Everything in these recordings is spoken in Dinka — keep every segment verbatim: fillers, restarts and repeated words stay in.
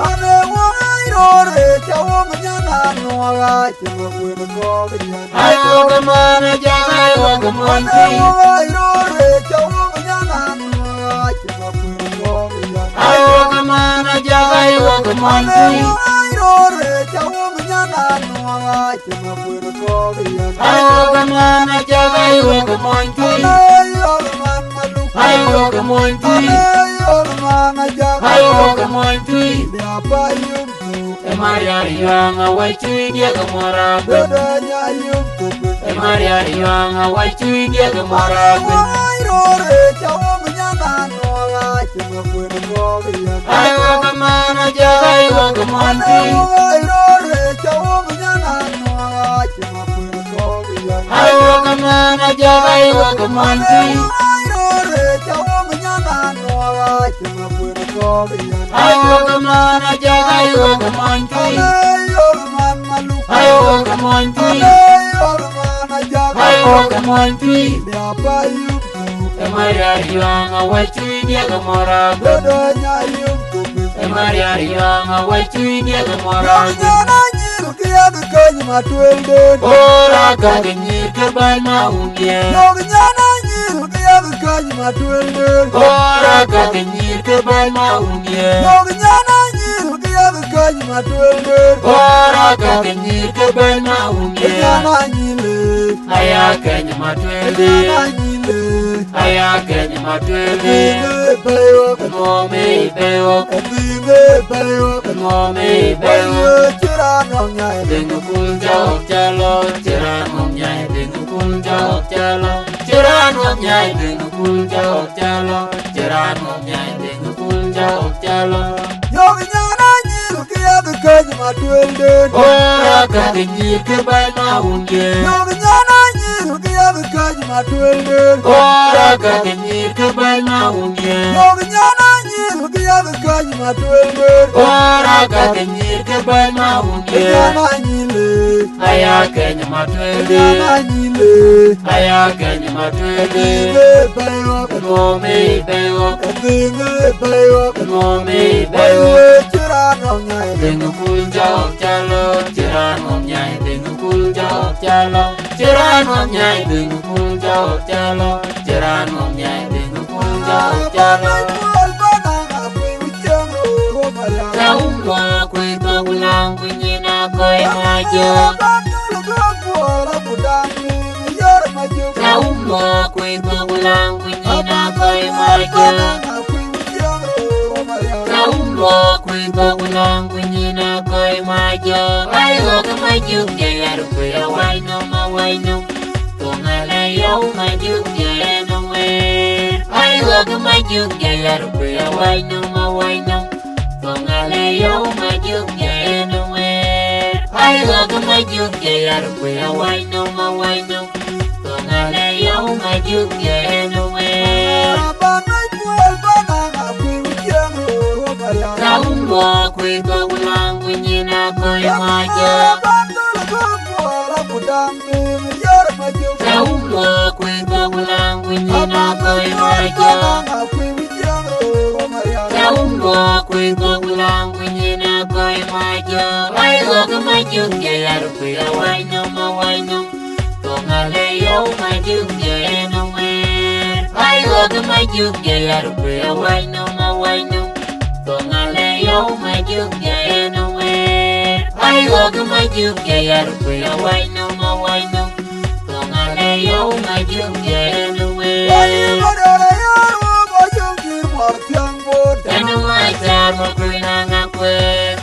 Ane wok ai ror e ca wok nyan anuɔɔk, acï ma kuen kɔɔk yɛn. Ai wok man ajak, ai wok muɔny tui. Ane wok ai ror e ca wok nyan anuɔɔk, acï ma kuen kɔɔk yɛn. Ai wok man ajak, ai wok muɔny tui. Ane wok ai ror e ca wok nyan anuɔɔk, acï ma kuen kɔɔk yɛn. Ai wok man ajak, ai wok muɔny tui. Ane yɔl man maluk. Ai wok muɔny tui. Ane yɔl man ajak. Ai wok muɔny tui. Bia pa yum. E Mariar Yuaŋ awäc tui diɛk e muɔr aguëth. Dödö nya yum thuk. E Mariar Yuaŋ awäc tui diɛk e muɔr aguëth. Wai ror e ca wok nyan anuɔɔk, acï ma kuen kɔɔk yɛn. Ai wok man ajak, ai wok muɔny tui. Wai ror e ca wok nyan anuɔɔk, acï ma kuen kɔɔk yɛn. Ai wok man ajak, ai wok muɔny tui. Wai ror e ca wok nyan anuɔɔk, acï ma kuen kɔɔk yɛn. Ai wok man ajak, ai wok muɔny tui. Ane yɔl man maluk. Ai wok muɔny tui. Ane yɔl man ajak. Ai wok muɔny tui. Bia pa yum thuk. E Mariar Yuaŋ awäc tui diɛk e muɔr aguëth. Dödö nya yum thuk. E Mariar Yuaŋ awäc tui diɛk e muɔr aguëth. Nyan anyil kë yak käny ma tueelden. Ora ka ke nyïïr ke bäny ma wun diɛɛr. Yok nyan anyil kë yak käny ma tueelden. Ora ka ke nyïïr ke bäny ma wun diɛɛr. Yok nyan anyil kë yak käny ma tueelden. Ora ka ke nyïïr ke bäny ma wun diɛɛr. Nyan anyil e. Aya keny ma tueelden. Nyan anyil e. Aya keny ma tueelden. Adhing e pɛ̈i wok. Nuɔm e pɛ̈i wok. Adhing e pɛ̈i wok. Nuɔm e pɛ̈i wok. Ayo, cï raan nɔŋ nyai. Dheŋ kul jɔɔk ca lɔ, cï raan nɔŋ nyai. Dheŋ kul jɔɔk ca lɔ, cï raan nɔŋ nyai. Dheŋ kul jɔɔk ca lɔ, cï raan nɔŋ nyai. Dheŋ kul jɔɔk ca lɔ. Yok nyan anyil kë yak käny ma tueelden. Ora ka ke nyïïr ke bäny ma wun diɛɛr. Yok nyan anyil kë yak käny ma tueelden. Ora ka ke nyïïr ke bäny ma wun diɛɛr. Yok nyan anyil kë yak käny ma tueelden. Ora ka ke nyïïr ke bäny ma wun diɛɛr. Nyan anyil e. Aya keny ma tueelden. Nyan anyil e. Aya keny ma tueelden. Adhing e pɛ̈i wok. Nuɔm e pɛ̈i wok. Adhing e pɛ̈i wok. Nuɔm e pɛ̈i wok. Ayo, cï raan nɔŋ nyai. Dheŋ kul jɔɔk ca lɔ, cï raan nɔŋ nyai. Dheŋ kul jɔɔk ca lɔ, cï raan nɔŋ nyai. Dheŋ kul jɔɔk ca lɔ, cï raan nɔŋ nyai. Dheŋ kul jɔɔk ca lɔ. Ka wun luɔk kuc thok laŋ kuc nyin akɔi ma jɔ. Ka wun luɔk kuc thok laŋ kuc nyin akɔi ma jɔ. Ka wun luɔk kuc thok laŋ kuc nyin akɔi ma jɔ. Ai wok ma juk jɔ yar kuc awai nɔm, awai nɔm. Thok ale yau ma juk jɔ en wer. Ai wok ma juk jɔ yar kuc awai nɔm, awai nɔm. Thok ale yau ma juk jɔ en wer. Ai wok ma juk jɔ yar kuc awai nɔm, awai nɔm. Thok ale yau ma juk jɔ en wer. Ka wun luɔk kuc thok laŋ kuc nyin akɔi ma jɔ. Ka wun luɔk kuc thok laŋ kuc nyin akɔi ma jɔ. Ka wun luɔk kuc thok laŋ kuc nyin akɔi ma jɔ. Ai wok ma juk jɔ yar kuc awai nɔm, awai nɔm. Thok ale yau ma juk jɔ en wer. Ai wok ma juk jɔ yar kuc awai nɔm, awai nɔm. Thok ale yau ma juk jɔ en wer. Ai wok ma juk jɔ yar kuc awai nɔm, awai nɔm. Thok ale yau ma juk jɔ en wer. Tɛ̈n ma car ma kuc naŋ akuɛɛr.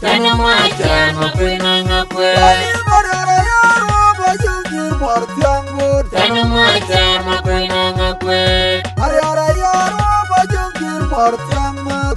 Tɛ̈n ma car ma kuc naŋ akuɛɛr. Tɛ̈n ma car ma kuc naŋ akuɛɛr.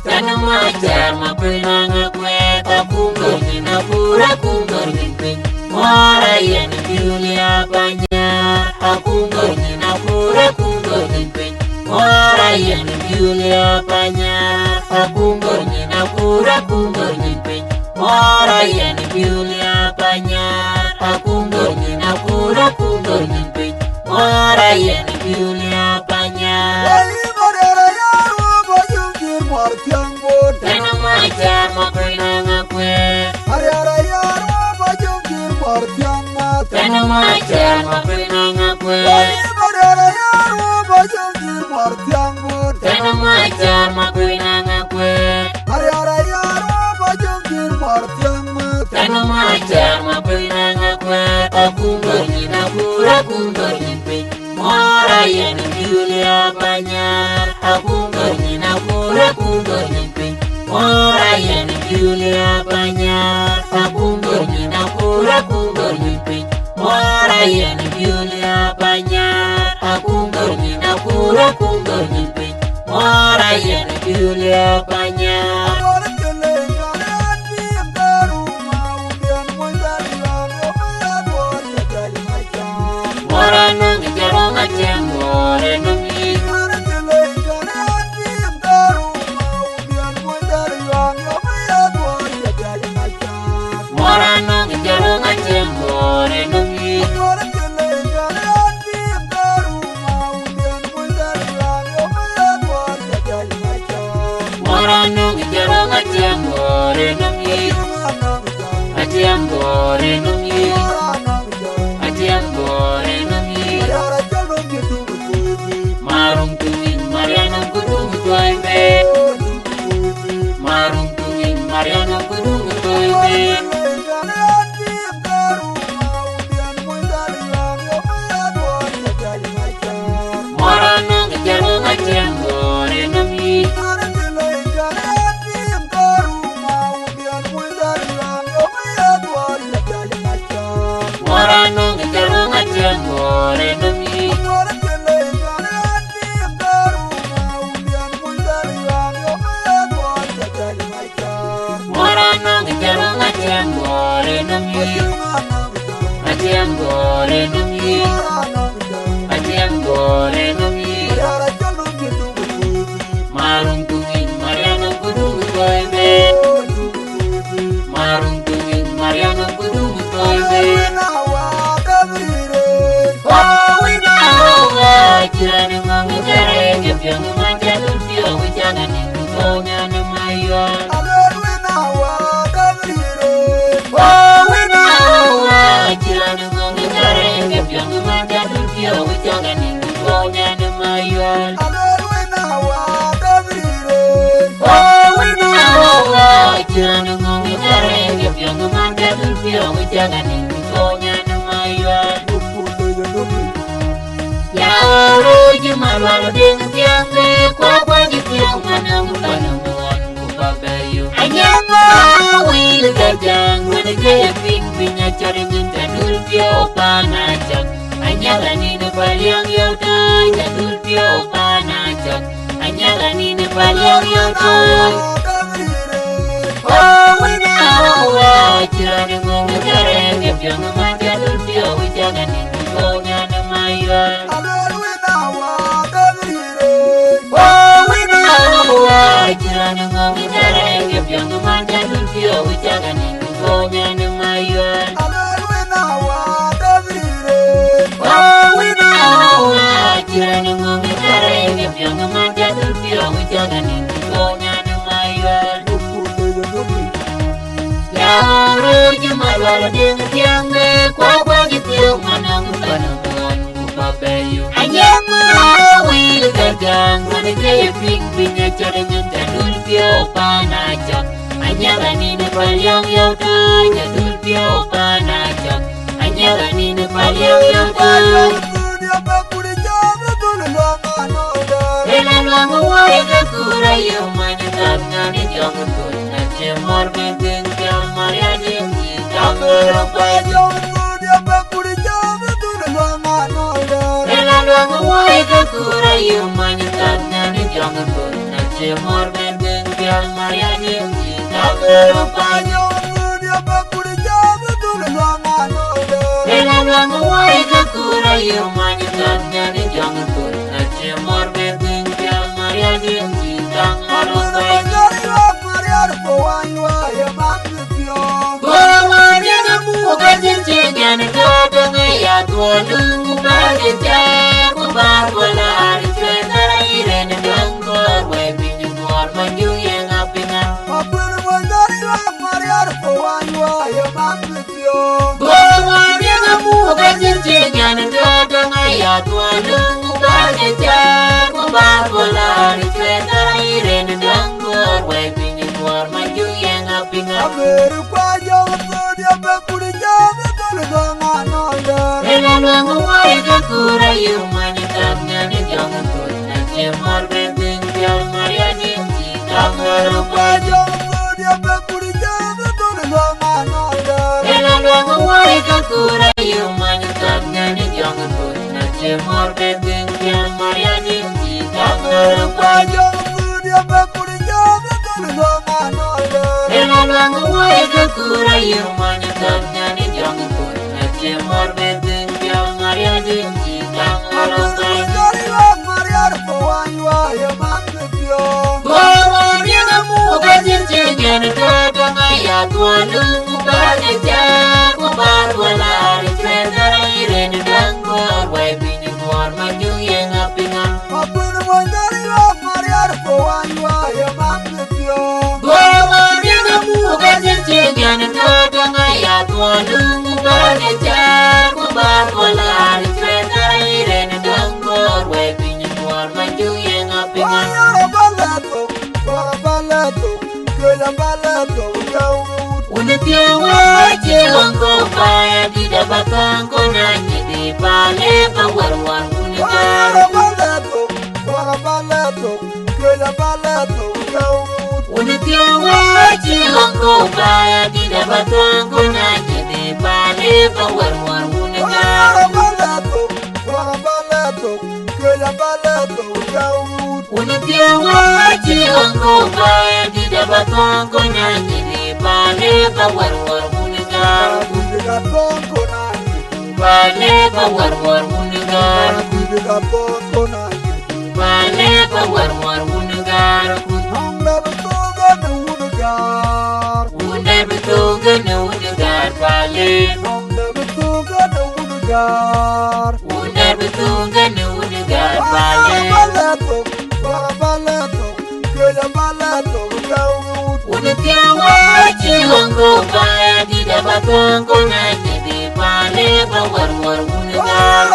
Tɛ̈n ma car ma kuc naŋ akuɛɛr. Akum gör nyin akur, akum gör nyin piny. Muɔɔr ayen biu liaap anyar. Akum gör nyin akur, akum gör nyin piny. Muɔɔr ayen biu liaap anyar. Akum gör nyin akur, akum gör nyin piny. Muɔɔr ayen biu liaap anyar. Akum gör nyin akur, akum gör nyin piny. Muɔɔr ayen biu liaap anyar. Tënë Machar ma kuëny na ŋa kuëë. Tënë Machar ma kuëny na ŋa kuëë. Tënë Machar ma kuëny na ŋa kuëë. Akum bɔ̈ nyin akur, akum bɔ̈ nyin piny. Mɔ̈r ayen Julia Panyar, akum bɔ̈ nyin akur, akum bɔ̈ nyin piny. Mɔ̈r ayen Julia Panyar, akum bɔ̈ nyin akur, akum bɔ̈ nyin piny. Mɔ̈r ayen Julia Panyar, akum bɔ̈ nyin akur, akum bɔ̈ nyin piny. Mɔ̈r ayen Julia Panyar. Mɔ̈r anɔŋ jarɔŋ acïn mɔ̈r ë nɔm yic. Mɔ̈r anɔŋ jarɔŋ acïn mɔ̈r ë nɔm yic. Mɔ̈r anɔŋ jarɔŋ acïn mɔ̈r ë nɔm yic. Acïn mɔ̈r ë nɔm yic. Acïn mɔ̈r ë nɔm yic. Marɔŋ tuŋ yic Mariana kudum tuɔi be. Marɔŋ tuŋ yic Mariana kudum tuɔi be. Mɔ̈r anɔŋ jarɔŋ acïn mɔ̈r ë nɔm yic. Mɔ̈r anɔŋ jarɔŋ acïn mɔ̈r ë nɔm yic. Mɔ̈r anɔŋ jarɔŋ acïn mɔ̈r ë nɔm yic. Acïn mɔ̈r ë nɔm yic. Acïn mɔ̈r ë nɔm yic. Marɔŋ tuŋ yic Mariana kudum tuɔi be. Marɔŋ tuŋ yic Mariana kudum tuɔi be. Oh, we know, uh, children, uh, we carry the young man, we carry the young man. Oh, we know, uh, children, uh, we carry the young man, we carry the young man. Oh, we know, uh, children, uh, we carry the young man, we carry the young man. Ya oro jima lwal ding tiang me kwa kwa ji tiang mana mutana muan ku babayo. Anyama wil ka jang wen ke ping ping a char nyin ta dul pio pana chak. Anyala ni ne paliang yo ta ta dul pio pana chak. Anyala ni ne paliang yo ta. Oh, we know, uh, children, uh, we carry the young man, we carry the young man. Oh, we know, uh, children, uh, we carry the young man, we carry the young man. Oh, we know, uh, children, uh, we carry the young man, we carry the young man. Ya oro jima lwal ding tiang me kwa kwa ji tiang mana mutana muan ku babayo. Anyama wil ka jang wen ke ping ping a char nyin ta dul pio pana chak. Anyala ni ne paliang yo ta ta dul pio pana chak. Anyala ni ne paliang yo ta. Ela luang wai ka kura yo manya tap nyani jong tun na che mor be ding jam maria jing ji jam ro pa jong. Ela luang wai ka kura yo manya tap nyani jong tun na che mor be ding jam maria jing ji jam ro pa jong. Ela luang wai ka kura yo manya tap nyani jong tun na che mor be ding jam maria jing ji jam ro pa jong. Bora wan ya na mu ka jin che nyan ka dang ya dua lung ba jin che ku ba wala ri che na ire ne dang ko we bin bor ma ju ye nga pinga. Bora wan ya na mu ka Aduɔl ku bäny ë cäär ku bäär ku laar ë cuɛt ë rin däŋ duɔɔr wɛ̈i piny duɔɔr ma juëc yen a piŋ. Amer ku ajɔŋ thööt ya bɛ pur jam ë dhöl dhɔŋ anɔɔdɛ̈r. Rin aluɛŋ woi ke kuur ayï many thäm nyan ë jɔŋ thööt na cie mɔr bɛ dhïn piɔl Maria dït cï kaŋ ɣär ku ajɔŋ thööt ya bɛ pur jam ë dhöl dhɔŋ anɔɔdɛ̈r. Rin aluɛŋ woi ke kuur ayï many thäm nyan ë jɔŋ thööt. Na cie mɔr bɛ dhïn piɔl Maria dït cï kaŋ ɣär ku ajɔŋ thööt ya bɛ pur jam ë dhöl dhɔŋ anɔɔdɛ̈r. Rin aluɛŋ woi ke kuur ayï many thäm nyan ë jɔŋ thööt. Na cie mɔr bɛ dhïn piɔl Maria dït cï kaŋ ɣär ku ajɔŋ thööt. Maria ku wany wai ë man Bor riɛŋ amuk acïn cï nyan tɔ̈ däŋ aya dhuɔl ku bäny ë cäär ku bäär ku laar ë cuɛt ë rin däŋ duɔɔr wɛ̈i piny duɔɔr ma juëc yen a piŋ. Abun wandari wa Maria ku wany wai ë man piɔ̈u. Bor riɛŋ amuk acïn cï nyan tɔ̈ däŋ aya dhuɔl ku bäny ë cäär ku bäär ku laar ë cuɛt ë rin däŋ duɔɔr wɛ̈i piny duɔɔr ma juëc yen a piŋ. Wun piɔ̈u wä cï ɣɔn kɔ̈u paya dït aba thɔ̈ŋ kɔn anyï dï pale ba wär wär wun gäär. Wun piɔ̈u wä cï ɣɔn kɔ̈u paya dït aba thɔ̈ŋ kɔn anyï dï pale ba wär wär wun gäär. Wun piɔ̈u wä cï ɣɔn kɔ̈u paya dït aba thɔ̈ŋ kɔn anyï dï pale ba wär wär wun gäär. Pale ba wär wär wun gäär. Pale ba wär wär wun gäär. Wun dɛ̈t bï thöŋ gäär wun gäär pale. Wun dɛ̈t bï thöŋ gäär wun gäär pale. Wun piɔ̈u wä cï ɣɔn kɔ̈u paya dït aba thɔ̈ŋ kɔn anyï dï pale ba wär wär wun gäär.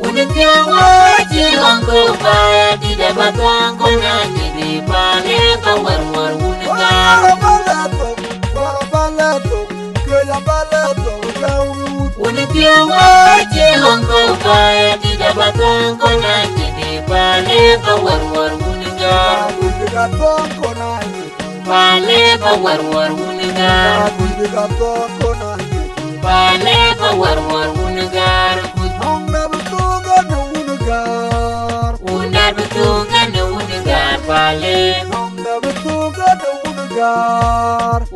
Wun piɔ̈u wä cï ɣɔn kɔ̈u paya dït aba thɔ̈ŋ kɔn anyï dï pale ba wär wär wun gäär. Wun piɔ̈u wä cï ɣɔn kɔ̈u paya dït aba thɔ̈ŋ kɔn anyï dï pale ba wär wär wun gäär. Pale ba wär wär wun gäär. Pale ba wär wär wun gäär. Wun dɛ̈t bï thöŋ gäär wun gäär pale.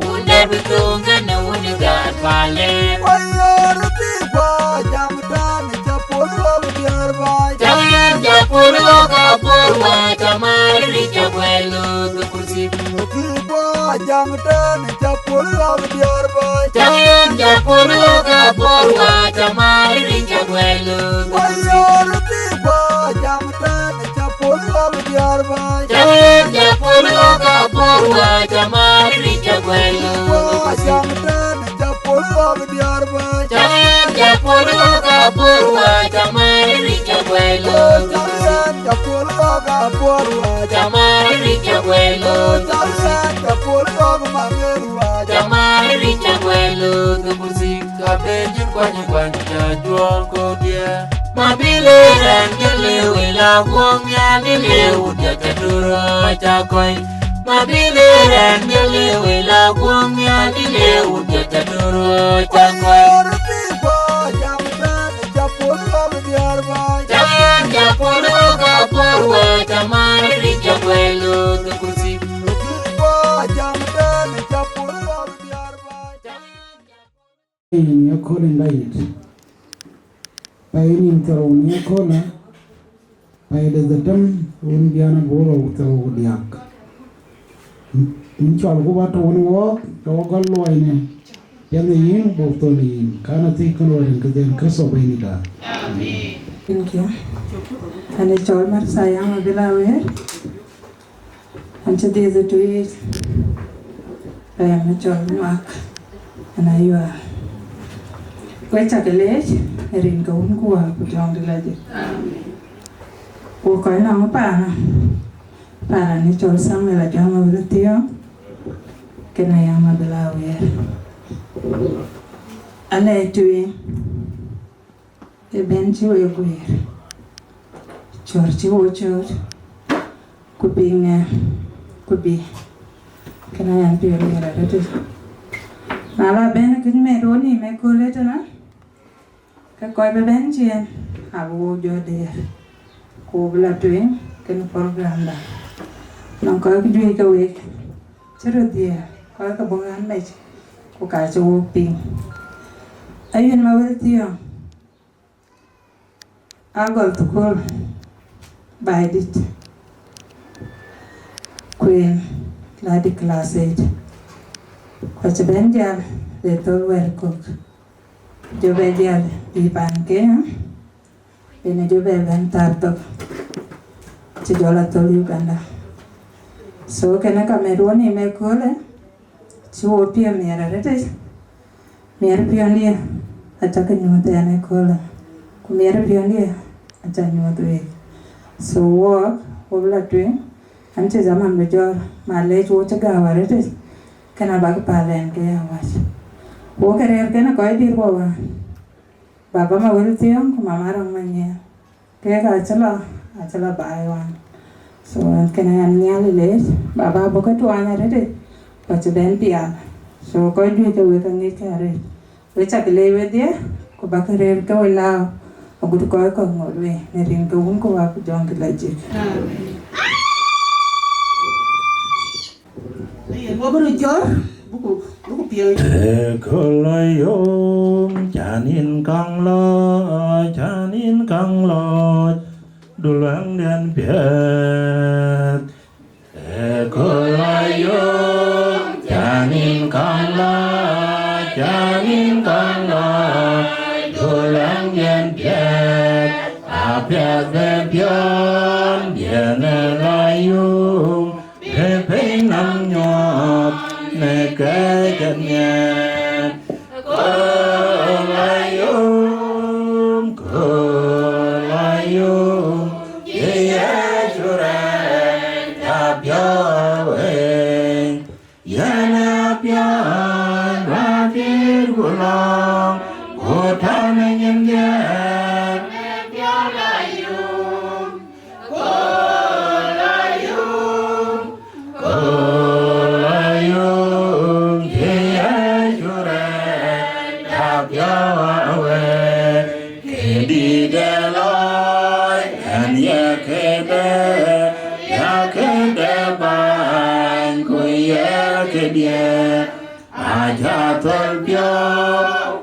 Wun dɛ̈t bï thöŋ gäär wun gäär pale. Wayɔr bï guɔ jam tɛ̈n ca pol ɣɔ̈k diäär baai. Ca ɣɛn ca pol ɣɔ̈k abor wä ca mar ric ca guɛl loth kursi. Bï guɔ jam tɛ̈n ca pol ɣɔ̈k diäär baai. Ca ɣɛn ca pol ɣɔ̈k abor wä ca mar ric ca guɛl loth kursi. Wayɔr bï guɔ jam tɛ̈n ca pol ɣɔ̈k diäär baai. Ca ɣɛn ca pol ɣɔ̈k abor wä ca mar ric ca guɛl loth. Guɔ jam tɛ̈n ca pol ɣɔ̈k diäär baai. Ca ɣɛn ca pol ɣɔ̈k abor wä ca mar ric ca guɛl loth. Ca ɣɛn ca pol ɣɔ̈k abor wä ca mar ric ca guɛl loth. Ca ɣɛn ca pol ɣɔ̈k maŋer wä ca mar ric ca guɛl loth kursi. Ka ben jin kuany kuany ca juɔŋ kodiɛ. Ma bi le rɛn jin le wela guɔŋ ya di le wut ya ca duro ca kɔi. Ma bi le rɛn jin le wela guɔŋ ya di le wut ya ca duro ca kɔi. Wayɔr bï guɔ jam tɛ̈n ca pol ɣɔ̈k diäär baai. Ca ɣɛn ca pol ɣɔ̈k abor wä ca mar ric ca guɛl loth kursi. Bï guɔ jam tɛ̈n ca pol ɣɔ̈k diäär baai. Yen ye kööl in dayit. Pɛɛi nïn thiärou në ye köölë, pɛɛi de dhetem, wun bian abor rou thiärou ku diäk. Yïn cɔl ku ba tɔ̈u në wɔɔk, ke wɔ gɔl luɔi në piɛth në yïn, buk thöl në yïn, kan athïï kën luɔi rin këdhen Kërtho Bɛ̈nydïïtda. Amen. Thank you. Ɣɛn ë cɔl Martha Yam Abil Awer. Ɣɛn cï dhiëëth ë Tuic, rɛɛm ë cɔl Nuak, ɣɛn ayuaar. Wek cä ke leec rin ke Wun ku Wät ku Jɔŋdït Lajik. Amen. Ku kɔc nɔŋ paanë, paanë cɔl Samuel Ajɔŋ Mawël Thiɔ̈ŋ, kenë Ayam Abil Awiɛɛr. Alɛɛc tueŋ ëbɛ̈n cï wek guiir, cɔ̈ɔ̈r cï wo cɔ̈ɔ̈r, ku piŋ ë, ku bï, kenë Ayam piɔ̈u ë rɛ̈t ëtök. Na la bɛ̈n kën mɛt wo nïïm ëkööl ëtënë, ke kɔc bï bɛ̈n ciëën, abï wo jɔ deer, ku wo bï la tueŋ kenë programda. Nɔŋ kɔc juëc ke wek cï röt dhiëëth, kɔc ke bɔ̈ ɣän mec, ku ka cï wo piŋ. Ayuɛn Mawël Thiɔ̈ŋ, agɔl thukul baai dït, ku yen la dï class eight, ku acï bɛ̈n jäl le thol wɛ̈t kök, jɔ bɛ jäl bï pan Kenya, yen jɔ bɛ bɛ̈n thar thok, cï jɔ la thol Uganda. So kenë ka mɛt wo nïïm ëköölë, cï wo piɔ̈u miɛt arëtic, miɛt piɔ̈ndiɛ̈ acä ke nyuɔ̈th ɣɛn ëköölë, ku miɛt piɔ̈ndiɛ̈ acä nyuɔ̈th week. So wɔɔk, wo bï la tueŋ, an cï zaman bï jɔ̈ɔ̈r, malɛc wo cï gääu arëtic, kenë abäk päl ɣɛn ke ya wäc. Wo ke rëër kenë kɔc dït wo wään, Baba Mawël Thiɔ̈ŋ ku Mama Röŋ Manyiɛɛr. Kek acï la, acï la baai wään. So, ɣɛn kenë ɣɛn Nhialic leec, baba bɔ̈ ke tuany arëtic, ku acï bɛ̈n pial. So, kɔc juëc ke wek aŋic ke arëët. Wek cä ke leec wedhie, ku bäk rëër ke we lääu, agut kɔc kɔ̈k ŋot we, në rin ke Wun ku Wät ku Jɔŋdït Lajik. Amen. Ayen, wo bï röt jɔ̈ɔ̈r, buku, buku piööc. Ëköölë yom, cän yïn kaŋ lɔc, cän yïn kaŋ lɔc, du luaŋdiɛ̈n piɛth. Ëköölë yom, cän yïn kaŋ lɔc, cän yïn kaŋ lɔc, du luaŋdiɛ̈n piɛth. Apiɛth bï piɔ̈ndiɛ̈n ë lɔ yom, bï piny nɔm nyuɔɔth në kë cï miɛt. Kööl ayom, kööl ayom, cï Yecu rɛɛc apiɔ̈u awei. Yɛn apiɔ̈u wäär dït ku lɔ̈ŋ, ku tɔ̈ në nyindiɛ̈. Kööl ayom, kööl ayom, kööl ayom, cï Yecu rɛɛc apiɔ̈u awei. Këdï de lɔc ɣɛn ye këde, ye këde bäny ku ye këdiɛ̈. Acä thöl piɔ̈u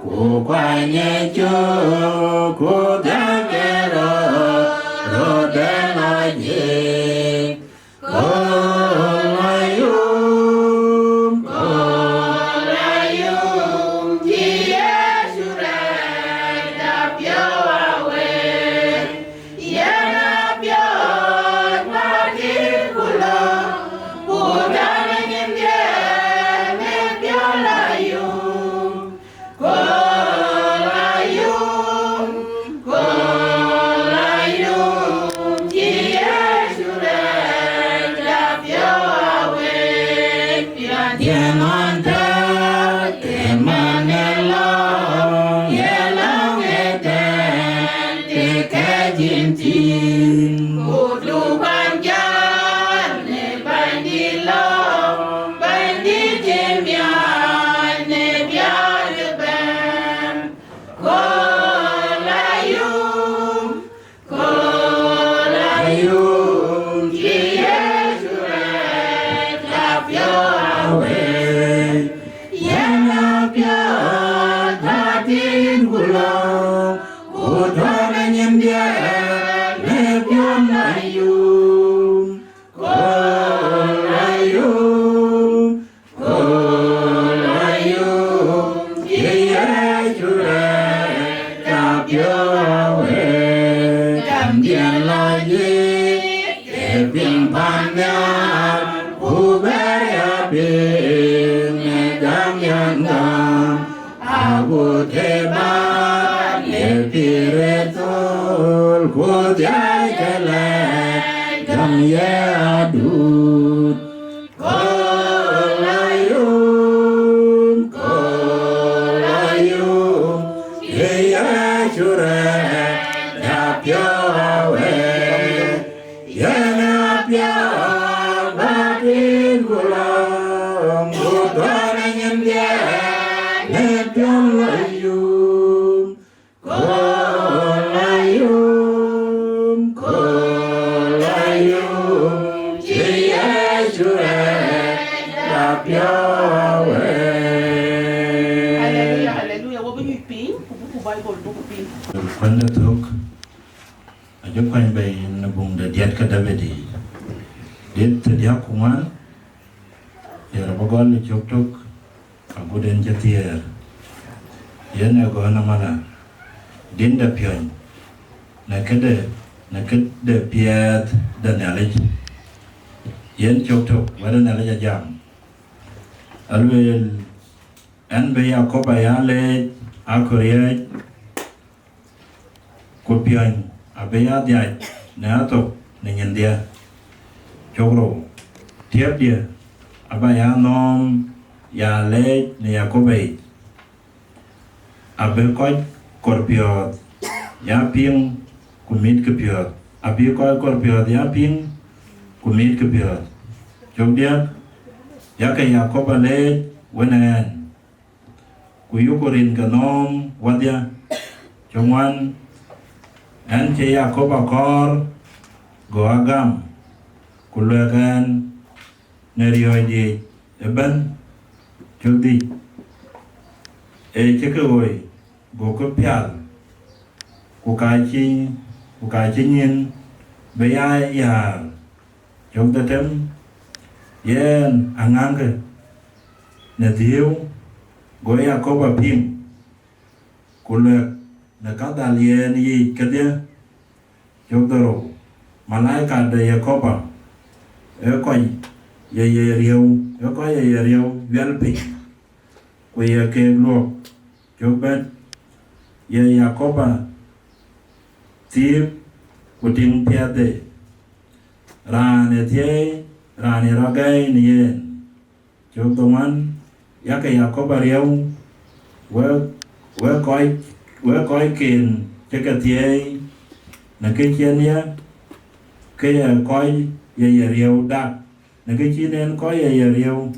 ku kuany ë cök, ku dhiäl ke röt, röt de lɔc yic. Kööl ayom, kööl ayom, cï Yecu rɛɛc apiɔ̈u awei. Yɛn apiɔ̈u wäär dït ku lɔ̈ŋ, ku tɔ̈ në nyindiɛ̈, në piɔ̈n ayom. Kööl ayom, kööl ayom, cï Yecu rɛɛc apiɔ̈u awei. Piɔ̈ndiɛ̈n ɣɔn tɔ̈ ke man ë lɔ̈ŋ, ye lɔ̈ŋ ëtɛ̈ɛ̈n, të kɛ̈c yïn thïn. Ku du bäny jäl në Bɛ̈nydït lɔ̈ŋ, Bɛ̈nydït cï miɔɔc në biäk ëbɛ̈n. Kööl ayom, kööl ayom, cï Yecu rɛɛc apiɔ̈u awei. Yɛn apiɔ̈u wäär dït ku lɔ̈ŋ, ku tɔ̈ në nyindiɛ̈, në piɔ̈n ayom. Kööl ayom, kööl ayom, cï Yecu rɛɛc apiɔ̈u awei. Kamdiɛ̈n lɔc yic, ke piŋ pan nhial, ku bɛ̈ɛ̈r ya piŋ ë gam yɛn gam, ago Ke ba ye pire thol ku thiai ke lɛc gam ye adut. Kola yum, kola yum, ye Yecu rɛɛc ya piɔ̈u awëë. Yen apiɔ̈u ba piny ku lɔ̈ŋ, ku tɔ̈ në nyin dhiɛɛr në piɔ̈n lɔ yum. Kola yum, kola yum, cï Yecu rɛɛc apiɔ̈u awëë. Haleluya, haleluya. Wo bï nyuc piny, ku buk Baibol buk piny. Kuɛ̈nde thök, acï kuany bei në buŋ de diɛt ke David yic. Diɛt thiërdiäk ku ŋuan, thiëër abï gɔl ë cök tök, agut en cï thiëër. Yen ee gɔ̈n amala, din de piɔ̈ny, në këde, në këde piɛth de Nhialic. Yen cök tök, wɛ̈t de Nhialic ajam. Alueel, ɛn bï Yakoba ya leec akölriëëc, ku piɔ̈ny abï ya dhiac në athok në nyin dhiɛɛr. Cök rou, tiɛpdiɛ̈ aba ya nhɔ̈ɔ̈m ya leec në Yakoba yic. Abï kɔc kor piɔ̈ɔ̈th ya piŋ ku mitkï piɔ̈ɔ̈th, abï kɔc kor piɔ̈ɔ̈th ya piŋ ku mitkï piɔ̈ɔ̈th. Cök diäk, yakë Yakoba leec wën ë ɛn, ku yuku rin ke nhɔ̈ɔ̈m wadhia. Cök ŋuan, ɛn cï Yakoba kɔɔr, go a gam, ku luɛk ɛn në riɔ̈ɔ̈cdiɛ̈ ëbɛ̈n. Cök dhïc, ee cï ke ɣoi, gokï pial, ku ka cï, ku ka cï nyin bï ya yäär. Cök dhetem, yen aŋäŋkë në dhiëëu, go Yakoba piŋ, ku luɛk në kadhal yen yiic kedhie. Cök dhorou, malaika de Yakoba, ee kɔc ye ye riëëu, ee kɔc ye ye riëëu wiɛl piny, ku ye keek luɔ̈k. Cök bɛ̈t, ye Yakoba thiëëp ku tiŋ piɛthde, raan ë thiëëi, raan ë rɔt gäi në yen. Cök dhoŋuan, yakë Yakoba riëëu, wek, wek kɔc, wek kɔcken cï ke thiëëi në kë cïn ye, ke ye kɔc ye ye riëëu dak, në kë cïn en kɔc ye ye riëëu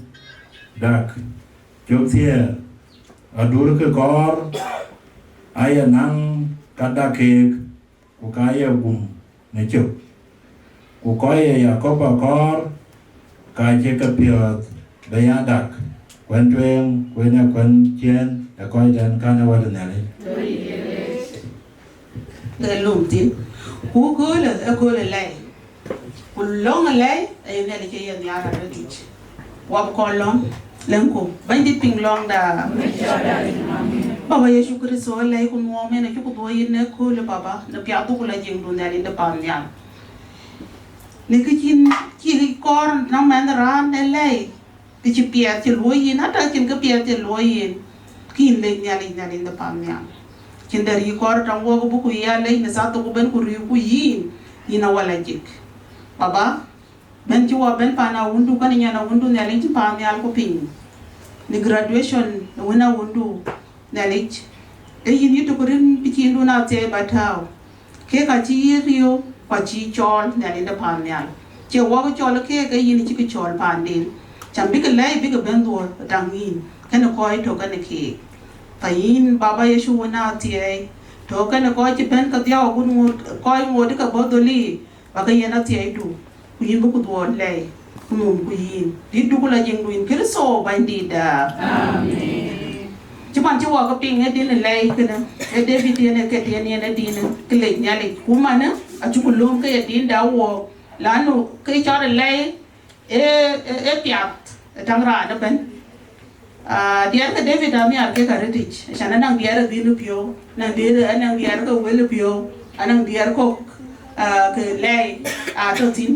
dak. Cök thiëër, adurkï kɔɔr aye naŋ ka dak keek, ku ka ye gum në cök. Ku kɔc ye Yakoba kɔɔr, ka cï ke piɔ̈ɔ̈th bï ya dak. Kuɛ̈n tueŋ, ku yen ee kuɛ̈n ciëën ë kɔc tɛ̈n, kän ë Wɛ̈t ë Nhialic. Ke lum thïn. Ku köölë, ë köölë lɛ̈i. Ku lɔ̈ŋ ë lɛ̈i, aye Nhialic ë ye nhiaar arëëtic. Wap kɔn lɔ̈ŋ, lɛ̈ŋku. Bɛ̈nydït piŋ lɔ̈ŋda. Baba Yecu Kërtho, ë lɛ̈i ku nuɔɔm en acuk dhuɔ̈k yïn në köölë, Baba, në piathdu ku la jiëŋdu Nhialic de paannhial. Në kë cïn cï kɔɔr në mɛnh raan ë lɛ̈i, kë cï piɛth cï luɔ̈i yïn, ata cïn kë piɛth cï luɔ̈i yïn, ke yïn lec Nhialic, Nhialic de paannhial. Cïn dɛ̈t yï kɔɔr tɔŋ wok bï ku ya lec në thaa thok ëbɛ̈n ku riëëuku yïn, yïn awala jik. Baba, bɛ̈n cï wɔ bɛ̈n paan awundu, kɛn nyan awundu Nhialic cï paannhial ku piny. Në graduation ë wën awundu Nhialic, ee yïn yï tök rin bï ciindun athiɛɛi ba tääu. Keek acï yï riëëu, ku acï cɔɔl Nhialic de paannhial. Cie wok cɔl keek, ee yïn cï ke cɔɔl paanden. Cam bï ke lɛ̈i bï ke bɛ̈n dhuɔ̈k ë taŋ yïn, kënë kɔc tök kënë keek. Ka yïn Baba Yecu wën athiɛɛi, tök kënë kɔc cï bɛ̈n ke dhiau agut ŋoot, kɔc ŋoot ke bɔ̈ dhöl yiic, ba ke yen athiɛɛidu, ku yïn bï ku dhuɔ̈k lɛ̈i, ku nöömku yïn. Dïtdu ku la jiëŋdu yïn Kërtho Bɛ̈nydïïtda. Amen. Cï man cï wɔ ke piŋ ë din ë lɛ̈i kënë, ë David yen ë ke tiɛn yen ë din ë ke lec Nhialic. Ku manë, acuk lööm ke ye dinda wɔ, lanu ke cɔl ë lɛ̈i, ë, ë, ë piath ë taŋ raan ëbɛ̈n. Ah, diɛɛr ke David anhiar kek arëtic, acan anaŋ diɛɛr ë dhil piɔ̈u, anaŋ diɛɛr, anaŋ diɛɛr ke wël piɔ̈u, anaŋ diɛɛr kɔ̈k, ah, ke lɛ̈i atɔ̈ thïn.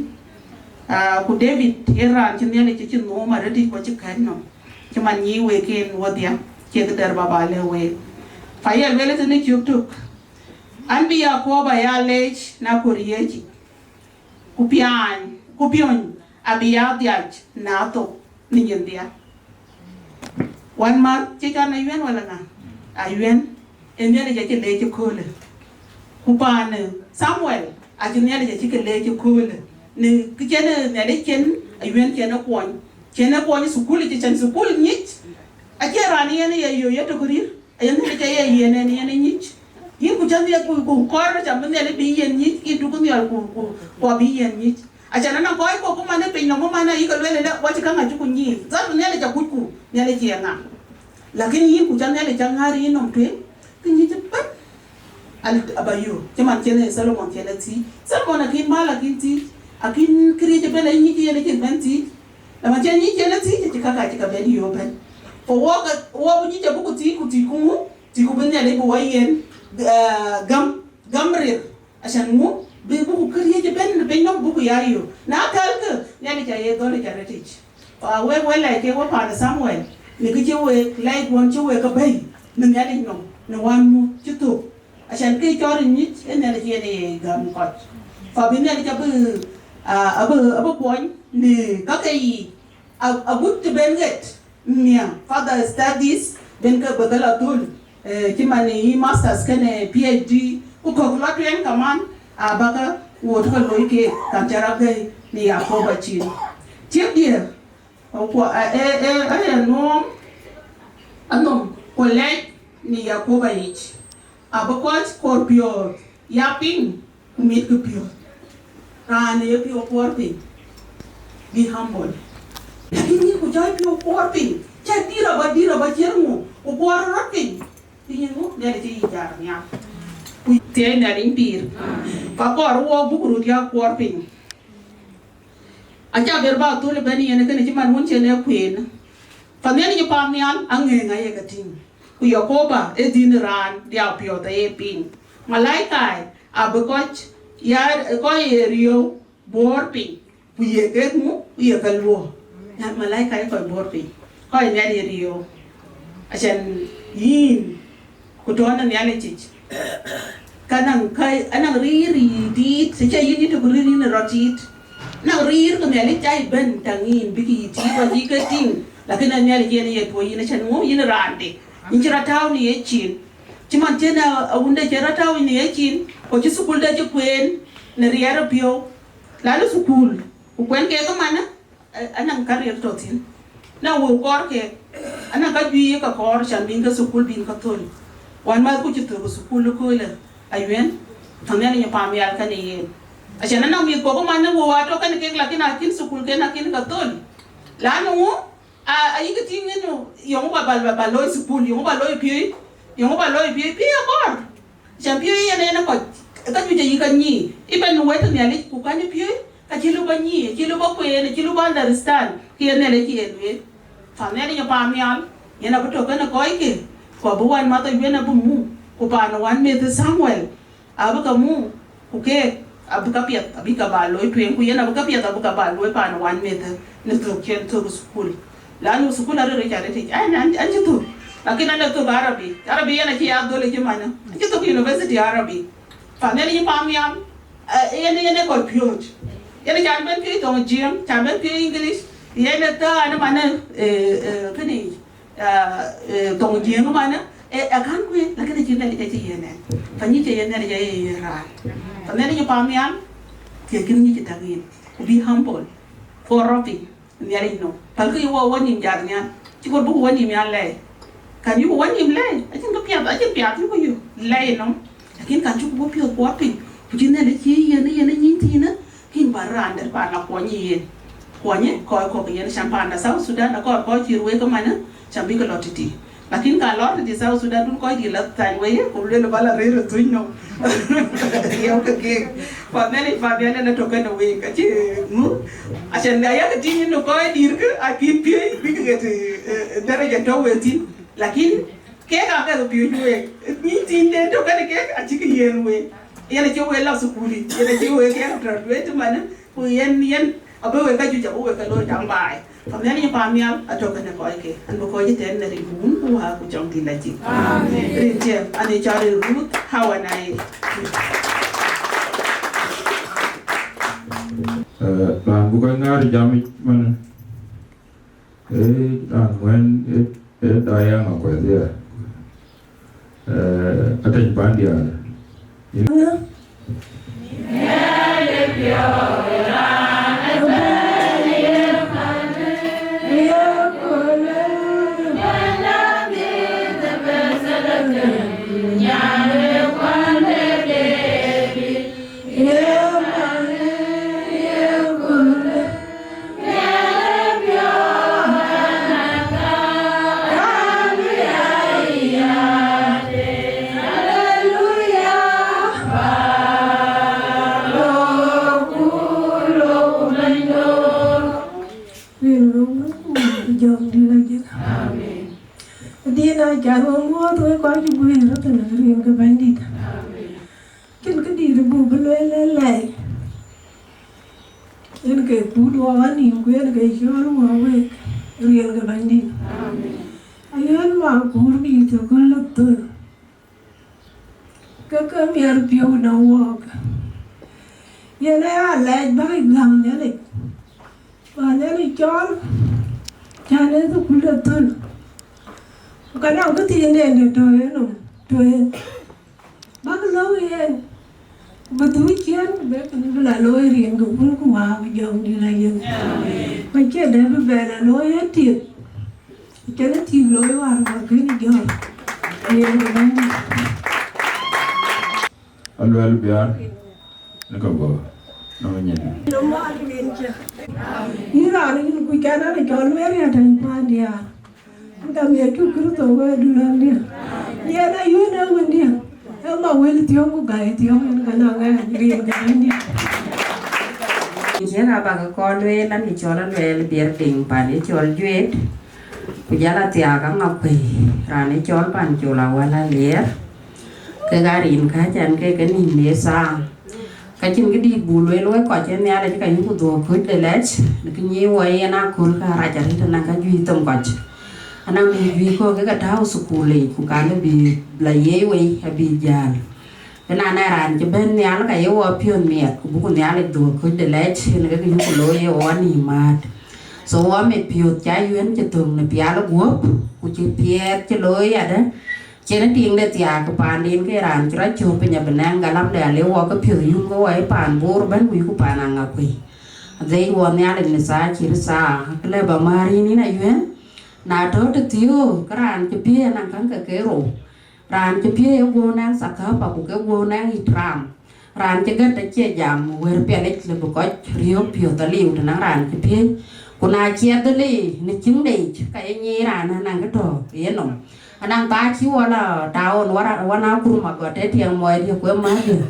Ah, ku David yen raan cï Nhialic cï nööm arëtic ku acï kɛ̈t nɔm, cï man nyic wek en wodhia, cie kë dɛ̈t Baba lɛ̈k wek. Fa ye lueel tënë cök tök, an, bï Yakoba ya leec na kor yiëëc yic, ku piaany, ku piöny abï ya dhiac na thok në nyin dhia. Wänmäth cï can ayuɛn wala ŋa? Ayuɛn. Ee Nhialic acï leec ëköölë. Ku paan Thamuel acï Nhialic acï ke leec ëköölë. Në kë cïn Nhialic cïn ayuɛn cïn ë kuɔny. Cïn ë kuɔny thukul, cï cïn thukul nyic. Acie raan yen ye yök yetök rïr. Aye Nhialic aye yen en yen ë nyic. Yïn ku cä Nhialic ku, ku kɔɔr cam bï Nhialic bï yen nyic, yïn duku nhial ku, ku, ku abï yen nyic. Acan anɔŋ kɔc kɔ̈k ku man ë piny nɔm man ayï ke lueel ëlë, wacï käŋ acï ku nyic. Dhal Nhialic akucku, Nhialic ye ŋa? Lakin yïn ku cä Nhialic cä ŋäär yïn nɔm tueŋ, kë nyic ëbɛ̈n. Al-, aba yök, cï man cïn ë Solomon cïn ë thiic. Solomon akïn mal akïn thiic, akïn këriëc ëbɛ̈n ë nyic yen acïn bɛ̈n thiic. Lama cïn nyic yen ë thiic, acï kaka cï ka bɛ̈n yök ëbɛ̈n. Ku wok, wok nyic abï ku thiic, ku thiic ku ŋu, thiic ku bï Nhialic bï wɔ yen, eh, gam, gam rir. Acan ŋu, bï buku këriëc ëbɛ̈n në piny nɔm buku ya yök. Na kälkë, Nhialic aye dhɔ̈l ë ca rɛtic. Fa wek we lɛc ke we paan Thamuel, në kë cï wek lɛc wën cï wek ke bɛ̈i në Nhialic nɔm, në wän mu cï thök. Acan kë cɔl nyic ë Nhialic yen ë ye gäm kɔc. Fa bï Nhialic abï, ah, abï, abï kuɔny në ka ke yiic, a-, agut të ben ɣet. Mia further studies ben ke bï ke lɔ thöl, eh, cï man yï masters kenë P H D, ku kɔ̈k lɔ tueŋ kaman, abäkë ŋot ke loi keek, kan cä rɔt gäi në Yakoba cin. Tiëpdiɛ̈, ku, eh, eh, eh, eh, anuɔɔm, anɔm, ku lɛc në Yakoba yic, abï kɔc kor piɔ̈ɔ̈th ya piŋ, ku mitkï piɔ̈ɔ̈th. Raan ë ye piɔ̈u kuɔɔr piny, be humble. Lakin yïn ku cä piɔ̈u kuɔɔr piny, cä dïr aba dïr aba ciëër ŋu, ku kuɔɔr rɔt piny, piny ŋu, Nhialic cï yï jar nhial. Ku thiëi Nhialic pïïr, ka kɔɔr wok buk röt ya kuɔɔr piny. Acä ber ba thöl ëbɛ̈n yen kënë cï man wun cïn ë kueen. Fa Nhialic ë paannhial aŋëëŋ aye ke tïŋ. Ku Yakoba ë dhïn raan diau piɔ̈ɔ̈th aye piŋ. Malaikai abï kɔc ya, kɔc ye riëëu buɔɔr piny, ku ye kek ŋu, ku ye ke luɔ̈ɔ̈r. Na malaikai kɔc buɔɔr piny, kɔc Nhialic ye riëëu. Acan yïn, ku tɔ̈ në Nhialic yic. Ka naŋ, ka, anaŋ riir yï tiit, të cä yïn yï tök riir yïn ë rɔt tiit. Naŋ riir ke Nhialic cä yï bɛ̈n täŋ yïn bïk yï tiit, wa cï ke tïŋ, lakin ë Nhialic yen ye tuɔɔc yïn, acan ŋu yïn raande, yïn cï rɔt tääu në yecin. Cï man cïn a, awunde cï rɔt tääu në yecin, ku cï thukulde cï kueen në riɛɛr ë piɔ̈u. Lal ë thukul, ku kuɛn kek ëmanë, eh, anaŋ ka riɛl tɔ̈ thïn. Na wëu kɔɔr kek, anaŋ ka juëc ye ka kɔɔr, can bïn ke thukul bïn ka thöl. Wänmäth ku cï thök ë thukul ëköölë, ayuɛn, tɔ̈ Nhialic ë paannhial kenë yen. Acan anaŋ mïth kɔ̈k ëmanë wëu atɔ̈ kenë kek, lakin akïn thukulken akïn ka thöl. Lanu ŋu, a, ayï ke tïŋ ënɔ, yöŋ ba, ba, ba, ba looi thukul, yöŋ ba looi piööc, yöŋ ba looi piööc, piööc akɔɔr. Can piööc yen en ë kɔc, ë ka juëc ayï ka nyic, ëbɛ̈n wëët Nhialic, ku kɛ̈n piööc, ka cï lëu ba nyic, cï lëu ba kueen, cï lëu ba understand, kë ye Nhialic ye lueel. Fa Nhialic ë paannhial, yen abï tɔ̈ kenë kɔckë, ku abï wänmäth ayuɛn abï muk, ku paan wänmëth Thamuel, abï ke muk, ku keek, abï ka piɛth, abï ka ba looi tueŋ, ku yen abï ka piɛth, abï ka ba looi paan wänmëth në thök cïn thök thukul. Lanu thukul arëër ca rɛtic, an, an, an cï thök. Lakin an ë thök Arabi. Arabi yen acï ya dhöl ë cï manë. An cï thök university Arabi. Fa Nhialic ë paannhial, eh, yen, yen ë kɔc piööc. Yen can bɛ̈n piööc thoŋ Jiëëŋ, can bɛ̈n piööc English. Yen ë thään ë manë, eh, eh, kënë, eh, eh, thoŋ Jiëëŋ ë manë, eh, eh, kan kueen, lakin acï Nhialic acï yen ɛn. Fa nyic cï yen Nhialic aye yen raan. Fa Nhialic ë paannhial, thiëckï nyic ë tak yen. Ku be humble. Kuɔɔr rɔt piny. Nhialic nɔm. Pälkï yï wɔ wɔ nïïm jat nhial. Cï kɔɔr buk wɔ nïïm ya lɛɛi. Kan yï wɔ nïïm lɛɛi, acïn kë piath, acïn piath yï ku yök lɛɛi nɔm. Lakin kan cuk wɔ piɔ̈ɔ̈th kuɔɔr piny, ku cï Nhialic cï yen, yen ë nyin thiinë, kïn bä raan dɛ̈t bä la kuɔny yen. Kuɔnyë kɔc kɔ̈k yen, can panda South Sudan, akɔɔr kɔc cï ruëëk ëmanë, can bï ke lɔ tëtï. Lakin ka lɔr tëtï South Sudan, dun kɔc dït la thany wei, ku lueel bä la rëër ë thuc nɔm. Yɔ̈k ke keek. Fa Nhialic, fa Nhialic la tök kenë week, acï ŋu? Acan, na yak tïŋ në kɔc dït kë, akïn piööc bïk ɣet, eh, eh, daraja tɔ̈ we thïn. Lakin kek aa kek piööc week. Nyin thiin den tɔ̈ kenë kek, acïk yen week. Yen acï week la thukul yic, yen acï week yen graduate manë, ku yen, yen Abï wek ka juëc, abï wek ka looi daŋ baai. Pan nhial, paan nhial atɔ̈ kënë kɔc ke. An bï kɔc ë tɛ̈n në rin ke Wun ku Wät ku Jɔŋdït Lajik. Amen. Rin tiɛm, an ë cɔl rin Ruth Hawa Naye. Eh, raan bï kɔc ŋaar jam yic man. Eh, raan wën, eh, eh, Diana Kuɛth, yeah. Eh, atɛny pan diäär. Rin ke Wun ku Wät ku Jɔŋdït Lajik. Amen. Adï na can wek muɔ̈ɔ̈th wek kɔc cï guëër röt tënë rin ke Bɛ̈nydït. Amen. Cïn këdït buk bï lueel ë lɛi. Yen ke kut wɔ anïm ku yen ke cɔɔl wɔ wek rin ke Bɛ̈nydït. Amen. Ayɔ̈l ma kuur dït ë kööl ë thöl. Ke ke miɛt piɔ̈u në wɔɔk. Yen aya lɛc bäk gäm Nhialic. Ba Nhialic cɔɔl, cän ë thukul de thöl. Ku ka nɔŋ këthiin den de tɔ̈ yen nɔm, tɔ̈ yen. Bäk lɔ̈u yen, ku bï dhuk ciëën, ku bï, bï la looi rin ke Wun ku Wät ku Jɔŋdït Lajik. Amen. Ku cie dɛ̈ bï bɛ la looi ë tiëk. Cïn ë tik looi wäär bä kën jɔ̈ɔ̈r. Yen ë Bɛ̈nydït. Aluɛl biäär në ka bɔ̈ nɔm nyin. Yïn raan yïn kuc kɛn an cɔl Mary atɛ̈ny paan diäär. Ka miɛt cuk Kërtho wëëdu lɔ̈ŋdiɛ̈. Yen ayuën ë wëndiɛ̈. Ë ma wël thiɔ̈ŋ ku gäi thiɔ̈ŋ yen ka nɔŋ ɣɛn rin ke Bɛ̈nydït. Yen abäk kɔn lueel an cɔl Aluɛl Biɛɛr Diŋ pan ë cɔl Juet. Ku jal athiaak Aŋakuei, raan ë cɔl Pancol Awäl Aliɛɛr, kek aa rin kääc ɛn ke ke nïn në thaa. Ka cïn këdït buk lueel wek kɔc ë Nhialic ka yïku dhuɔ̈k köc de lɛc, në kë nyic wɔ yen aköl ka rac arëët ënɔŋ ka juëc them kɔc. Anɔŋ bï juëc kɔ̈k ke ke tääu thukul yic, ku ka lë bï la yiëc wei abï jäl. Ëna na raan cï bɛ̈n nhial ka ye wɔ piɔ̈n miɛt, ku buku Nhialic dhuɔ̈k köc de lɛc, yen ke kë yïku looi ye wɔ nïïm määt. So wɔ mit piɔ̈th ca yuɛ̈n cï thöŋ në pial guɔ̈p, ku cï piɛth cï looi yadë, cïn tiiŋ de thiaak paanden ke raan cï rɔt cöök piny abï nɛŋ galamde ale wɔ ke piɔ̈th yum ke wɔ ye paan Bor ëbɛ̈n ku yïku paan Aŋakuei. Adhil wɔ Nhialic në thaa cït thaa, akë lë ba määr yïn yïn ayuɛ̈n, na tɔ̈ tëthiöök ke raan cï piëëc ënɔŋ käŋ ke ke rou. Raan cï piëëc ë guɔ̈u nɛŋ thakapa ku ke guɔ̈u nɛŋ ithtiram. Raan cï gät acie jam wër piɛlic lëbï kɔc riɔ̈ɔ̈k piɔ̈th aliu tënɔŋ raan cï piëëc. Ku na ciɛth dhël në ciŋde yic ka ye nyic raan ënɔŋ kë tɔ̈ ë yenɔm. Anɔŋ thaa cï wɔ la taun wä na kurum agɔt ë tiɛŋ muɔi diëk ku ë mäthdiɛ̈.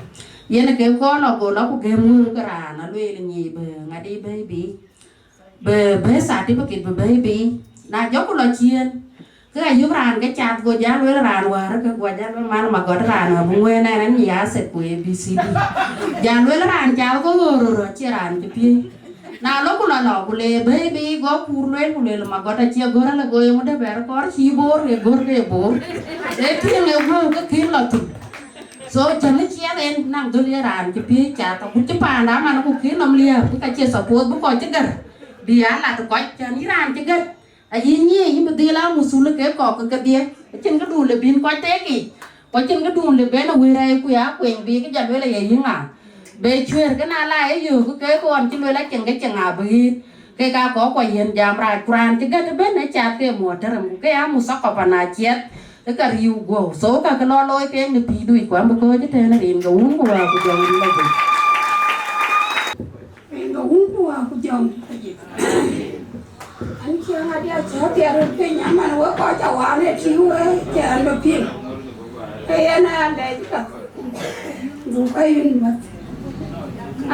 Yen ke kɔn lɔ go lɔ ku gëm wëu ke raan alueel nyic bï ŋadï bɛ̈i bï. Bï bɛ̈i certificate bï bɛ̈i bï. Na jɔku lɔ ciëën. Ke ayök raan ke cath go jal lueel raan wäär ke guɔ jal lueel man ma gɔt raan abï ŋuɛ̈ɛ̈n ɛn ɛn ya sek ku A B C D. Jal lueel raan cath go ɣöör röt acie raan cï piëëc. Na lɔ ku lɔ lɔ ku le bɛ̈i bï go kuur lueel ku lueel ma gɔt acie gör alë go yeŋö dë bɛ̈r kɔɔr cï Bor ke gör ke Bor. Ee tiëŋ ë guɔ̈u ke kïn lɔ thïn. So cäŋ ë ciɛth en naŋ dhöl ye raan cï piëëc cath agut cï paanda man ku kïn nɔm liääp ke ka cie suppose bï kɔc cï gät. Bï ya lat kɔc cän yï raan cï gät. Ayï nyiëc yïn bï dhil aa muthul ke kɔ̈k ke kedhie, acïn këdun lë bïn kɔc teek yiic, ku acïn këdun lë ben awëër rɛɛc ku ya kueny bï kë jɔ lueel aye yï ŋa. Be cuëër ke na la ye yöök ke ke ɣɔn cï lueel acïn ke cïn ŋa bï ɣëët, kek aa kɔ̈k kua yiën jam rac, ku raan cï gät ëbën ë cath ke muɔ̈t tërëm, ku ke aa muthakapa na ciɛth ë ka riëëu guɔ̈u. So ka ke lɔ looi keek në pïïrduic, ku an bï kɔ̈ɔ̈c ëtɛ̈ɛ̈n rin ke Wun ku Wät ku Jɔŋdït Lajik. Rin ke Wun ku Wät ku Jɔŋdït Lajik. An, ciɛɛŋ adï acä thiɛɛr röt piny, aman wek kɔc ca waan ë tïŋ wek cï an bï piŋ. Ke yen aa lɛc ka, dhuk ayïn mäth.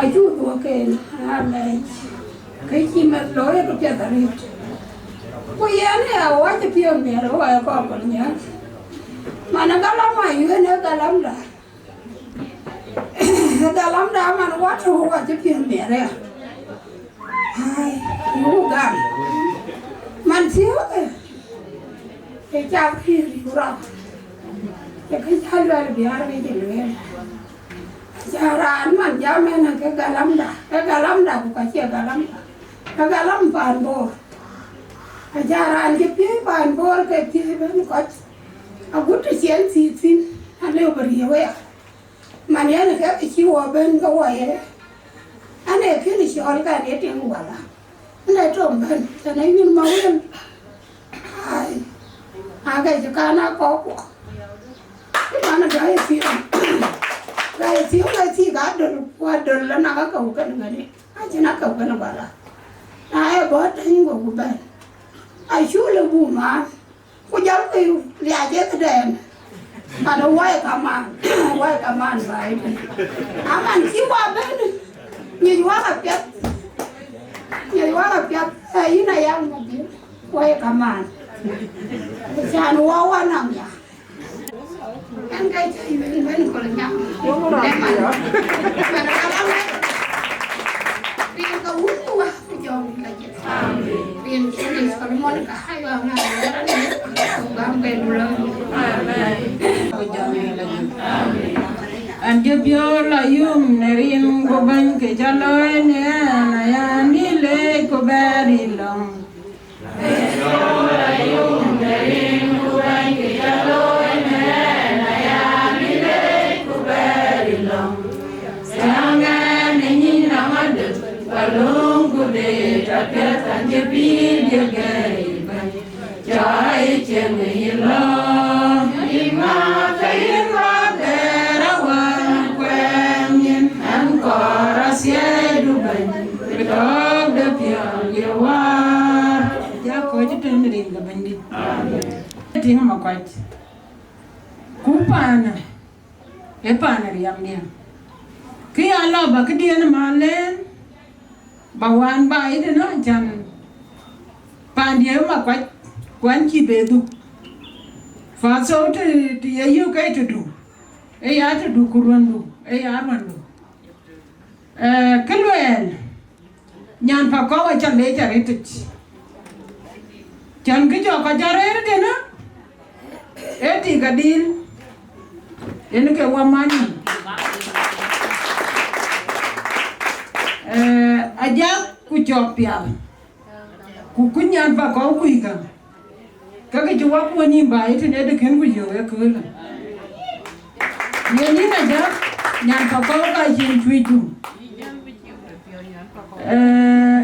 Acuk dhuɔ̈k en aa lɛc. Ke cï meth looi ke piɛth arëët. Ku yen ë awäc piɔ̈u miɛt wek kɔc kɔ̈k nhial. Man ë galam ayuën ë galamda. Ë galamda man wat wä cï piɔ̈u miɛt ë. Ai, yïn gam. Man thiɔ̈kë, ë cath kï riu rɔt. Ë kë cä luɛl bï arëëc ë lueel. Acä raan man jam ënë ke galamda, ke galamda ku ka cie galamda. Ke galam paan Bor. Acä raan cï piëëc paan Bor ke piëëc bɛ̈n kɔc. Agut të cï en thiëëth thïn, alëu bï riëëu aya. Man yen ke kë cï wɔ bɛ̈n ke wɔ ye. An ee kënë cɔɔl kan ye tiŋ wala. An ee tom bɛ̈n, tënë yïn ma wël. Ai, ake cï kan a kɔɔk kuɔ. Cï man ë gäi thiɔ̈ŋ. Gäi thiɔ̈ŋ ke thiëk adöl, ku adöl la nak akëu kënë ŋënë. Acïn akëu kënë wala. Na ee bɔ̈ tëny go ku bɛ̈n. Acuk lë buk maan. Ku jɔl ku liac ë këdɛn. Pan ë wai kaman, wai kaman ba ëtën. Aman cï wa bɛ̈n, nyic wak apiɛth, nyic wak apiɛth, ee yïn aya ŋuɔ̈th dhil, wai kaman. Can wɔ wa nɔm ya. Ɛn ke cä yïn bɛ̈n kɔl nyam. Ë man, man kalam ë. Rin ka wun ku wa ku jɔŋ la jël. Rin cï rin Solomon ka hawa ŋa. An jë biɔ̈ɔ̈r la yum në rin ku bɛ̈ny ke cä looi në ɛn aya ni leec ku bɛ̈ɛ̈r yï lɔ̈ŋ. Jakɔc tënë rin ke Bɛ̈nydït. Tiŋ ma kɔc. Ku paanë, ee paan ë riɛm diɛ̈n. Kë ya lɔ ba këdiɛ̈n ë maan leen, ba wään ba yï tënë can paandiɛ̈ ë ma kuac, ku an cï be dhuk. Fa thou të, të ye yök ke tëdu, ee ya tëdu ku ruɔ̈ndu, ee ya ruɔ̈ndu. Eh, kë luɛɛl, nyan Pakɔ̈u acä leec arëtic. Can kë cɔk kɔc arëër tënë, ee tik adil, yen ke wä man. Eh, ajak ku cɔk piath. Ku kuc nyan Pakɔ̈u kuc kä. Ke kë cï wä kuɔny nïm ba yï tënë dë kën ku yök ë köölë. Yen yïn ajak, nyan Pakɔ̈u ka cïn cuëc dum. Eh,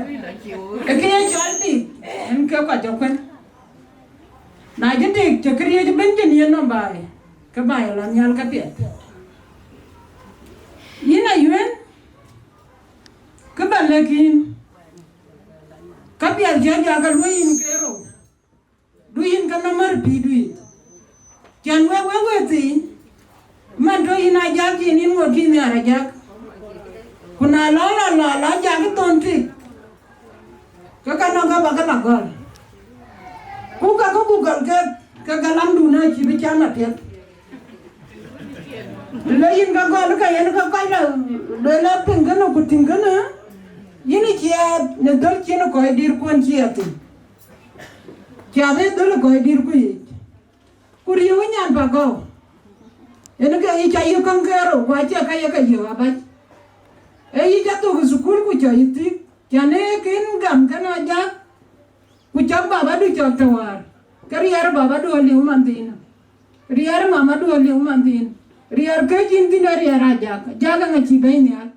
ë kë ye cɔl tik, en ke kɔc akuën. Na cï tik cï këriëëc ëbën cïn yen nɔm baai, ke baai lɔ nhial ke piɛth. Yïn ayuën, kë ba lëk yïn, ka piɛth cï ajak aluɔ̈i yïn ke rou. Du yïn ke nɔm mär pïïrdu yic. Can wek wek wëëthiin, man tɔ̈ yïn ajak, yïn yïn ŋot kï nhiaar ajak. Ku na lɔ lɔ lɔ lɔ ajak ë thon tik, ke ka nɔŋ ka ba ke la gɔl. Ku ka ke ku gɔl ke, ke galamdun acï bï cam apiɛth. Të le yïn ke gɔl ke yen ke kɔc la, le la piŋ kënë ku tïŋ kënë, yïn ë ciɛɛt në dhöl cïn ë kɔc dïïrkuɔn cï ya thïn. Ciɛth ë dhöl ë kɔc dïïrku yiic. Ku riëëu ë nyan Pakɔ̈u. Yen ke yic ca yök käŋ ke rou, ku acie ka ye ke yök abac. Ee yic ca thök ë thukul ku cɔc ë thïk. Can ee kën gam kënë ajak, ku cɔk babadu cɔk tëwäär. Ke riɛɛr babadu aliu manthiinë. Riɛɛr mamadu aliu manthiinë. Riɛɛr këc yïn thïn ee riɛɛr ajak. Ajak eŋa cï bɛ̈i nhial.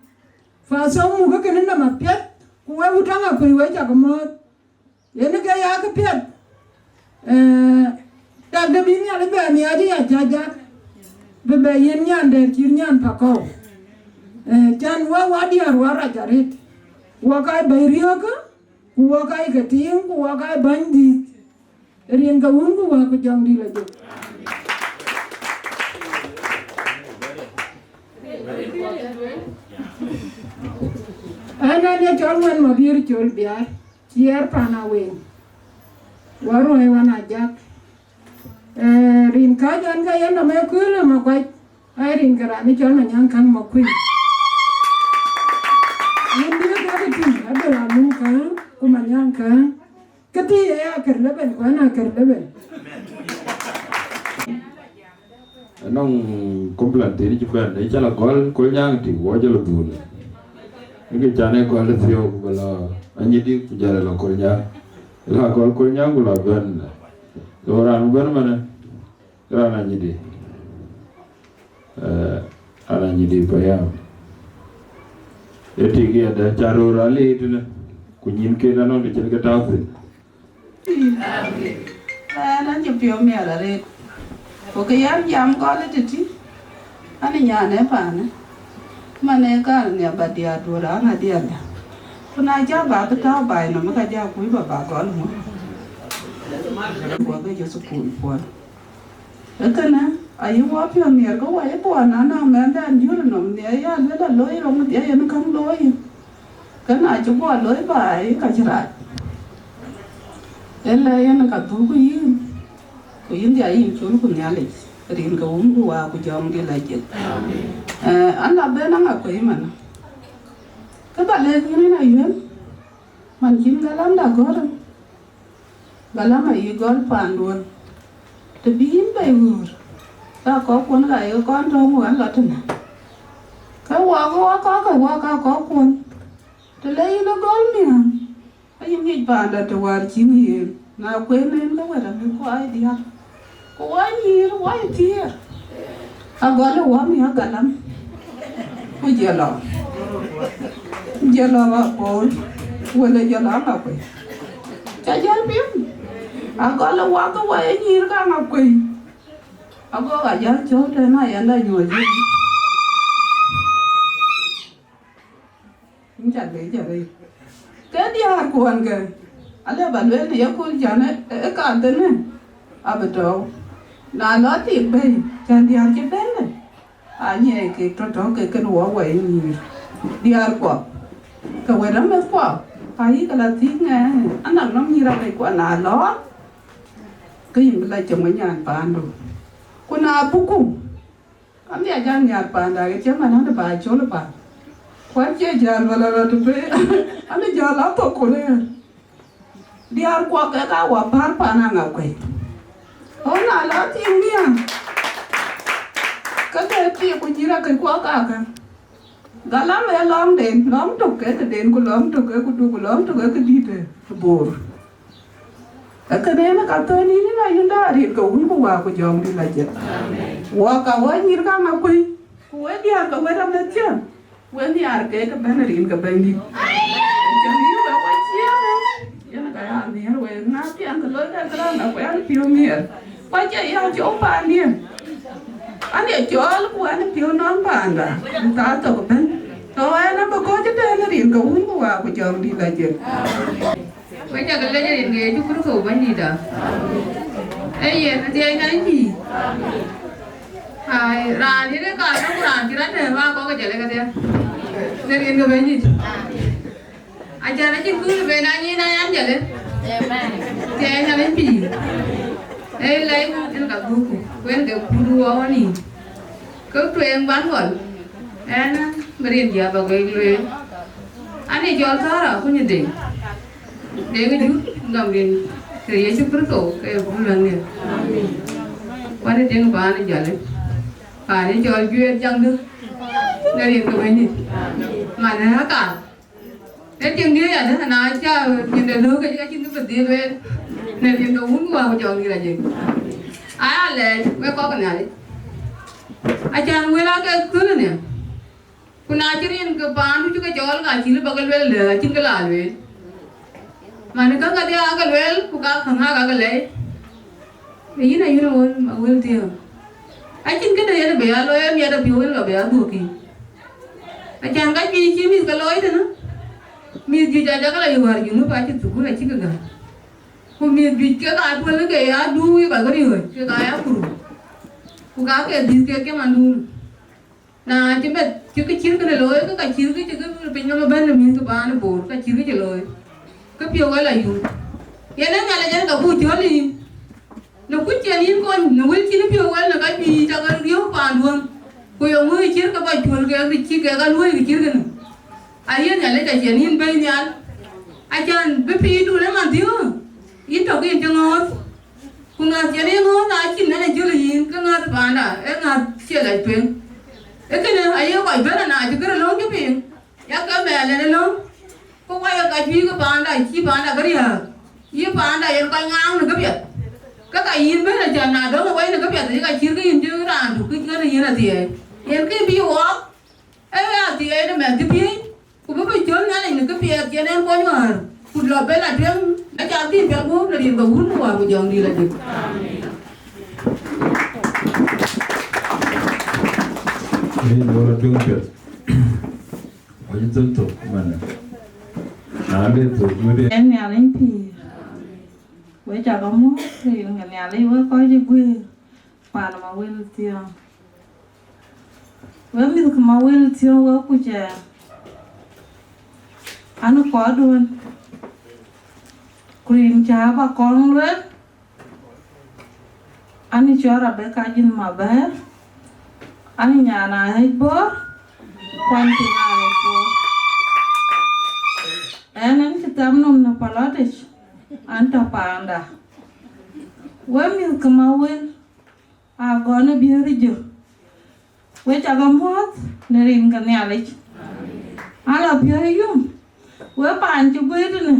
Fa thou muk kënë nɔm apiɛth, ku wek wut tɔŋ akuc wek cak mɔ̈ɔ̈th. Yen ke ya këpiɛth, eh, tak de bï Nhialic bɛ miaac ë ya cä jak, bï bɛ yiën nyan dɛ̈t cït nyan Pakɔ̈u. Eh, can wä wä diäär wä rac arëët, wä ka bɛ̈i riɔ̈ɔ̈kë, ku wä ka ke tiiŋ, ku wä ka bäny dïït, rin ke wun ku wä ku jɔŋdït la jök. Ɛn, ɛn ye cɔl ŋuɛ̈n Mabiër Col Biaar. Ciɛɛr pan Aweŋ, wä ruɔ̈i wan ajak. Eh, rin kääc ɛn ke yen nɔm ë kööl ë Makuac, ai rin ke raan ë cɔl Manyaŋ Käŋ Makuëny. Yen bï ke kɔ̈k ë tïŋ, abï raan muk käŋ, Ku Manyaŋ Kääŋ, ke tï ye ya kër leben, ku an a kër leben. Anɔŋ complain thiin cï bɛ̈n, ë cä la gɔl Kolnyaŋ tï, wɔ jɔ la dhul. Ë kë can ë gɔl ë thiɔ̈k, ku bɛ la Anyidi, ku jɔl la Kolnyaŋ. La gɔl Kolnyaŋ, ku la bɛ̈n. So raan bɛ̈n manë, raan Anyidi. Eh, raan Anyidi payam. Ë tik yadë, ca röör aa leec tënë, ku nyïn ken anɔŋ të cïn ke tääu thïn. Ɣɛn an cï piɔ̈u miɛt arëët, ku kë yɛn jam gɔl ë tëtï, an ë nyan ë paanë, man ë kar nhial ba diäär duöör raan adiäldä. Ku na cä ba bï tääu baai nɔm, ka jɔ kuc ba ba gɔl ŋö? Guɔ bï jɔ thukul puɔl. Ee kënë, ayï wɔ piɔ̈n nhiɛɛr ke wɔ ye buɔɔth, na nɔŋ mɛnhden jur nɔm nhiɛɛr, ya luel aloi rɔŋ dhiɛc yen käŋ looi. Ke na cï guɔ looi baai, ka cï rac. Ëlë yen ka dhuk yïn, ku yïn dhia yïn col ku Nhialic, rin ke Wun ku Wät ku Jɔŋdït Lajik. Eh, an la ben aŋa kuec man. Ke ba lɛ̈k yïn yen ayuel, man cïn galamda gɔ̈ɔ̈r. Galam ayï gɔl paanduön, të bï yïn bei ɣöör, ka kɔ̈kkuön ka ye kɔn tɔ̈u wën lɔ tënë. Ke wɔ, ke wɔ kɔ̈k, ke wɔ ka kɔ̈kkuön, të le yïn ë gɔl miäŋ, ayï ŋic paanda të wäär cïn yen, na kueen en ke wɛ̈t amit kuai diäk. Ku wɔ nyïïr, wɔ ye thiëër. Agɔl ë wɔ miäk galam, ku jɔl lɔ, jɔl lɔ Apol, wala jɔl lɔ Aŋakuei. Ca jäl piŋ, agɔl ë wɔ ke wɔ ye nyïïr ke Aŋakuei. Agɔk ajäl cɔ̈u tën, ayanda nyuɔɔc. Yïn ca leec arëët. Ke diäär kuɔn ke, alë ba lueel në yeköl, can ë, ë, ë kathënë abï tɔ̈u. Na lɔ tik bei, can diäär cï bɛ̈n ë, anyiɛɛi kek tɔ̈ tɔ̈ kek kën wɔ wɔ ye nyïïr. Diäär kuɔ, ke wɛ̈t amɛ̈th kuɔ, ayï ke la thiëc ŋɛɛn, anak nɔm nyïïr arëët kuɔ, na lɔ, ke yïn bï la cam ë nyan paandu. Ku na buku, An dhiac jal nhiaar paanda, ke cï man an, ba col paan. Ku an cie jäl wala rɔt të pe, an jäl a thok ku rëër. Diäär kuɔ ke ka wɔ päär paan Aŋakuei. Ɣɔn na la tiiŋ nhiaar, ke ke tiiŋ ku nyïïr akëc kuɔ kakë. Galam ee lɔŋden, lɔŋ tök ke këden, ku lɔŋ tök ke këdu, ku lɔŋ tök ke këdït ë Bor. Ee kënë en ka thɔ̈n yïn, yïn Ayunda, rin ke Wun ku Wät ku Jɔŋdït Lajik. Wɔ ka wɔ nyïïr ke Aŋakuei, ku we diäär ke wɛ̈t amɛ̈thkiɛ̈, we nhiaar kek ëbɛ̈n rin ke Bɛ̈nydït. Cïn yïn we wɔ ciëën, yen ka ya nhiaar we, na piɛŋ ke loikë ke raan Aŋakuei an piɔ̈u miɛt. Ku acie ya cɔu paandiɛ̈. An ye cɔɔl ku an piɔ̈u nɔm paanda, ku thaa thok ëbɛ̈n. Tɔ̈ ɛn abï kɔ̈ɔ̈c ëtɛ̈ɛ̈n rin ke Wun ku Wät ku Jɔŋdït Lajik. Wek cä ke lec rin ke Yecu Kërtho Bɛ̈nydïïtda. Ee yen thiëëc Nhialic pïïr. Ai, raan yen ë kaar tök, raan cï rɔt tɛ̈ɛ̈m aa kɔ̈k ke jɔl ë kedhie. Në rin ke Bɛ̈nydït. Acan acïn kööl ben a nyin a yan jɔl ë. Amen. Thiëëc Nhialic pïïr. Ee lɛc en ka dhuk, ku en ke kut wɔ wɔ nïïm. Ke tueŋ ban gɔl. Ɛn, bï rin jiääk ba guek lueel. An, ye cɔl Thara, ku nyin Deŋ. Deŋ ë jur, gam rin ke Yecu Kërtho, ke ye buk lɔ nhial. Ku an, ë Deŋ paan ë jɔl ë. Paan ë cɔl Juëër Jaŋdït, në rin ke Bɛ̈nydït. Man ë aka. Ee tiŋ diëëc adë, na ca nyin de löök, ke cïn kë bï dhil lueel. Në rin ke Wun ku Wät ku Jɔŋdït Lajik. Aya lɛɛc, wek kɔc ke Nhialic. Acan wël aa kek thöl ënë. Ku na cï rin ke paandu cï ke cɔɔl, ka cïï lëu ba ke lueel lë, acïn kë la lueel. Man käŋ kedhie aa ke lueel, ku ka käŋ aa ka ke lɛc. Ee yïn ayïn awël, awël thiëëk. Acïn këde yen bï ya looi, ë miɛt apiɔ̈u yen lɔ bï ya dhuɔ̈k kï. Acan ka juëc cï mïth ke looi tënë, mïth juëc aca ke la yök wäär Junub, acï thukul acï ke gäm. Ku mïth juëc kek aa tuɔ̈l ke ya duui ka ke riɔ̈ɔ̈c, kek aa ya kurum. Ku ka ke dhïth kek ke mandun. Na cï meth cï kë cït kënë looi, ke ka cït kë cï kë piny nɔm ëbɛ̈n në mïth ke paan ë Bor, ka cït kë cï looi. Ke piɔ̈u ë la yum. Yen ë Nhialic en ka buk cɔl yïn. Në kuc cïn yïn kony, në wël cïn piɔ̈u wël në ka juëc cak riɔ̈ɔ̈k paanduön, ku ye ŋö cït ke ba cuöl kek, cï kek a luɔ̈i kë cït kënë? Aye Nhialic acïn yïn bɛ̈i nhial. Acan bï pinydu ë man dhiöör, yïn tök yïn cï ŋɔ̈ɔ̈th. Ku ŋäth cïn ye ŋɔ̈ɔ̈th acïn ŋɛn ë jɔl yïn, ke ŋäth paanda, ee ŋäth cie lac tueŋ. Ee kënë aye kɔc bɛ̈n ana cï kërë löŋ cï piŋ, yak ke mɛɛl en ë löŋ. Ku wai ka juëc ke paanda, cï paanda ke riääk. Yï paanda yen kɔc ŋaaŋ në këpiɛth. Ke ka yïn bɛ̈n acan na döŋ ë wai në këpiɛth, yï ka cït ke yïn cï raandu, kë cï ŋɛn ë yïn athiɛɛi. Yen kë bï wɔɔk, ee athiɛɛi në mɛnh cï piëëc. Ku bï bï cɔl Nhialic në këpiɛth cïn en kuɔny wäär, ku lɔ ben atueŋ, na ca dhil piɛth guöp në rin ke Wun ku Wät ku Jɔŋdït Lajik. Rin wala tueŋ piɛth. Wala tueŋ thok, man. Na le thok, wede. En Nhialic pïïr. We cak amuɔ̈th, rin ke Nhialic, we kɔc ë guëër. Pan Mawël Thiɔ̈ŋ. We mïth ke Mawël Thiɔ̈ŋ, we kuc ë an, kɔɔrduön. Ku rin cä ba kɔn lueel, an, cɔl Rebecca Jin Mabɛ̈ɛ̈r, an, nyan Ahec Bor, kuany piny Ahec Bor. Ɛn, ɛn cï thɛm nɔm në palɔtic, an, tɔ paanda. We mïth ke Mawël, agɔn ë biöör ë jö, we cak amuɔ̈th në rin ke Nhialic. Ala piɔ̈u yum, we paan cï guëëtënë,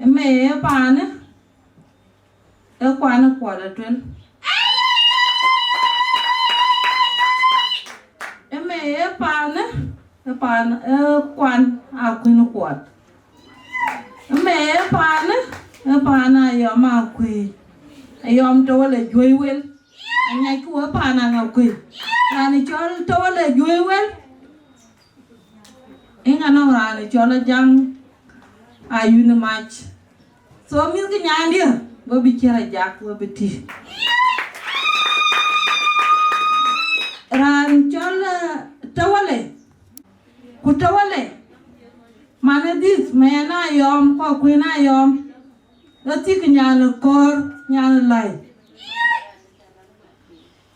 ëmë ee paanë, ee kuan ë kuɔt atuel. Ëmë ee paanë, ee paan, ee kuan akuën kuɔt. Ëmë ee paanë, ee paan Ayɔm Akuëëc. Ayɔm Tɔ̈wël ë Juëc Wël. Anyackï we paan Aŋakuëëc. Raan cɔl Tɔ̈wël ë Juëc Wël. Ëŋa nɔŋ raan cɔl Ajaŋ Ayun Mac. So mïth ke nyandië, we bï ciɛ̈t ajak, we bï tï. Raan cɔl, eh, Tɔ̈wël ë, ku Tɔ̈wël ë, man ë dhïth, mɛɛn Ayɔm, ku akuën Ayɔm, ë thik nyan ë köör, nyan ë läi.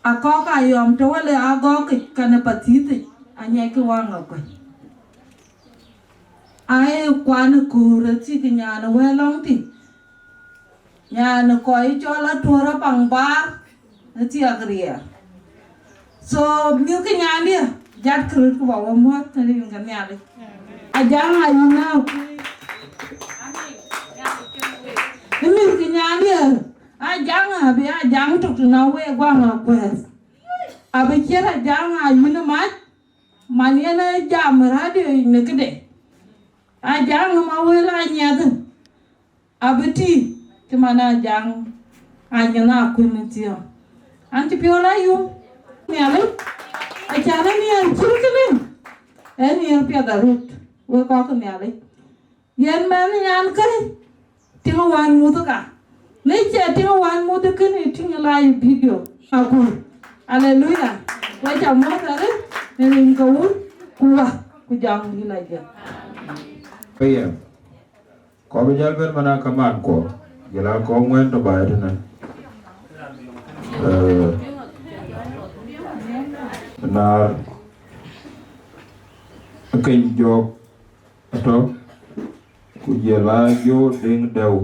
Akɔ̈k Ayɔm Tɔ̈wël ë agɔ̈k yic, kɛn ë pathïth yic, anyackï we Aŋakuëëc. Aye kuan ë köör ë thik nyan ë wël lɔŋ tï. Nyan ë kɔc cɔl Atuɔ̈r Apaŋ Baar ë thiak riɛɛr. So mïth ke nyandië, jatkï röt ku ba we muɔ̈th në rin ke Nhialic. Ajaŋ Ayun Akuëëc. Ë mïth ke nyandië, Ajaŋ abï Ajaŋ tök tënɔŋ wek guaŋ akuɛth. Abï ciɛ̈t Ajaŋ Ayun Mac, man yen ë jam radio yic në këde. Ajaŋ Mawël Anyiɛth, abï tï, cï man Ajaŋ Anyiɛth akuën ë thiɔ̈ŋ. An cï piɔ̈u la yum Nhialic, acan ë nhiɛɛr cït kënë, ë nhiɛɛr piɛth aröt, wek kɔc ke Nhialic. Yen mɛnh nyan kënë, tiŋ wään muth ka. Në cie tiŋ wään muth kënë, tiŋ live video. Akur. Aleluya. We ca muɔ̈th arëët, në rin ke Wun, ku Wät, ku Jɔŋdït Lajik. Aya. Kɔc bï jäl bɛ̈n man aa kamaan kuɔ, jël aa kɔc ŋuɛ̈ɛ̈n tɔ̈ baai tënë. Eh, naar ë keny jɔɔk atɔ̈, ku jël aa Joe Deŋ Dɛ̈u.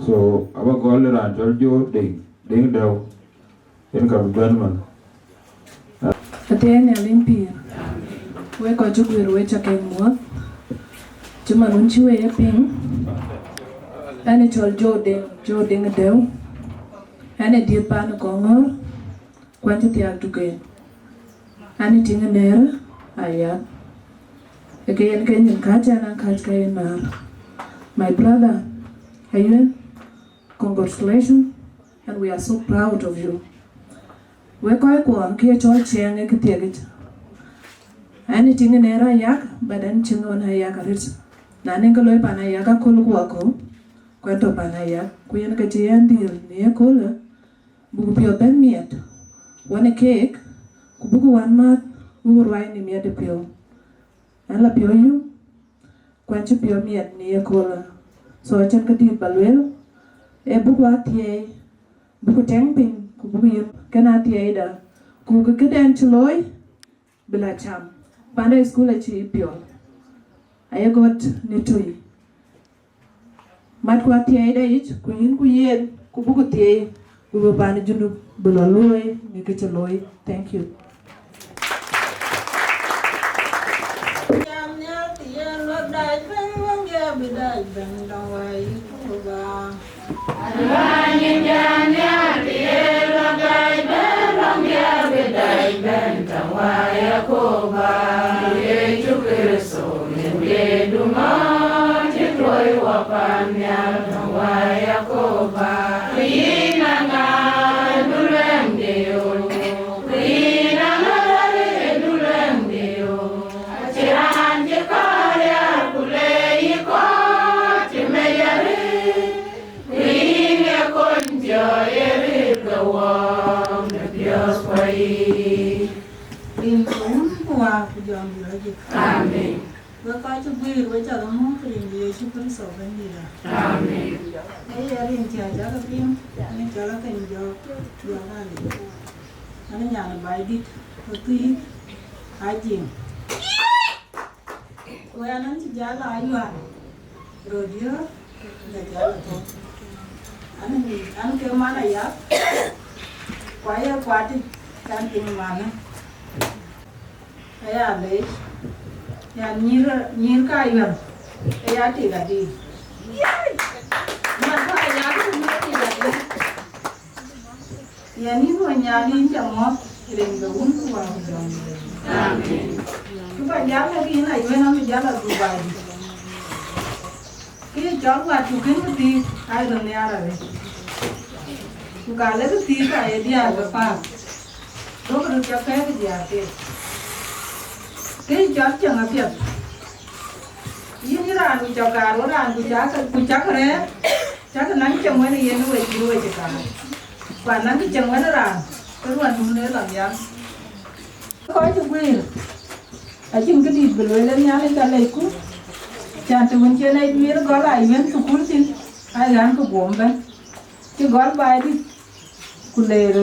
So, aba gɔl raan cɔl Joe Deŋ, Deŋ Dɛ̈u. Yen ka bï bɛ̈n man. Athiɛɛi Nhialic pïïr, wek kɔc cï guiir wek ca kek muɔ̈th, cï man wën cï wek ye piŋ, ɛn ë cɔl Joe Deŋ, Joe Deŋ Dɛ̈u, ɛn ë dhiëth paan ë Kɔŋɔ̈ɔ̈r, ku ɛn cï thiaak Tuken, ɛn ë tiŋ ë Neer Ayak. Ee ke yen ke nyin kääc ɛn aa kääc ke ye naar. My brother, Ayuen, congratulations, and we are so proud of you. Wek kɔc kuɔ, kë ye cɔl ciɛɛŋ ë këthiekic. Ɛn ë tiŋ ë Neer Ayak, but ɛn cïn ɣɔn Ayak arëët. Na nɔŋ kë loi pan Ayak aköl ku akɔ̈u, ku ɛn tɔ̈ pan Ayak, ku yen ke cï yɛn dhil në ye köölë, buk piɔ̈ɔ̈th bɛ̈n miɛt, wën ë keek, ku buk wän määth, buk ruai në miɛt ë piɔ̈u. Ɛn la piɔ̈u yum, ku ɛn cï piɔ̈u miɛt në ye köölë. So acïn kë dït ba lueel, ee buk wa thiɛɛi, buk tɛ̈ŋ piny, ku buk yïn kën athiɛɛida, ku kë këden cï looi, bï la cam. Panda school acï piɔl. Aye gɔ̈t në tui. Mat ku athiɛɛi de yic, ku yïn ku yen, ku buk thiɛɛi, ku bï pan Junub bï lɔ luɔ̈i në kë cï looi. Thank you. Rin ke Wun ku Wät ku Jɔŋdït Lajik. Amen. Wek kɔc cï guiir, wek cä ke muk rin ke Yecu Kërtho Bɛ̈nydïïtda. Amen. Ee ye rin cä cä ke piŋ, rin cä ke piŋ jɔ, jɔ ka ni. Ani nyan Baidït, ku thïïk, a jiŋ. Ku ɣɛn an cï jal a yuan, röt yöör, jɔ jal a thou. An, an ke man a yath, ku aye kuat tic, kan piŋ manë. Aya leec, yan nyïïr, nyïïr ka yuan, aya tik adï. Man ka yath, nyïïr tik adï. Yɛn yïn wä nyan yïn cä ŋɔ̈th rin ke Wun ku Wät ku Jɔŋdït. Amen. Ku ka jam lɛ̈k yïn a yuɛn, an bï jal a dhuk Baidït. Kë ye cɔl wät ku kën kë thiëëk, aa röt nhiaar arëët. Ku ka lek kë thiëëk ka ye diäär ke paak. Duɔ̈kkë röt cä kɛ̈ɛ̈k diäär keek. Kë ye cɔl cieŋ apiɛth. Yïn ë raan ku cä kaar wä raan ku cä, ku cäk rɛ̈ɛ̈r, cäk naŋ cieŋ wën ë yen wec yïn wec ë kaar. Ku anaŋ kë cieŋ wën ë raan, ke ruɔ̈ndun ë lɔ nhial. Kɔc cï guiir, acïn këdït bï lueel ë Nhialic ka lecku, cän të wën cï en ë guiir gɔl aa yuɛ̈n thukul thïn, aa ɣän kë guɔm bɛ̈n. Cï gɔl Baidït, ku leer,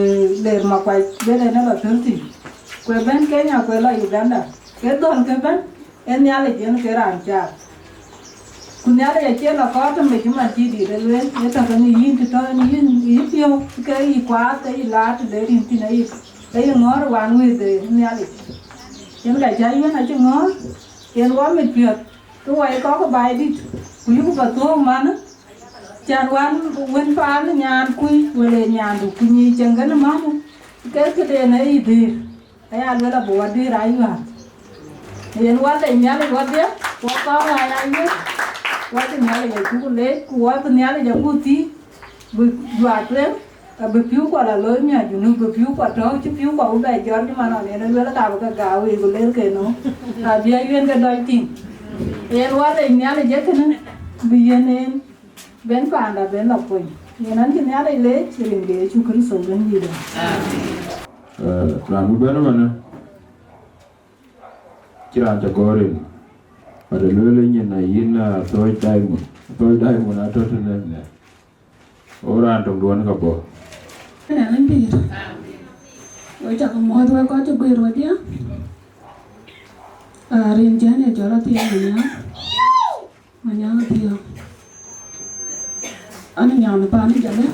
leer Makuac, bï en ë lɔ thöl thïn. Ku ë bɛ̈n Kenya, ku ë lɔ Uganda, ke dhɔ̈l ke bɛ̈n. Ee Nhialic yen ke raan caath. Ku Nhialic acie lɔ kɔɔr tëmec cï man cï dït e lueel, ee tɔ̈ kenë yïn, të tɔ̈ en yïn, yï piɔ̈u, ke yï kuaath, ke yï laat tëde rin thïn, ayï, ke yï ŋɔ̈ɔ̈r ë wan wëëtde Nhialic. Yen ka cä yïn acï ŋɔ̈ɔ̈r, yen wɔ mit piɔ̈th, ke wɔ ye kɔc ke Baidït, ku yïku bä thuɔ̈ɔ̈k manë, cän wan wën paan nyaanku, wël ë nyaandu, ku nyic cieŋ kenë manë, ke këden ee yï dhëër. Aya luel abï wɔ dïïr ayuäär. Yen wɔ lec Nhialic wɔdhie, wɔ kɔɔr wä ya yök. Wɔ cï Nhialic acuk leec, ku wɔ bï Nhialic abuk thïïc, bï juak tueŋ, abï pïu kuɔ la looi miäk Junub, bï pïu kuɔ tɔ̈u, cï pïu kuɔ bï bɛ jɔt cï man ɣɔn yen ë luel ka bï ke gääu yic, ku ler ke nu. Abï ayuɛn ke dɔc tïŋ. Yen wɔ lec Nhialic ë kënë, bï yen en. Ben paanda ben lɔ kony. Yen an cï Nhialic leec rin ke Yecu Kërtho Bɛ̈nydïïtda. Amen. Eh, raan bï bɛ̈n ëmënë, cï raan cä gɔ̈ɔ̈r en. But ë lueel ë nyin ayïn, ah, Athooc Diamond. Athooc Diamond atɔ̈ tënë nɛ. O raan töŋduɔ̈n ka bɔ̈. Ënɔn pïïr. Wek cä ke muɔ̈ɔ̈th wek kɔc cï guiir wedhie. Ah, rin cän ye cɔl Athiɛɛi Manyaŋ. Manyaŋ Athiɛɛi. An nyan pan Jalë.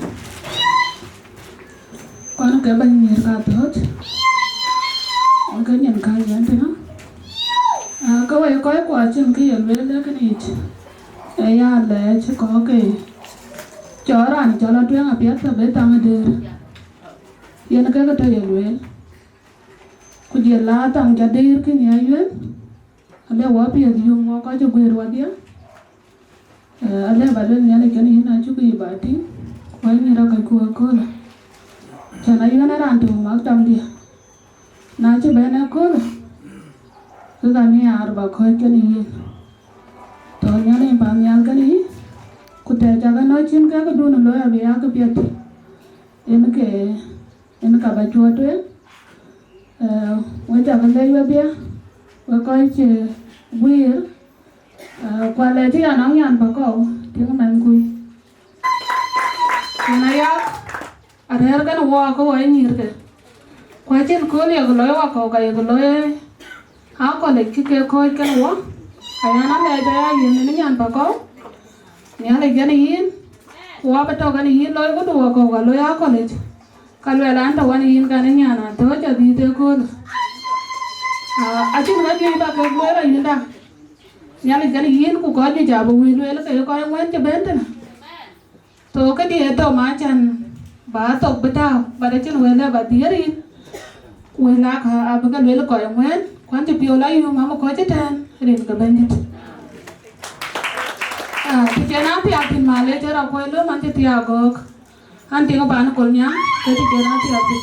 Ku an ke bɛ̈ny nyïïr ka thööt. An ke nyin ka yɛn tënë. Ah, ke wek kɔc kuɔ acïn kë ye lueel ë kënë yic. Ee ya lɛɛc kɔ̈k ke cɔɔr raan cɔl Atueŋ apiɛth abï thaŋ ë dëër. Yen ke ke tɔ̈ ye lueel. Ku jël la thaŋ cä dëër kënë ayuɛn. Alë wɔ piɛth yum wɔ kɔc cï guiir wɔdhie. Eh, alë ba luel Nhialic kenë yïn acuk yï ba tïŋ, ku anyïïr akɔcku ëköölë. Cän ayuɛn ë raan tök ë maktamdiɛ̈. Na cï bɛ̈n ëköölë, ke ka nhiaar ba kɔ̈ɔ̈c kenë yïn. Tɔ̈ Nhialic pan nhial kenë yïn, ku tɛ̈ cak ënɔ̈ cïn kë këdun ë looi abï ya këpiɛth. Yen ke, yen ka ba cuɔt tueŋ. Eh, wek cä ke leec wedhie, wek kɔc cï guiir, eh, ku alɛɛc ë ya nɔŋ nyan Pakɔ̈u, tiŋ mɛnhkui. Yen ayɔ̈ɔ̈k, arɛ̈ɛ̈r kenë wɔ ke wɔ ye nyïïrke. Ku acïn kööl yek looi wakɔ̈u, ka yek looi aa kɔlec kï ke kɔ̈ɔ̈c kenë wɔ. Ayan alɛɛc aya yen ënë nyan Pakɔ̈u. Nhialic kën yïn, ku wä bï tɔ̈ kën yïn, loi këdu wakɔ̈u ka loi akɔ̈lic, ka luɛl an, tɔ̈ wën yïn kën nyan athööc adhïth ëköölë. Aa, acïn ɣa juëc ba kek lueel ayïnda. Nhialic kën yïn, ku kɔc juëc abï wïc lueel ke ye kɔc ŋuɛ̈n cï bɛ̈n tënë. So këdï ë thom acän ba thok bï tääu, but acïn wël ë ba dhiëër yïn. Wël aka abï ke lueel kɔc ŋuɛ̈n, kuan cï piɔ̈u la yum, amë kɔc ëtɛ̈ɛ̈n rin ke Bɛ̈nydït. Ah, të cïn a piath thïn, malec ë rɔt kuɔc lom, an cï thiaak gɔ̈ɔ̈k. An tiŋ paan Kolnyaŋ, ke të cïn a piath thïn.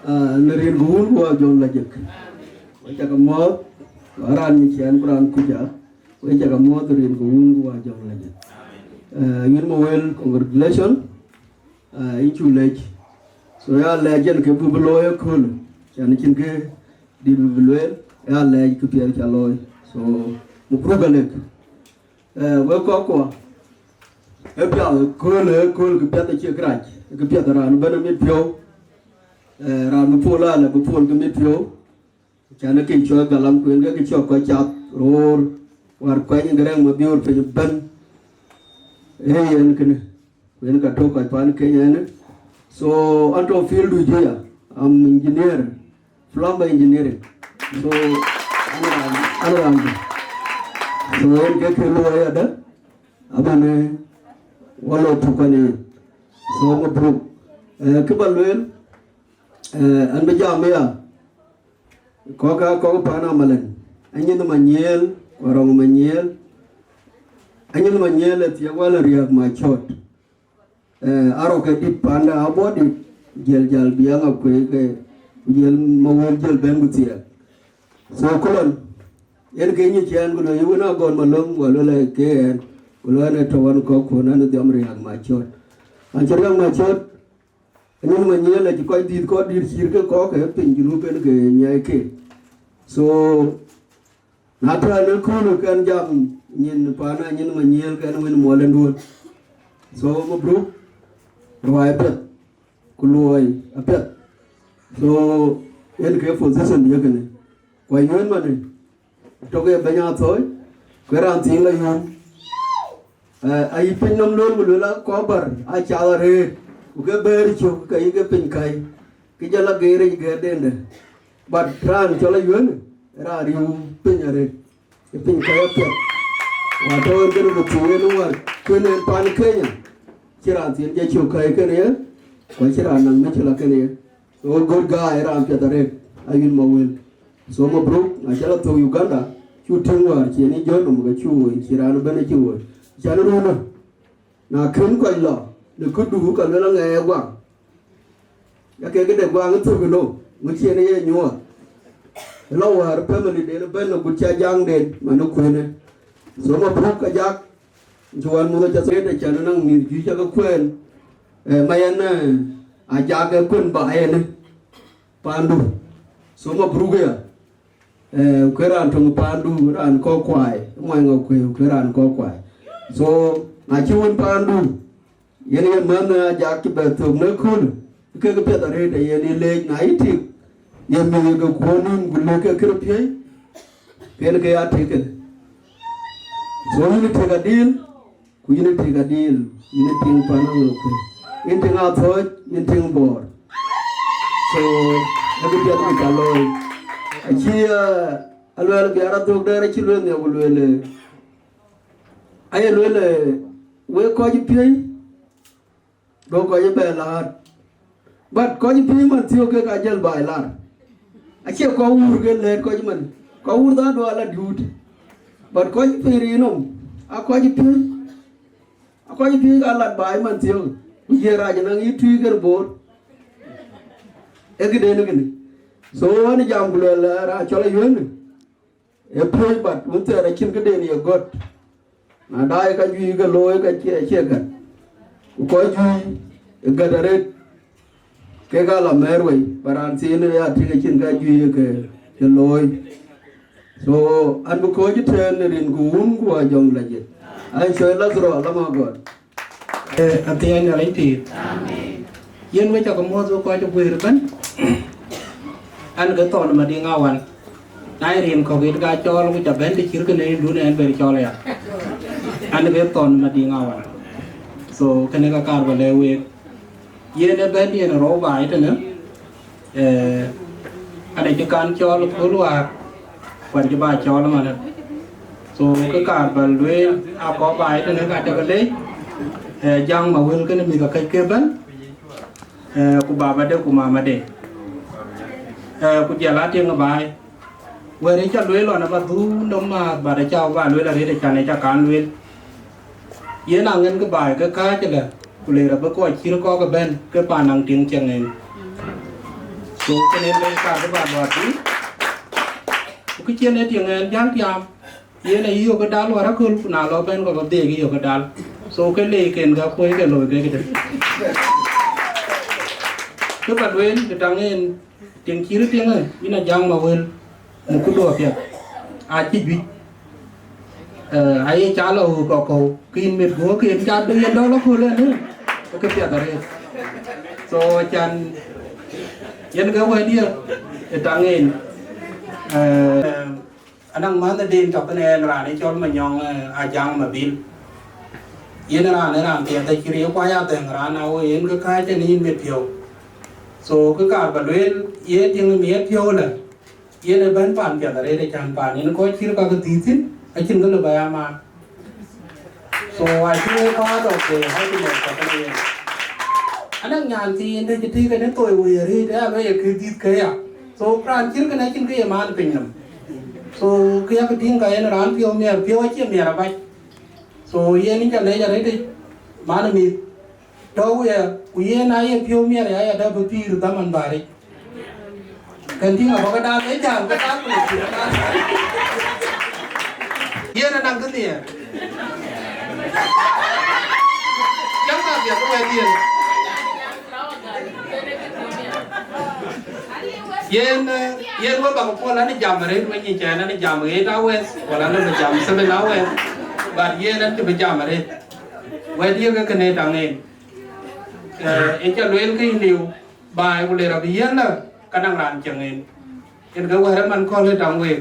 Ah, në rin ku wun ku Ajɔŋ Lajik. Wek cä ke muɔ̈ɔ̈th, raan nyin ciɛɛn ku raan kuc a. Wek cä ke muɔ̈ɔ̈th rin ku wun ku Ajɔŋ Lajik. Eh, yïn Mawel, congratulation. Eh, yïn cuk lec. So, ya lɛc yen kë bï bï looi ëköölë. Cän cïn kë dït bï bï lueel, ya lɛc kë piɛth ca looi. So, mabruk alek. Eh, wek kɔckuɔ, ë piath ëköölë, ëkööl kë piɛth acie kërac. Kë piɛth raan bɛ̈n amit piɔ̈u. Eh, raan bï pol alɛ bï pol kë mit piɔ̈u. Cän ë kë cɔl galam, ku yen ke kë cɔl kɔc cath roor, wäär kuɛny ë Gërɛŋ Mabiöör piny ëbɛ̈n. Ee yen kënë, ku yen ka tök kɔc pan Kenya ënë. So, an tɔ̈ field du juëc ya, am engineer, plumber engineering. So, an raan, an raan dï. So, yen ke kë luɔi adë, abɛ̈n ë walo tök kɔn yen. So, mabruk. Eh, kë ba lueel, eh, an bï jam ya. Kɔ̈k aa kɔ̈k pan Amalɛn, Anyieth Manyiël, ku Arɔŋ Manyiël. Anyieth Manyiël ë thiëk wal Riäk Macɔt. Eh, Arɔk ke dït panda abɔ̈ dït, jiël jäl bï aŋa kueek ke, ku jiël Mawel jiël bɛ̈n ku thiëk. So, ku lɔn, yen ke nyic ɛn ku lueel, yï wën agɔl malöŋ, ku lueel ke ɛn, ku lueel ɛn ë tɔ̈ ɣɔn kɔ̈k ku ɛn ë dhiɔm Riäk Macɔt. An cï Riäk Macɔt, Anyieth Manyiël acï kɔc dït kɔc dït cït ke kɔ̈k ke piny Junub en ke nyai ke. So, na tɛ̈n ëköölë kɛn jam nyin pan Anyieth Manyiël kɛn wën muɔl en duön. So, mabruk, ruai apiɛth, ku luɔi apiɛth. So, en ke position ye kënë. Ku ayuën manë, tök ë bɛ̈ny athööc, ku ë raan thiin la yum. Eh, ayï piny nɔm loor ku lueel akɔ̈u bär, acath arëët, ku ke bɛ̈ɛ̈r cök, ke yï ke piny käi, ke jɔl a geer yic gɛ̈ɛ̈rdendë. But raan cɔl Ayuën, ë raan riëëu piny arëët, ë piny käi apiɛth. Wäär tɔ̈ en kënë ku thiëëk en wäär, kën en pan Kenya, cï raan thiin jɔ cök käi kënë ye, ku acïn raan naŋ mïcïla kënë ye. So good guy, raan piɛth arëët, Ayuën Mawel. So mabruk, na cä la thök Uganda, cu tïŋ wäär cï en ë jɔt nɔm ke cu woi, cï raan ëbɛ̈n ë cï woi. Cän run ë, na kën kɔc lɔ në këdu ka luel aŋɛɛr guaŋ. Ya ke këde guaŋ ë thök ëno, ŋö cï en ye nyuɔɔth. Ë lɔ wäär family den ëbɛ̈n agut cä jaŋden, man ë kuënë. So mabruk ka jak, cï wän muth acä thëët acän ë naŋ mïth juëc cä ke kuɛɛn, eh, ma yɛn, eh, ajak ë kuën ba yɛn ë pandu. So mabruk ya, eh, ku ke raan töŋ pandu, raan kɔ̈k kuai, muɔny ŋɔk kuëë, ku ke raan kɔ̈k kuai. So, na cï wën pandu, yen ye mɛnh ajak cï bɛ thök në köölë, kek piɛth arëët ë yen ë leec, na yï tik, ye mïth ke kuɔ̈n nïïm, ku lëk ke kërë piëëc, ken ke ya tik kënë. So, yïn tik adil, ku yïn tik adil, yïn tiŋ pan aŋö kuëë. Yïn tiŋ athööc, yïn tiŋ bɔɔr. So, ë kë piɛth kë ca looi. Acï, eh, aluɛɛl biar athök dɛɛr acï lueel nhial ku lueel, eh, aye lueel, eh, wek kɔc piëëc, go kɔc ë bɛ laar. But kɔc piëëc man thiɔ̈k kek ajël baai lar. Acie kɔc wuur ke lɛ̈ɛ̈t kɔc man. Kɔc wuur dhadu ala diuut. But kɔc piëëc rin nɔm, a kɔc piëëc. A kɔc piëëc ka lat baai man thiɔ̈k. Ku ye rac naŋ yï tui kën boor. Ee këden kënë. So, ɣɛn jam ku luɛl, eh, raan cɔl Ayuën. Ë piööc, but wën thɛɛr acïn këden ye gɔ̈t. Na daai ka juëc ke looi ka cie, cie gät. Ku kɔc juëc ë gät arëët, kek aa la mɛɛr wei, ba raan thiin ë ya tïŋ acïn ka juëc ke, ke looi. So, an bï kɔc ëtɛ̈ɛ̈n rin ku wun ku ajɔŋ la jël. An cɔl Lazaro alama gɔt. Eh, athiɛɛny Nhialic tiit. Amen. Yen wek cä ke muɔ̈th wek kɔc ë guëër ëbɛ̈n. An, ke thɔn Madiŋ Awan. Na ye rin kɔ̈k yït ka cɔɔl, ku ca bɛ̈n të cït kënë, dun ɛn ber cɔɔl aya. An, ke thɔn Madiŋ Awar. So, kënë ka kaar ba lɛ̈k week. Yen ë bɛ̈n yen rou baai tënë, eh, ade cï kan cɔl kööl wäär, kuan cï ba cɔl ëmanë. So, kë kaar ba lueel, akɔɔr baai tënë ka cä ke leec, eh, Jaŋ Mawël kënë mïth akëc ke bɛ̈n, eh, ku babade ku mamade. Eh, ku jɔl a tiŋ baai. Wɛ̈t ë cä lueel lɔn aba dhuk nɔm maath, but acä ba lueel arëët, acan ë cä kan lueel. Yen aŋen kë baai ke kääc ëlë, ku ler abï kɔc cït kɔ̈k ëbɛ̈n ke paan naŋ tiŋ cieŋ en. So, kënë ë bɛ̈n kaar kë ba luɔt thïn. Ku kë cïn ë tiŋ en jäl tiaam, yen ayï yök ë dal wär aköl, ku na lɔ bɛ̈n kɔ̈k abï dhiëëk yök ë dal. So, ke leec ken ka kuöc ke looi ke këdë. Kë ba lueel, kë taŋ en, tiŋ cït tiŋë, yïn a Jaŋ Mawël, në këdu apiɛth, acï juëc. Eh, aye ca lɔ ɣöök kɔ̈u, kë yïn mit guɔ̈ɔ̈k ken ca döŋ yen dɔ̈l aköl ënë, ke piɛth arëët. So, acan, yen ke wɛ̈t ye, ë taŋ en. Eh, anɔŋ mänhëden tɔ̈ kënë en raan ë cɔl Manyɔŋ, eh, Ajaŋ Mabil. Yen raan ë raan piɛth acï riëëu, ku aya dhɛ̈ŋ raan awo yen ke kääc tënë yïn mit piɔ̈u. So, kë kaar ba lueel, ye tiŋ miɛt piɔ̈u ëlë, yen ë bɛ̈n paan piɛth arëët, acan paan yen kɔc cït ka ke dhiëth thïn, acïn kë lëu ba ya maan. So, I think a part of the happiness of the yen. Anɔŋ nyan thiin dë cï tïï kënë thoi wei arëët, ë alo ye kë dhiëth ke ya. So, raan cït kënë acïn kë ye maan piny nɔm. So, kë yak tïŋ ka yen raan piɔ̈u miɛt, piɔ̈u acie miɛt abac. So, yen ë ca lec arëët, man ë mïth. Tɔ̈u ya, ku yen aye piɔ̈u miɛt ya, ya dap bï pïïr dhaman bäric. Kën tïŋ abɔ̈ ke dal, ë jam ke dal, ku le pïïr dal. Yen anɔŋ kë nhiɛɛr. Jam ka biɛt wɛ̈t yen. Yen, eh, yen we bak puɔl, an jam arëët, we nyic ɛn, an jam eight hours, wala an bï jam seven hours, but yen an cï bï jam arëët. Wɛ̈t ye ke kënë taŋ en. Eh, ë ca lueel ke yïn liu, baai ku le rɔt bï yiël lä, ka naŋ raan cieŋ en. Yen ke wɛ̈t ë man kööl ë taŋ week.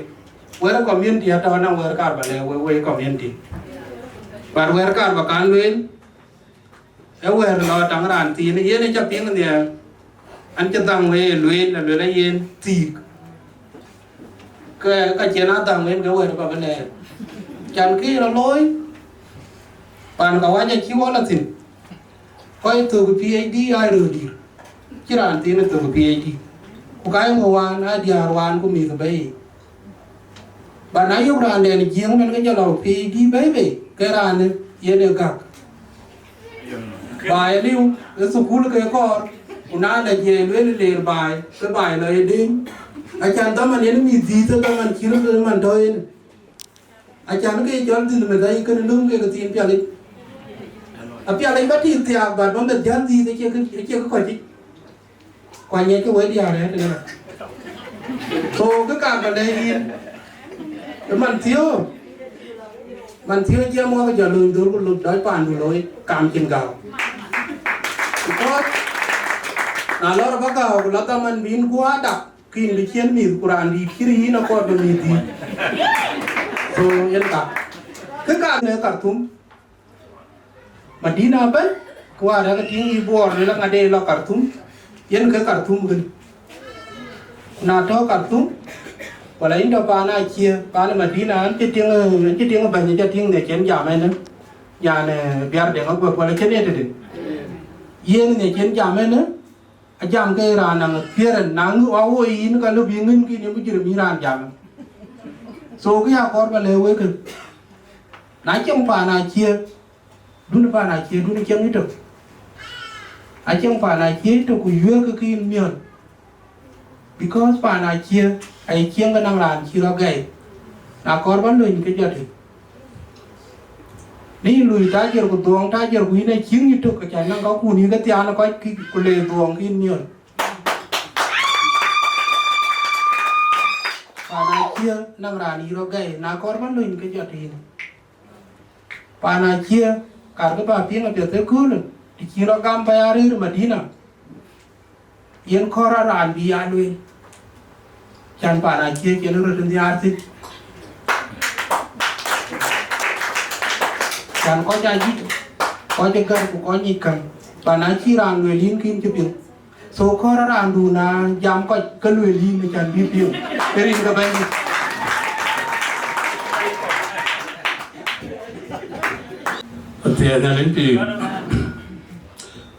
Wɛ̈t ë community atɔ̈ naŋ wɛ̈t kaar ba lɛ̈k we, we community. But wɛ̈t kaar ba kan lueel, ë wɛ̈t lɔ taŋ raan thiin, yen ë ca piŋ nhiɛɛr, an cï dhaŋ wei ë lueel, alueel ayen thiik. Ke ka cïn a dhaŋ wën ke wɛ̈t ba bï lɛɛr. Can kë rɔt looi, pan kawaja cï wɔ lɔ thïn. Kɔc thök P H D aa röördït. Cï raan thiin ë thök P H D. Ku ka ye ŋö wään, aa diäär wään ku mïth ë bɛ̈i. Ba na yök raan dɛn Jiëëŋ mɛn ke jɔ lɔ P H D bɛ̈i bei, ke raan ë yen ë gäk. Baai aliu, ë thukul ke kɔɔr, ku na lɔ jiɛɛi lueel leer baai, ke baai lɔ ye deŋ. Acan dhaman yen mïth dhiëth, ë dhaman cï röt ë man tɔ̈ yen. Acan ke cɔl dhil meth ayï kën löŋ ke ke thiin pialic. Apialic ba tiit thiaak, but ba meth jäl dhiëth acie kë, acie kë kɔc yic. Ku aŋiɛckï wëëtdiɛ̈ arëët ënë. So, kë kaar ba lɛ̈k yïn, ë man thiöök, man thiöök jiɛɛm wok jɔ lööny dhöl ku lop dɔc paandu looi kam cïn gääu. Because na lɔr abä gääu ku la dhaman bï yïn guɔ dak, ke yïn bï ciën mïth, ku raan dïït cï rïïu yïn akɔɔr bï mïth dïït. So, yen ka. Kë kaar në Khartoum, Madina ëbɛ̈n, ku wäär ë ke tïŋ yï Bor, luel aŋadë lɔ Khartoum, yen ke Khartoum kënë. Ku na tɔ̈ Khartoum, wala yïn tɔ̈ paan acie, paan Madina, an cï tïŋ, an cï tïŋ bɛ̈ny, ca tïŋ në cïn jam ënë, nyan, eh, Biar Deŋ Aguek, wala cïn yen tëde. Yen në cïn jam ënë, ajam ke raan naŋ appearance, na ŋö, wa wo yïn ka lɔ bï ŋïn kï në mujrim yïn raan jam. So, kë ya kɔɔr ba lɛ̈k wek kë. Na cieŋ paan acie, dun paan acie, dun cieŋ yïtök. Acieŋ paan acie yïtök ku yuëëk kë yïn miɔ̈l. Because paan acie, aye cieŋ ke naŋ raan cï rɔt gɛi. Na kɔɔr ba löny ke jɔt yï. Në yï lui tajir ku dhuɔɔŋ tajir ku yïn acïŋ yïtök, acan naŋ kakun yï ke thiaan kɔc kï ku le dhuɔɔŋ kï yïn miɔ̈l. Paan acie naŋ raan yï rɔt gɛi, na kɔɔr ba löny ke jɔt yïn. Paan acie, karkë ba piŋ apiɛth ëköölë, të cïn rɔt gam ba ya rëër Madina. Yen kɔɔr a raan bï ya lueel. Can paan acie cïn röt nhiaar thïn. Can kɔc aa juëc, kɔc ë gät ku kɔc nyic käŋ, ba na cï raan lueel yïn kïn cï piŋ. So kɔɔr raandu na jam kɔc ke lueel yïn, acan bï piŋ, ë rin ke Bɛ̈nydït. Athiɛɛn Nhialic pïïr.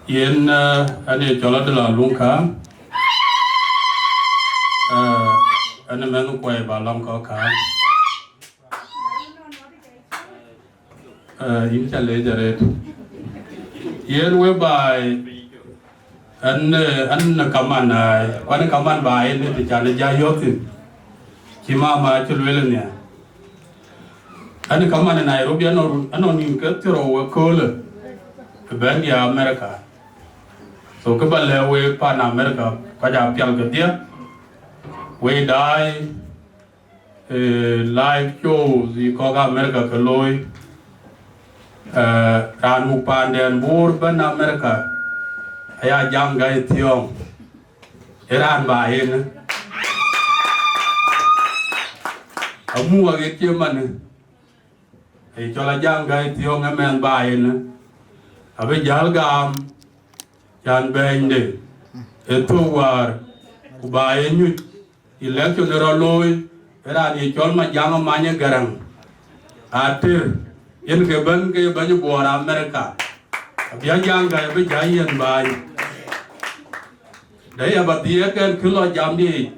Yen, eh, an ye cɔl Adel Aluŋ Kääŋ. Eh, an ë mɛnh Kuai ba lɔŋ kɔ̈k kääŋ. Eh, yïn ca leec arëët. Yen we baai, an, eh, an në kaman, eh, kuan kaman baai në të can ë ja yɔ̈ɔ̈k thïn. Cï mama cï lueel nia. An kaman ë Nairobi, anɔŋ, anɔŋ nïn ke thiërou ë köölë, ë bɛ̈n ya America. So kë ba lɛ̈k wek pan America, kɔc aa pial kedhie, wek daai, eh, live shows yï kɔ̈k America ke looi. Eh, raan muk paanden Bor bɛ̈n America, aya Jaŋ Gäi Thiɔ̈ŋ, ë raan ba yen. Amuk aɣet cie manë, ë cɔl Ajaŋ Gäi Thiɔ̈ŋ ë mɛnh ba yen, abï jäl gam, can bɛ̈nyde ë thök wäär, ku ba ye nyuc election ë rɔt looi, ë raan ye cɔl Majaŋ Many Gäräŋ, ater, yen ke bɛ̈n ke bɛ̈ny Bor America, abï Ajaŋ Gäi abï jäl yiɛ̈n baai. Dɛ̈ ya ba dhiëëth kɛn kë lɔ jamdiɛ̈ yic.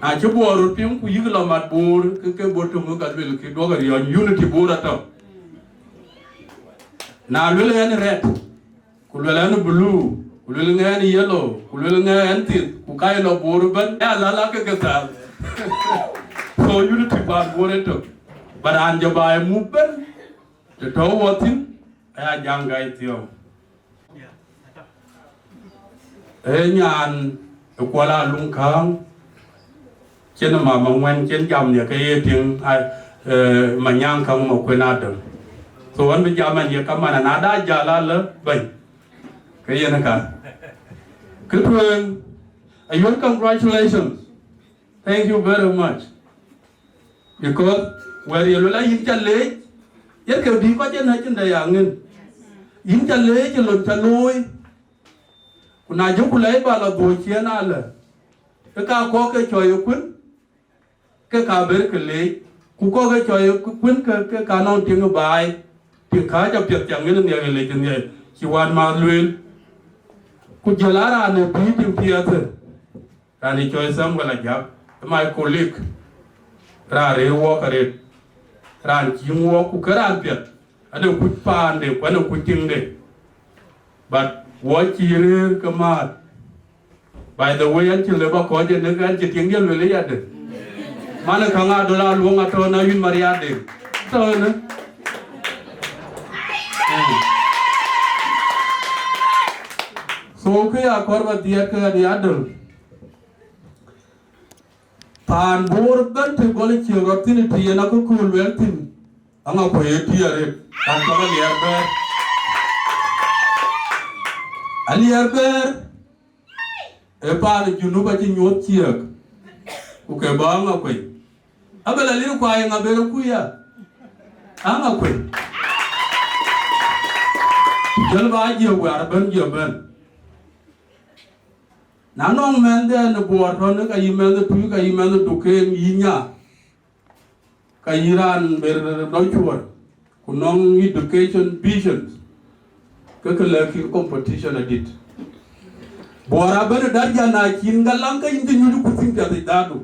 Na cï Bor röt piŋ ku yïk lɔ mat Bor, ke ke Bor töŋ ka luel kë duɔ̈k riɔ̈ny, unity Bor atɔ̈. Na luel ɣɛn red, ku luel ɣɛn blue, ku luel ɣɛn yellow, ku luel ɣɛn thith, ku ka ye lɔ Bor ëbɛ̈n, ya lala ke ke thal. So unity pan Bor ëtök. Ba raan jɔ ba ye muk bɛ̈n, të tɔ̈u wɔ thïn, aya Jaŋ Gäi Thiɔ̈ŋ. Ee nyan ë Kuɔl Aluŋ Kääŋ, cïn mama ŋuɛ̈n cïn jam nhiɛ̈ ke ye tiŋ, a, eh, Manyaŋ Käŋ Makuën Adel. So ɣɛn bï jam ɛn ye kaman, na da jäl alë bɛ̈ny, ke yen ka. Kë tueŋ, ayuɔ̈t congratulations. Thank you very much. Because wɛ̈t ye luel a yïn ca leec, yen ke bï kɔc en acïn dɛ ya ŋën. Yïn ca leec ë lon ca looi. Ku na jɔku lɛc ba lɔ dhuɔ̈k ciëën alë, ke ka kɔ̈k ke cɔɔi ë kuën, ke ka ber ke leec. Ku kɔ̈k ke cɔɔi ë kuën ke, ke ka nɔŋ tiŋ ë baai, tiŋ kääc apiɛth ca ŋën nhiɛk ë lec nhiɛk, cï wänmääth lueel. Ku jɔl a raan ë bï tiŋ piɛth ë. Raan ë cɔɔi Samuel Ajak, ë my colleague, raan rëër wɔɔk arëët, raan ciëŋ wɔɔk ku ke raan piɛth, an ë kuc paande ku an ë kuc tiŋde. But wɔ cï rëër ke määt. By the way, an cï lëu ba kɔc ënë, an cï tiŋdiɛ̈ lueel ëyadë. Man ë käŋ Adel Aluɔŋ atɔ̈ na yïn Maria Deŋ. Tɔ̈ ënë. Mm. So kë ya kɔɔr ba dhiɛɛt ke ɣɛn ya Adel. Paan Bor ëbɛ̈n të gɔl ciëŋ rɔt thïn, të yen akököl luɛɛl thïn, aŋa kuec ë tïï arëët, raan cɔl Aliɛɛr Bɛ̈ɛ̈r. Aliɛɛr Bɛ̈ɛ̈r, ë paan ë Junub acï nyuɔ̈th ciëëk, ku ke bɔ̈ aŋa kuec. Abel Aliɛɛr Kuai ŋa ber ë kuc ya? Aŋa kuec. Jɔl ba jiëk wäär ëbɛ̈n jiëk bɛ̈n. Na nɔŋ mɛnhden ë Bor tɔ̈ në ka yï mɛnh ë Tuic, ka yï mɛnh ë Duken, yï nya, ka yï raan ber lɔ cuɔɔr, ku nɔŋ education visions, ke ke lɛ̈k yïn competition adït. Bor abɛ̈n ë darja na cïn galam ke yïn cï nyuc kurthiŋ piɛth yic dhadu.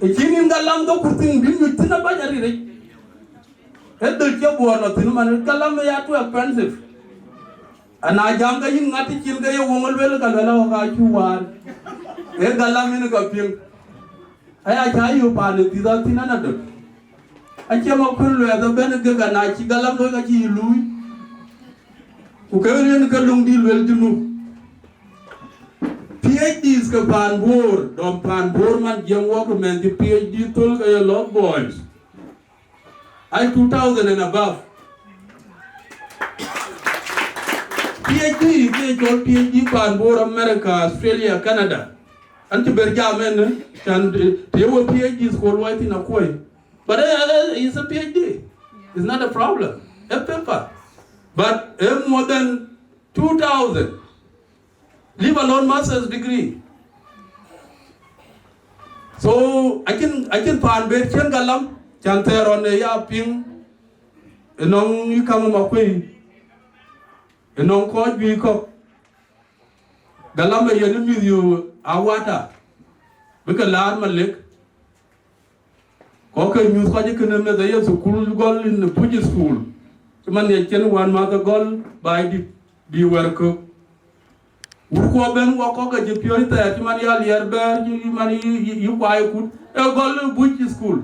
Ë cïn yïn galam ke kurthiŋ bï nyuc thïn abäny ariric. Ë dhil cï Bor lɔ thïn man, galam ë ya too expensive. Ana jam ke yïn ŋat cin ke ye woŋ luel, ka luel awä ka cï waan. Ee galam yïn ka piŋ. Aya cä yök paan ë dhïth athïn anadöt. Acie ma kuën luɛɛth ëbɛ̈n ë gek, ana cï galam looi ka cï yï luui. Ku ke rin ke luŋdït luel Junub. P H Ds ke paan Bor, dɔm paan Bor man jiɛm wɔ ke mɛnh cï P H D thöl ke ye Lost Boys. Ai two thousand and above. P H D, ke cɔl P H D paan Bor, America, Australia, Canada. An cï ber jam en, can të ye we P H Ds ku luɔi thïn akuɔi. But, eh, eh, it's a P H D. It's not a problem. A paper. But a more than two thousand, leave alone master's degree. So, acïn, acïn paan ber cïn galam, can thɛɛr ɣɔn ë ya piŋ, ënɔŋ yï kaŋ ë Makuëi, ënɔŋ kɔc juëc kɔ̈k. Galam ë yen mïth yöök awata, bï ke laar Malek, kɔc ke nyuth kɔc ë kënë meth aye thukul gɔl in puc school, cï man ye cïn wänmäth ë gɔl baai dït bï wɛ̈r kök. Wurkuɔ bɛ̈n wɔ kɔ̈k ke cï piööc thɛɛr, cï man ya liɛɛr bɛ̈ɛ̈r, cï man yï, yï, yï kuai kut, ë gɔl ë puc school.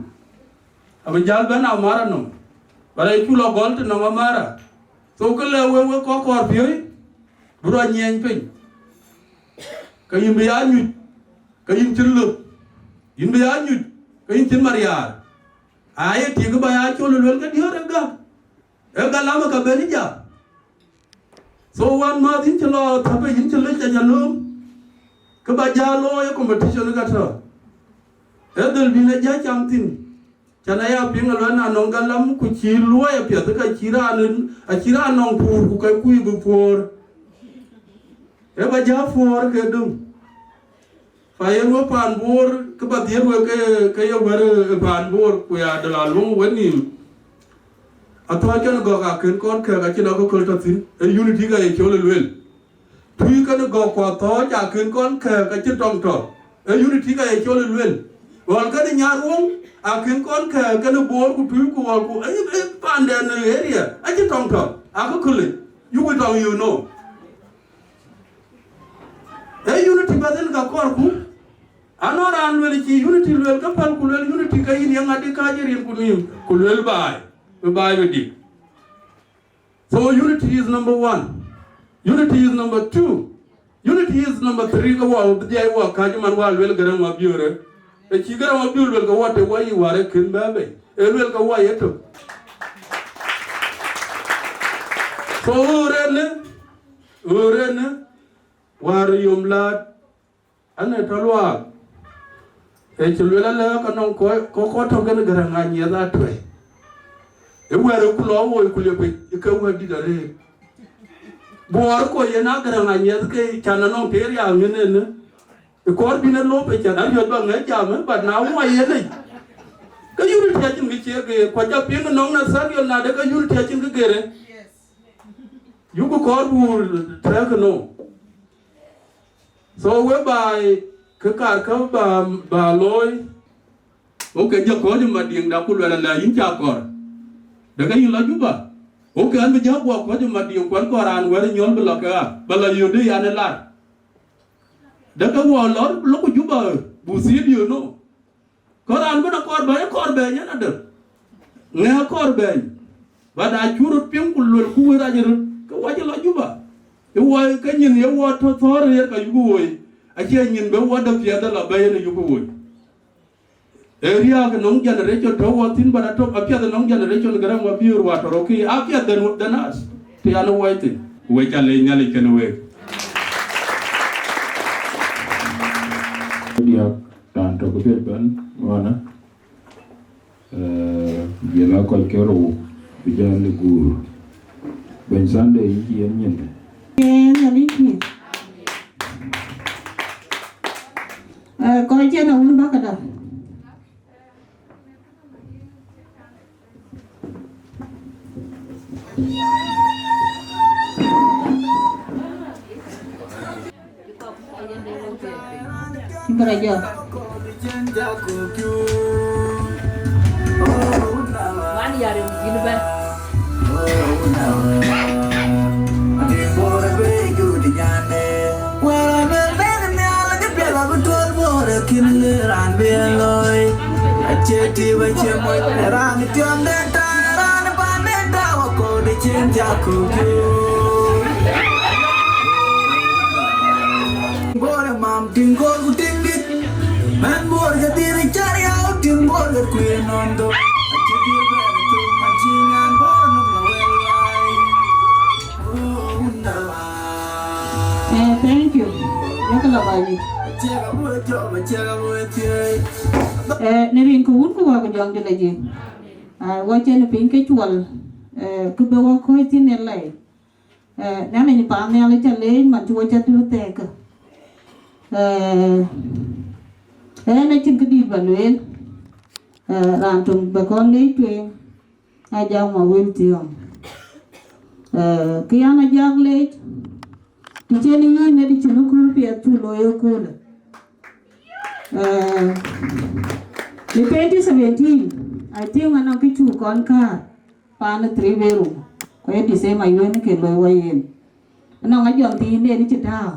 Abï jäl bɛ̈n amara nɔm, ba rɛy cu lɔ gɔl të nɔŋ amara. So, kë lɛ wek, wek kɔc kɔɔr piööc, bï rɔt nyiɛɛny piny, ke yïn bï ya nyuc, ke yïn cïn lök, yïn bï ya nyuc, ke yïn cïn mariaar. Aye tik ba ya col luel ke diöör ë gäk, ë galam ë ka bɛ̈n ë jam. So, wänmäth yïn cï lɔ thäpë, yïn cï lec ca lööm, ke ba jäl looi ë competition ë ka tɔ̈. Ë dhël bïn ë jäl cam thïn. Can aya piŋ ë luɛn anɔŋ galam, ku cï luɔi apiɛth, ka cï raan, acï raan nɔŋ puur, ku ka kuc bï puɔ̈ɔ̈r. Ë ba jä puɔ̈ɔ̈r ke döŋ. Fa yen we paan Bor, kë ba dhiëët we ke, ke ye wɛ̈r ë paan Bor, ku ya dël aluɔŋ we nïïm. Athɔ̈ɔ̈c kɛn gɔ̈k akën kɔn kɛ̈ɛ̈k acïn akököl tɔ̈ thïn, ë unity ka ye col ë luel. Tui kënë gɔ̈k ku athɔ̈ɔ̈c akën kɔn kɛ̈ɛ̈k acïn tɔŋ tɔ̈, ë unity ka ye col ë luel. Ɣɔl kënë Nyarweŋ akën kɔn kɛ̈ɛ̈k kënë Bor ku Tui ku Ɣɔl ku, ë, ë, pandɛn ë area acïn tɔŋ tɔ̈, akököl ë, you will tɔŋ, you know. Ë unity bäth yen ka kɔɔrku. Anɔŋ raan luel cï unity luel ke päl ku luel unity ke yïn ye ŋadï kääc ë rin ku nïïm, ku luel baai, bï baai bï dik. So unity is number one. Unity is number two. Unity is number three. Ke wɔ bï dhiɛɛi wɔ kääc man wä luel Garaŋ Mabiöörë. Ë cï Garaŋ Mabiöör luel ke wɔ të wɔ yï wär ë kën bɛ̈ɛ̈i bei. Ë luel ke wɔ ye tök. So ɣööt ënë, ɣööt ënë, wäär yom laat, anë tɔ̈ luaak, ë cï luel alë ka nɔŋ kɔc, kɔc, kɔc tɔ̈ kën Garaŋ Anyiɛth atuɛ̈i. Ë wɛ̈ɛ̈r ë ku lɔ woi ku liep ë ke wɛ̈t dït arëët. Buɔɔr kɔc yen a Garaŋ Anyiɛth ke can anɔŋ të riaak ŋën ënë. Ë kɔɔr bïn ë lop ë can ariöt ba ŋɛ̈c jam ë, but na woi yen ë, ke unity acïn kë cie geer, ku aca piŋ nɔŋ Nathaniel na de ke unity acïn kë geer ë. Yuku kɔɔr bur tɛ̈ɛ̈k ënɔɔnë. So we baai, kë kaar kë ba, ba looi, wo ke jɔ kɔ̈ɔ̈c ë Madiŋ da ku luɛl alɛ yïn ca kɔɔr. Deke yïn lɔ Juba, wo ke an bï jɔ guɔ kɔ̈ɔ̈c ë Madiŋ kuan kɔɔr raan wɛ̈r ë nyɔl bï lɔ ke ɣa, ba lɔ yödë yan ë lar. Deke wɔ lɔ lok Juba, bu thiëëdiö no. Kɔn raan bï na kɔɔr bɛ̈ny, kɔɔr bɛ̈ny yen adë. Ŋɛk kɔɔr bɛ̈ny. But a cuk röt piŋ ku luel ku wël rac röt, ke wɔ cï lɔ Juba. Ë wɔ ke nyin ye wɔ tɔ̈ thɔ̈ɔ̈r ë yer ka yuku woi. Acie nyin bï wɔ de piɛth lɔ bɛ̈i yen yuku woi. Ë riääk nɔŋ generation tɔ̈ wɔ thïn, but atɔ̈ apiɛth nɔŋ generation Garaŋ Mabiöör wa tɔ̈ rɔ̈ kï apiɛth than, than us. Të yan ë wɔ thïn. We ca leec Nhialic kën week. Diäk. Raan tök piɛth bɛ̈n ɣɔn, eh, jël a kɔc ke rou bï jäl ë guur. Bɛ̈ny Sunday yïn cï yen nyin. Ee, Nhialic pïïr. Eh, kɔc cïn awun bäkëda. Bï rɔt jɔt. Man ya rem gin bɛ. Wala mel ben nyal ke pela bu tol bore kin le ran ben loy. Ache ti ba che mo ran tiam den ta ran ba ne ta wa ko de chen ja ku. Bore mam tin gol ku tin dit. Man bor ga dir char ya tin bor ga ku non do. Ache dir ba tu man chin an bor no la wel lai. Eh, thank you. Yakala bani. Eh, ni rin ku wun ku wa ku jong de la jing. Wɔ cïn piny ke cuɔl, kë bï wɔ kɔ̈ɔ̈c thïn ë lɛi. Nhialic paan nhial ca leec man cï wɔ ca dït thɛɛk. Ɣɛn acïn këdït ba lueel. Raan töŋ bï kɔn leec tueŋ, Ajak Mawël Thiɔ̈ŋ. Kë yan Ajak leec, të cïn yïn ë të cïn ë kööl piɛth cuk looi ë köölë. Ë twenty seventeen, I think, anɔŋ kë cuk kɔn kaar paan ë three bedroom, ku ë the same Ayuen ke loi wɔ yen. Anɔŋ ajɔn thiin ë cï tääu,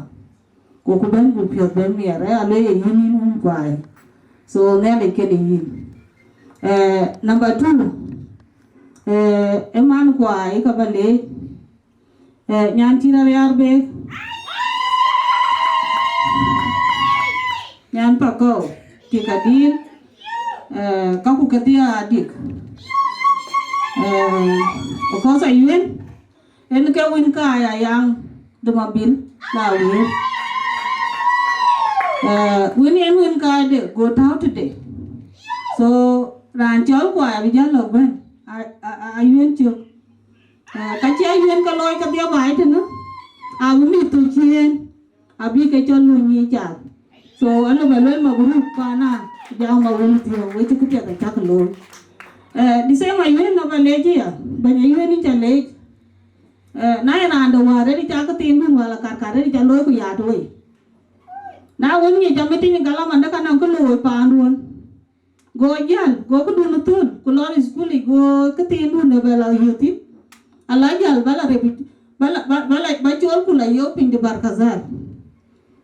ku ku bɛ̈n ku piɔ̈th bɛ̈n miɛt, ë aloi ye yïn yïn wun kuai. So Nhialic kën yïn. Number two, ë man kuai ka ba leec, nyan cï rɔt riaar bek, nyan Pakɔ̈u, tik adïl, ka ku kedhie adik. Because Ayuen, en ke wën kaai Ayaŋ de Mabil la wëër. Wën en wën kaai de go tääu tëde. So raan cɔl kuai abï jäl lɔ bɛ̈n, Ayuen cök. Ka cï Ayuen ke looi kedhie baai tënë, abï mïth thök ciëën, abï ke cɔl luny ë cath. So alë ba luel mabruk paan Ajak Mawël Thiɔ̈ŋ, wek cï këpiɛth acak looi. The same Ayuen aba leec aya, bɛ̈ny Ayuen yïn ca leec. Na ye raan de wäär rɛ̈t ca këthiindun wala karkar rɛ̈t ca looi ku yat wei. Na wën ŋic ca meeting galamande ka nɔŋ kë looi paanduön. Go jäl, go këdun thöl, ku lɔ school yic, go këthiindun ë bɛ la yöth thïn. Ala jäl ba la rep, ba la, ba, ba la, ba cɔl ku la yök piny de Barkazal.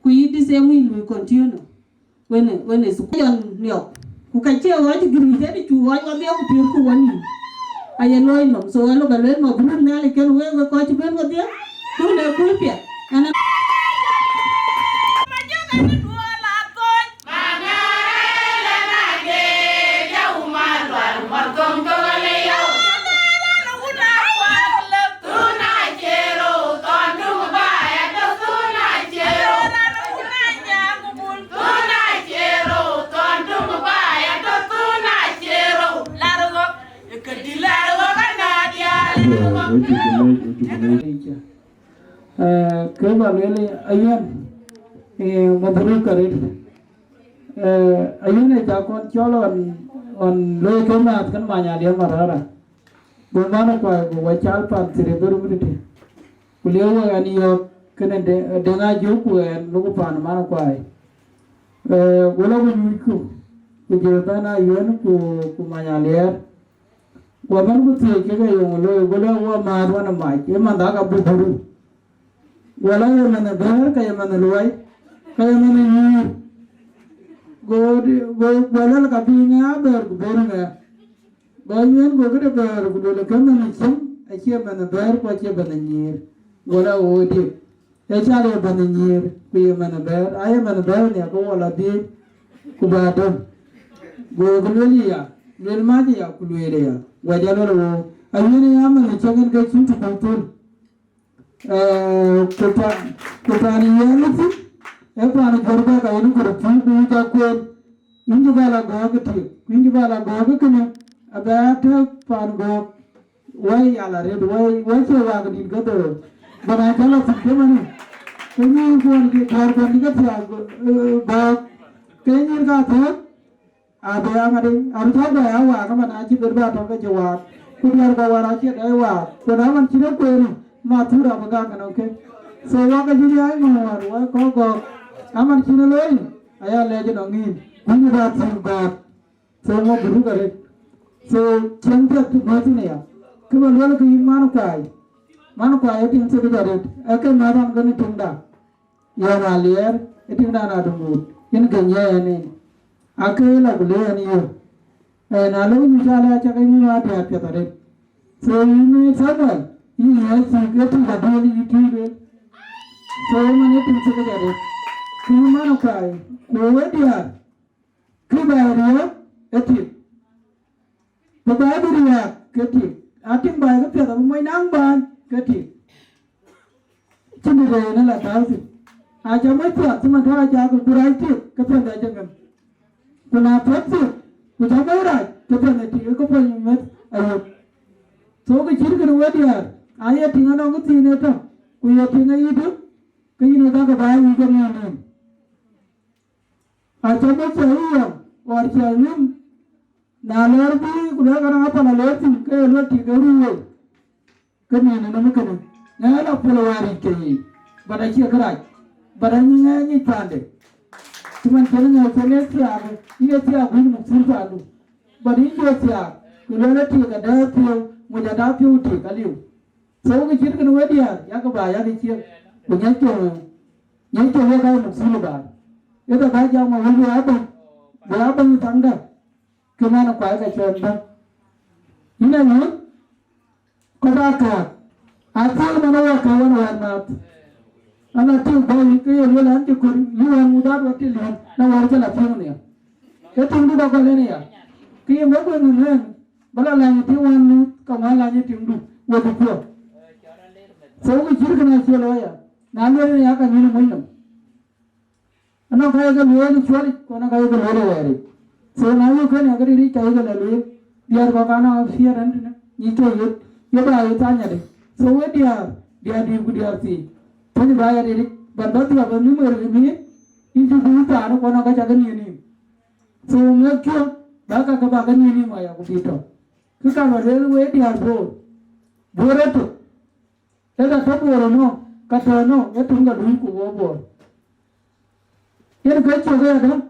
Ku yï the same wïc lui continue. Wën, wën ë school jɔn niɔk. Ku ka cie ɣɔc giric ë cuk ɣɔc wadhiɛ ku piöth ku wɔ nïïm. Aye looi nɔm. So alë ba luel mabruk Nhialic kën wek, wek kɔc cï bɛ̈n wadhiɛ. Ku le kul piɛth. Ɛn Ke ba lueel Ayuen, mabruk arëët. Ayuen ë ca kɔn cɔl ɣɔn, ɣɔn looi ke määth kën many Aliɛm Arara. Go man ë kuai, go wa cal pan thiriberu mit tëtï. Ku lieu wek ɛn yɔ̈ɔ̈k kënë Deŋ Ajök, ku ɛn loku pan man ë kuai. Go lɔ ku nyucku, ku jël bɛ̈n Ayuen ku, ku many Aliɛɛr. Ku abɛ̈n ku thiëëc kek ë yeŋö looi, go lɔ wɔ määth wan ë mac, ë manh dhak abuburu. Wala ye manh ë bɛ̈ɛ̈r, ka ye manh ë luɔi, ka ye manh ë nyïïr. Go, go, go lɛl ka bï ŋɛ̈ɛ̈ abɛ̈ɛ̈r ku bɛ̈ɛ̈r ŋɛ̈ɛ̈. Go Ayuen go këde bɛ̈ɛ̈r ku lueel ke manh ë cieŋ acie manh ë bɛ̈ɛ̈r ku acie manh ë nyïïr. Go lɔ ɣöö diëk. Ee cal ye manh ë nyïïr ku ye manh ë bɛ̈ɛ̈r, aye manh ë bɛ̈ɛ̈r nhiäk ke wɔ la dhiëëc ku bä döm. Go ke lueel ya, lueel mac ya ku lueel ya. Guɔ jɔ lueel ɣöö Ayuen ya manh ë cieŋ en ke cïn të kuc thöl. Ku pan, ku pan yɛn thïn, ee pan juɔ̈r bɛ̈k ayïn kɔ̈r pïïr ku ca kueen. Yïn cï bä la gɔ̈ɔ̈k ë tik, ku yïn cï bä la gɔ̈ɔ̈k ë kënë, abɛ a tëëk pan gɔ̈ɔ̈k. Wai ala rëët, wai, wai cie wak dït ke dhorou. Bä na cä la thïn ke mani, ke nyïïr kuɔn ke thɔ̈ɔ̈r kuɔn ke thiaak gɔ̈ɔ̈k, ke nyïïr ka thɔ̈ɔ̈r. Abï aŋadï, abï cä bɛ a waak ëmɛn acï bït bä tɔ̈ ke cï waak, ku diäär kɔ̈k wäär acï dɛɛi waak, ku na man cïn ë kueeni, ma thur abï gam ënɔŋ ke. So wak acï riääc ŋɔ̈ɔ̈r wek kɔ̈k gɔ̈k, aman cïn ë looi, aya lɛc ënɔŋ yïn, ku yïn bä thïn gɔ̈ɔ̈k. So ŋö bï ruk arëët. So cieŋ piɛth cï guɔ̈ɔ̈th thïn aya, kë bä luel ke yïn man kuai, man kuai ë tiŋ thok arëët, ee ke mäth ɣɔn kën ë tiŋda. Yɔn Aliɛɛr ë tiŋdan Adumuut, yen ke nyiɛɛi ɛn en, ake la ku le ɛn yök. Ɛn alo nyuc ala cak nyuc atiat piɛth arëët. So yïn ë Samuel, yïn ŋiɛc thïk ë tik aduël yï tïï duël. So man ë tik thïk arëët. Ku man kuai, ku we diäär, kë bɛ riɔ̈ɔ̈k ë tik. Bï baai bï riääk ke tik, atiŋ baai ke piɛth abï moc naŋ baai ke tik. Cïn dït rëër në la tääu thïn. Aca moc piɛth cï man tɔ̈ acakä ku rac tik ke piɛth acï ŋëm. Ku na piɛth tik, ku cä moc rac ke piɛth ë tik, ke puɔny meth ayök. So kë cït kënë we diäär, aye tïŋ anɔŋ kë thiin ë tɔ̈, ku ye tïŋ ayï dï, ke yïn ë dhäk ë bä yic ënɔɔnë. Acä bï cä yï yɔŋ, ɣɔr cä yïm, na lɛɛr bï ku lɛɛr kɛn apal alɛɛr thïn, ke ye luɔt tik ë ruu wei. Ke nïn ë nɔm kënë, na la puɔl wäär yic ke yiic, but acie kërac, but anyiŋ ë nyic paande. Cï man cïn ŋɛk cï le thiaak, yïn ë thiaak wïn muk thïn paandu. But yïn jɔ thiaak, ku lueel ë tik adɛ̈ piɔ̈u, moc ada piɔ̈u tik aliu. So kë cït kënë we diäär, yak ba yak ciëk, ku ŋiɛc cök, ŋiɛc cök wek aa muk thïn baar. Ëtɛ ba jam awël bï abäny, bï abäny thaŋdä. Kë man kuai ka cɔl bä. Yïn a nyuɔ̈th, kɔc aa kääk. Athiëëk man ë wɔ kääk ɣɔn wään maath. An, athiëëk bä yï, ke ye lueel an, cï kɔ̈r, yï wään mudhaat wɔ til yïn, na wär cä la thiëëk nhial. Ee tiŋdu bä gɔl en aya. Ke yïn bä guëëŋ në nuɛɛn, bä la lany ë tiŋ wään muth, ka wään lany ë tiŋdu, wek ë puɔ̈u. So, kë cït kënë acie looi aya. Na lueel en aya, ka nyïn ë mony nɔm. Anɔŋ ka ye ke lueel ë cuɔlic, ku anɔŋ ka ye ke lueel ë wɛɛric. So na yök kënë, ke dït yic ka ye ke la lueel. Diäär kɔ̈k anɔŋ apiɛth rɛ̈n tënë, nyic ke yeth, ye ba ye thany adï. So we diäär, diäär dïïr ku diäär thii. Thany ba ya dït yic, ban bä thiɔp ë nhïm ɣer ë miir, yïn cï guur thaani, ku anɔŋ ka ca ke nhiëër nïïm. So make sure ba ka ke ba ke nhiëër nïïm aya ku bï tɔ̈. Kë ka ba lueel we diäär Bor, Bor ë tök. Ëka tɔ Bor ënɔɔnë, ka tɔ ënɔɔnë, ee töŋ ka luui ku wɔ Bor. Yen ke cök ë adä,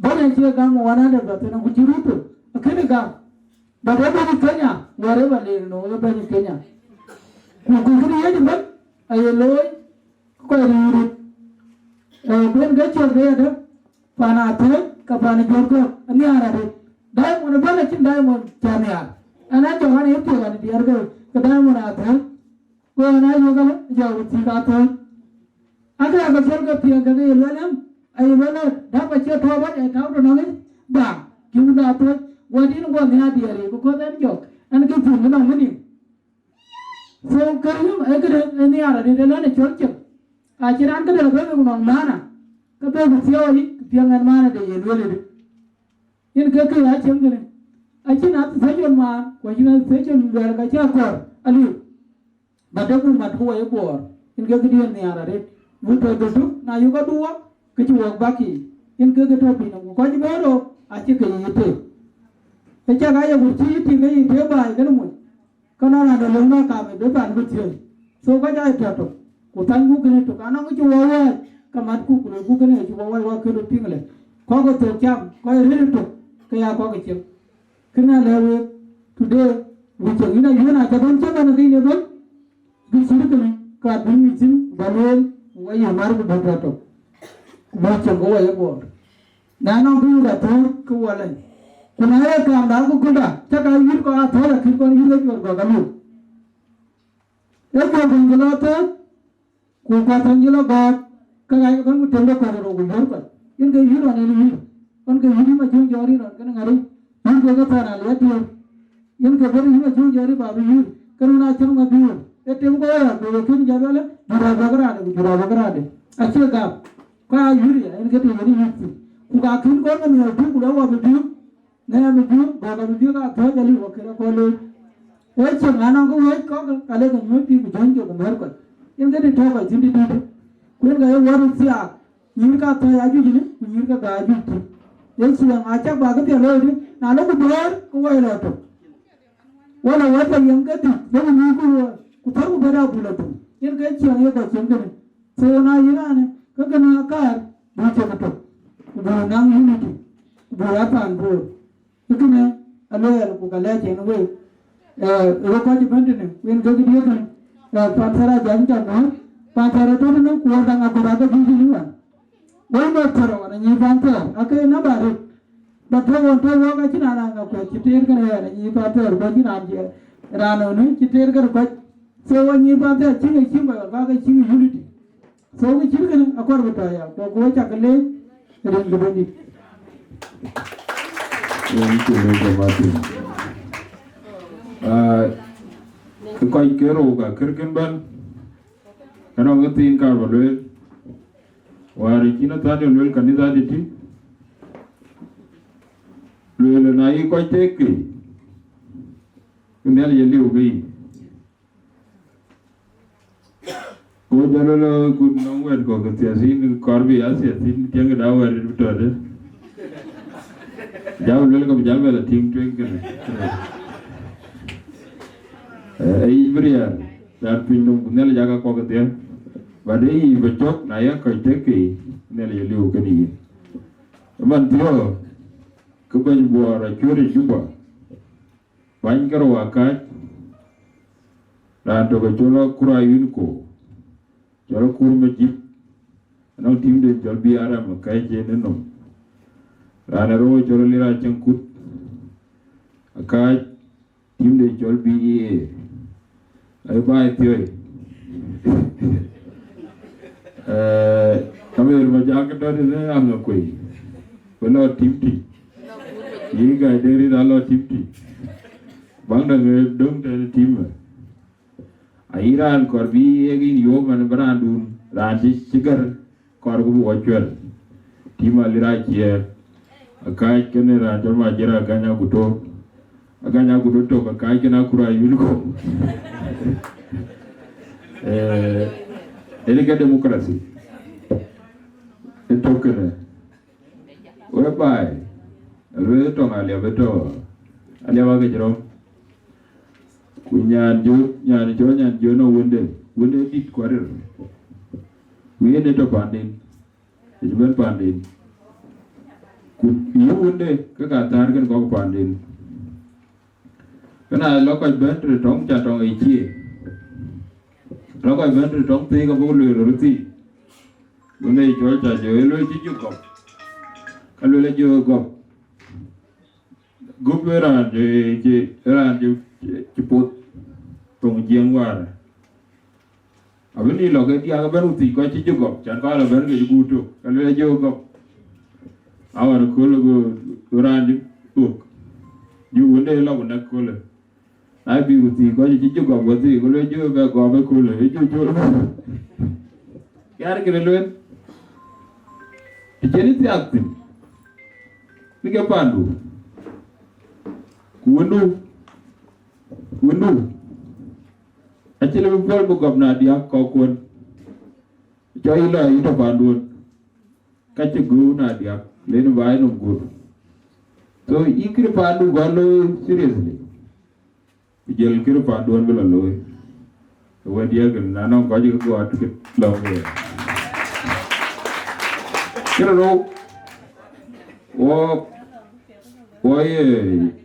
bɛ̈ny acie gam one hundred percent, ku cï Ruto, akënë gam. But ee bɛ̈ny Kenya, wherever le nɔɔk, ee bɛ̈ny Kenya. Ku, ku kënë yec ëbɛ̈n, aye looi, kɔc riic röt. Ee, bɛ̈ny ke cök ë adä, pan Athɛ̈ɛ̈c, ka pan Jɔ̈rkɔ̈k, anhiaar arëët. Diamond ëbɛ̈n acïn diamond cä nhiaar. Ɛn a jɔk an, ee piɔ̈u an, diɛɛr ke, ke diamond Athɛ̈ɛ̈c. Go ɣɛn a yök ëlë, jɔ we thiëk Athööny. Ake ake cɔl ke piɛŋ kekë ye lueel ɛm, aye lueel ë däp acie tuɔɔp ɣɔc, aye tääu tënɔŋ yic, bä, cï wun Athööny, wɛ̈t yïn guɔ nhiaar diɛɛr yic, because ɛn jɔk, ɛn ke piŋ ënɔŋ ënïm. So, kërïm, ee këdë, ee nhiaar adït, ee lɔn ë cɔl cieŋ. Acïn raan këdë lɔ bɛ̈n ku nɔŋ maana, ke bɛ ku thiɔ̈ɔ̈c yic, ku piɛŋ ɛn maana de ye lueel ëdï. Yen ke kë acieŋ kënë. Acïn athööc maan, ku acïn athööc luɛɛl ka cä kɔ̈r, aliu. But dek ku mat ku wɔ ye Bor, yen ke këdiën nhiaar arëët. Buk tɔ dötök, na yök aduɔɔk, ke cï wɔk bäk yiic. Yen ke ke tɔ piny nɔm, ku kɔc bɛ̈n röök, acï ke yiic tëë. Ë cak aa ye ku cï yic tïŋ ke yic tëë baai kënë moc. Ke nɔn raan de löŋ nɔn kaam ë bï pan bï thiëëc. So kɔc aa ye tɔ tök, ku thany ku kënë tök. Anɔŋ cï wɔ wääc, ke mat ku, ku loi ku kënë cï wɔ wääc wɔ kënë piŋ lë. Kɔ̈k ë thök cam, kɔc rëër tök, ke ya kɔ̈k ë cieŋ. Kënë alɛ̈k week, today, we cieŋ yïn ayuɔ̈n acä bɛ̈n cï man rin ëbɛ̈n, bï cït kënë, ka bï mïth thïn, bä lueel, ku wɔ ye mar ku bä tɔ tök, ku bä cieŋ ke wɔ ye Bor. Na nɔŋ bï yïk athööc, ke wɔ lɛny. Ku na ye kaamda ku köölda, cä ka yïr kɔn athööc akït kɔn yïr ke juɔ̈r gɔ̈k aliu. Ee juɔ̈r gɔ̈k jɔ lɔ athööc, ku kuath thɔn jɔ lɔ gɔ̈ɔ̈t, ke ɣaac ke bɛ̈n ku tem de kɔ̈k rou ku yïr kɔc. Yen ke yïr ɣɔn en yïr, ɣɔn ke yïr yï Majöŋ Jɔ̈ɔ̈r yïr ɣɔn kënë ŋäri, yïr ke ke thɔn aliɛt diëër. Yen ke bɛ̈n yï Majöŋ Jɔ̈ɔ̈r yï bä bï yïr, kënë na cäŋ Mabiöör. Ee tem ke wɔ ya, ku ye kën jɔ lueel, jur abäk raande, ku jur abäk raande. Acie gam. Ku aa yïr ya, yen ke tïŋ yen yïr thïn. Ku ka kïn kɔn ke nhial tïŋ, ku lɔ wɔ bï biök, nhial bï biök, gɔ̈k abï biök, athööc aliu, akën akɔn looi. Ee cieŋ anɔŋ ke wëëc kɔ̈k, ka lek ke nyuöth pïïr ku jɔ̈ny jɔ ku mɛ̈r kɔc. Yen ke tïŋ tɔ̈u kɔc thïn dït dït. Ku yen ka ye wär thiaak, nyïïr ka athööc ajuëc ënë, ku nyïïr ke gäk ajuëc thïn. Ee cieŋ acak bä këpiɛth looi dï, na lɔ ku bɛ̈ɛ̈r, ke wɔ ye lɔ tök. Wala wɛ̈t la yem ke dhïc, bä ku nyuc ku, ku thär ku bɛ̈t abul athum. Yen ke ciɛɛŋ ye kɔc cieŋ kënë. So na yïn raanë, ke kënë akaar, buk cök ëtök, ku buk naŋ unity, ku buk a paan Bor. Ë kënë aluɛɛl ku ka lɛc en week. Eh, ë wek kɔc ëbɛ̈n tënë, ku yen ke këdiëëkë, eh, Panther ajany cä mɔ̈ɔ̈r, Panther ë tɔ̈ tënë, ku wär daŋ aköl ake bï cïn wan. Wël bä thär ɣɔn anyïï Panther, ake namba arëët. Bä thär ɣɔn tɔ̈ wok acïn an, an, akuɛth cï teer kën ɣɛn anyïï Panther, ku acïn an, cï raan ënë cï teer kën kɔc. So, anyïï Panther cïk ë cïm kɔc ɣɔn, bä ke cïk ë unity. So, kë cït kënë akɔɔr bï tɔ̈ ya, ku, ku we cak ke leec rin ke Bɛ̈nydït. Yen cï leec ë Martin. Ah, kɔc ke rou ka kër kën bɛ̈n, ënɔŋ ë thiin ka bä lueel. Wäär cïn ë thändï lueel kanitha dï tï, lueel na yï kɔc teek ke, Ku Nhialic ye liu ke yï. Ku jɔl lɔ kut nɔŋ wɛ̈t kɔ̈k ke thiathin, kɔɔr bï ya thiathin, tiɛŋkë da wɛ̈t bï tɔ̈ dë. Jam luel ke bï jam bɛ la tïŋ tueŋ kënë. Eh, ee yic bï riɛɛr, raan piny nɔm, ku Nhialic aka kɔ̈k kedhie. But ee yic bï cök, na yak kɔc tek ke, Nhialic ye liu kënë yïn. Ëman thiɔ̈k, ke bɛ̈ny Buɔɔr acuëër ë Juba. Bäny ke rou akääc, raan tök acɔl Akura Yuniko, cɔl Akur Majïk, anɔŋ team de cɔl B R M akääc en ë nɔm. Raan ë rou cɔl Lira Cäŋkut, akääc team de cɔl B E A. Ai baai thiɔ̈i. Eh, Samuel Majak tɔ̈ tënë Aŋakuei. Ku lɔ team tï. Yï Gai Deŋ Rit alɔ team tï. Baŋ däŋ ë döŋ tënë team ë. Ayï raan kɔɔr bï ye yïn yom man bï raandun, raan cï, cï gär kɔɔr ku bï wɔ cuɛl. Team Alira Ciɛɛr. Akääc kënë raan cɔl Majira Agany Aguto. Agany Aguto tök akääc kënë Akura Yuniko. Eh, ënë ke democracy. Ë tök kënë. Whereby, lueel tɔŋ Aliap ëtɔ, Aliap akëc rɔm. Ku nyan jö, nyan jö, nyan jö nɔ wënde, wënde dït ku arir. Ku yen ëtɔ panden, ëcï bɛ̈n panden. Ku yï wënde ke ka thäär kën kɔ̈k panden. Këna lɔ kɔc bɛ̈n tëde tɔŋ, ca tɔŋ ë cie. Lɔ kɔc bɛ̈n tëde tɔŋ thii ka buk lueel röt thii. Wënde cɔl ca jɔ, ë lueel cï jɔ gɔp. Ka lueel jɔ gɔp. Gup ë raan jɔ, cï, ë raan jɔ, cï poth thoŋ Jiëŋ wäär. Abï ni lɔ ke diäk ëbɛ̈n ku thic kɔc cï jɔ gɔp, can kɔc lɔ bɛ̈n ke jɔ guut tök, ka lueel jɔ gɔp. Awär köl go, go raan jɔ thok. Jɔ wënde lɔ ku näk köl. Na bï ku thii kɔc cï jɔ gɔp wä thii, ku lueel jɔ bɛ gɔp ëköl, ë jɔ jɔ. Yɛn kën lueel. Të cïn ë thiak thïn. Bï ke pandu. Ku wëndu. Wëndu. Acï lë bï puɔl bï gɔp na diäk kɔ̈k kuön. Cɔ yï lɔ yï tɔ panduön. Ka cï göök na diäk, lenë baai nɔm guöt. So, yï kërë pandu bä looi seriously. Ku jël kërë panduön bï lɔ looi. Wɛ̈t diɛ̈ kën, na nɔŋ kɔc ke gɔɔt ke lɔ ke. Kërë rou, wɔ, wɔ ye,